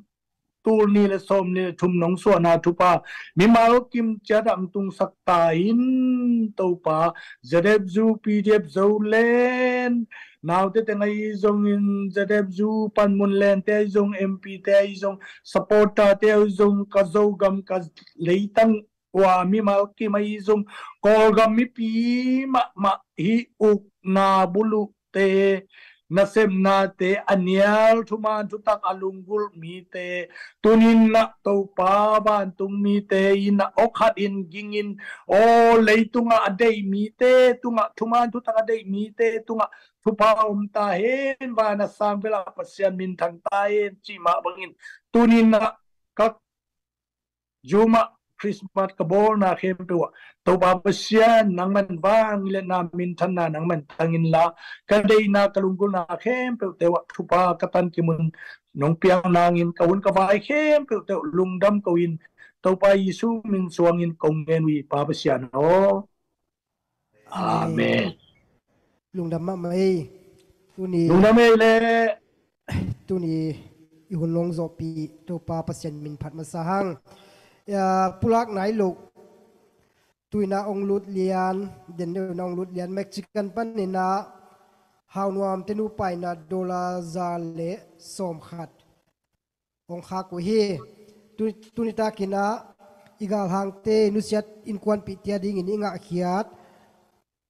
tul nih le sawm nih le thum nong suahna thupha mimal kim ciat ah hong tungsak ta in Topa. Z F U P D F Zoland naute teng ahi zongin Z F U panmun lente ahi zong M P te ahi zong supporter te ahi zong ka Zogam ka leitang ua mimal kim ahi zong Kawlgam mipi mahmah hih ukna buluhte nasemnate a nial thuman thutak a lunggulh mite, tuninah Topa vantung mite inah awkhatin gingin, aw leitungah a deih mite tungah, thuman thutak a deih mite tungah thupha om ta hen, vana sang belah Pasian minthang ta hen cih mah bangin tuninah ka Zoom ah Christmas ka bawlna khempeuh ah Topa Pasian nangman vang le na minthanna nangman tang inla, ka deihna ka lunggulhna khempeuhte uh ah thupha ka tankimun nong piak nangin ka hun ka vai khempeuhte uh lungdam ko-in Topa Jesu min suangin kong ngen uh hi Pa Pasian aw. Amen. Lungdam mahmah ei. Tuni lungdam ei le. Tuni i hun long zawhpih Topa Pasian min phat masa hang. Pulak nai loh tuina ong lut lian, den deuhna ong lut lian Mexican paninah haunuam te nupaina dollar za le sawmkhat ong khak uh hi. Tuni takinah i galhangte nusiat innkuanpihte adingin i ngahkhiat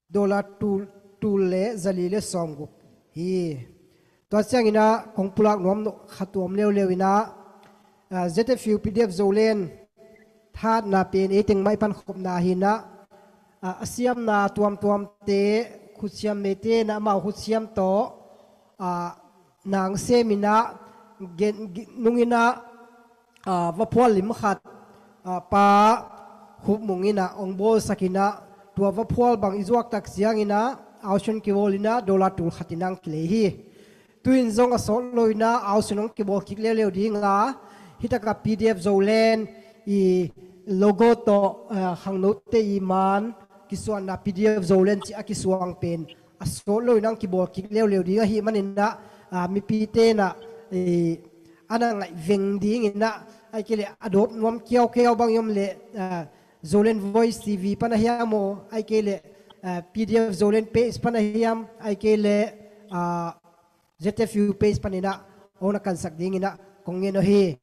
dollar tul le zali le sawmguk hi. Tua cianginah kong pulak nuam khat tuam leuleu inah ZFU PDF Zoland thahatna pen eiteng mah i pankhopna hinah a siamna tuamtuamte khutsiam neite na amau khutsiam tawh nang seminah nunginah vaphual lim khat Pa Hup Mung inah ong bawlsakinah tua vaphual bang i zuaktak cianginah auction kibawl inah dollar tul khat inah ang kilei hi. Tuin zong a sawt loinah auction ong kibawl kik leuleu dinga hitaka PDF Zoland i logo tawh khangnote i man kisuanna PDF Zoland cih a kisuang pen a sawt loinah ang kibawl kik leuleu ding ahih maninah mipite inah a na ngaih veng dinginah ai kei leh a dawp nuam kiaukiau bang i om leh Zoland Voice TV pana hiam aw ai kei leh PDF Zoland page pana hiam ai kei leh ZFU page paninah ong na kansak dinginah kong ngen uh hi.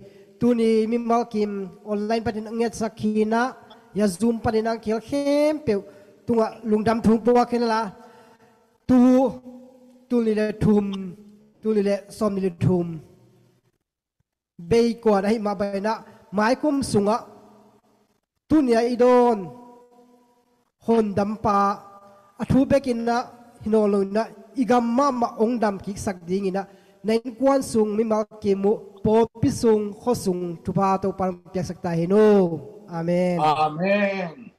Tuni mimal kim online panin a ngetsak hinah ya Zoom paninah ang kihel khempeuh tungah lungdam thu puak hinla. Tu tul nih le thum, tul nih le sawm nih le thum bei kuan ahih mah banginah maikum sungah tunia i dawn hondampa a thu bekinah hi nawn loinah i gam mahmah ong dam kiksak dinginah na innkuan sung mimal kim uh pawlpi sung khua sung thupha Topa in piaksak ta hen uh. Amen. Amen.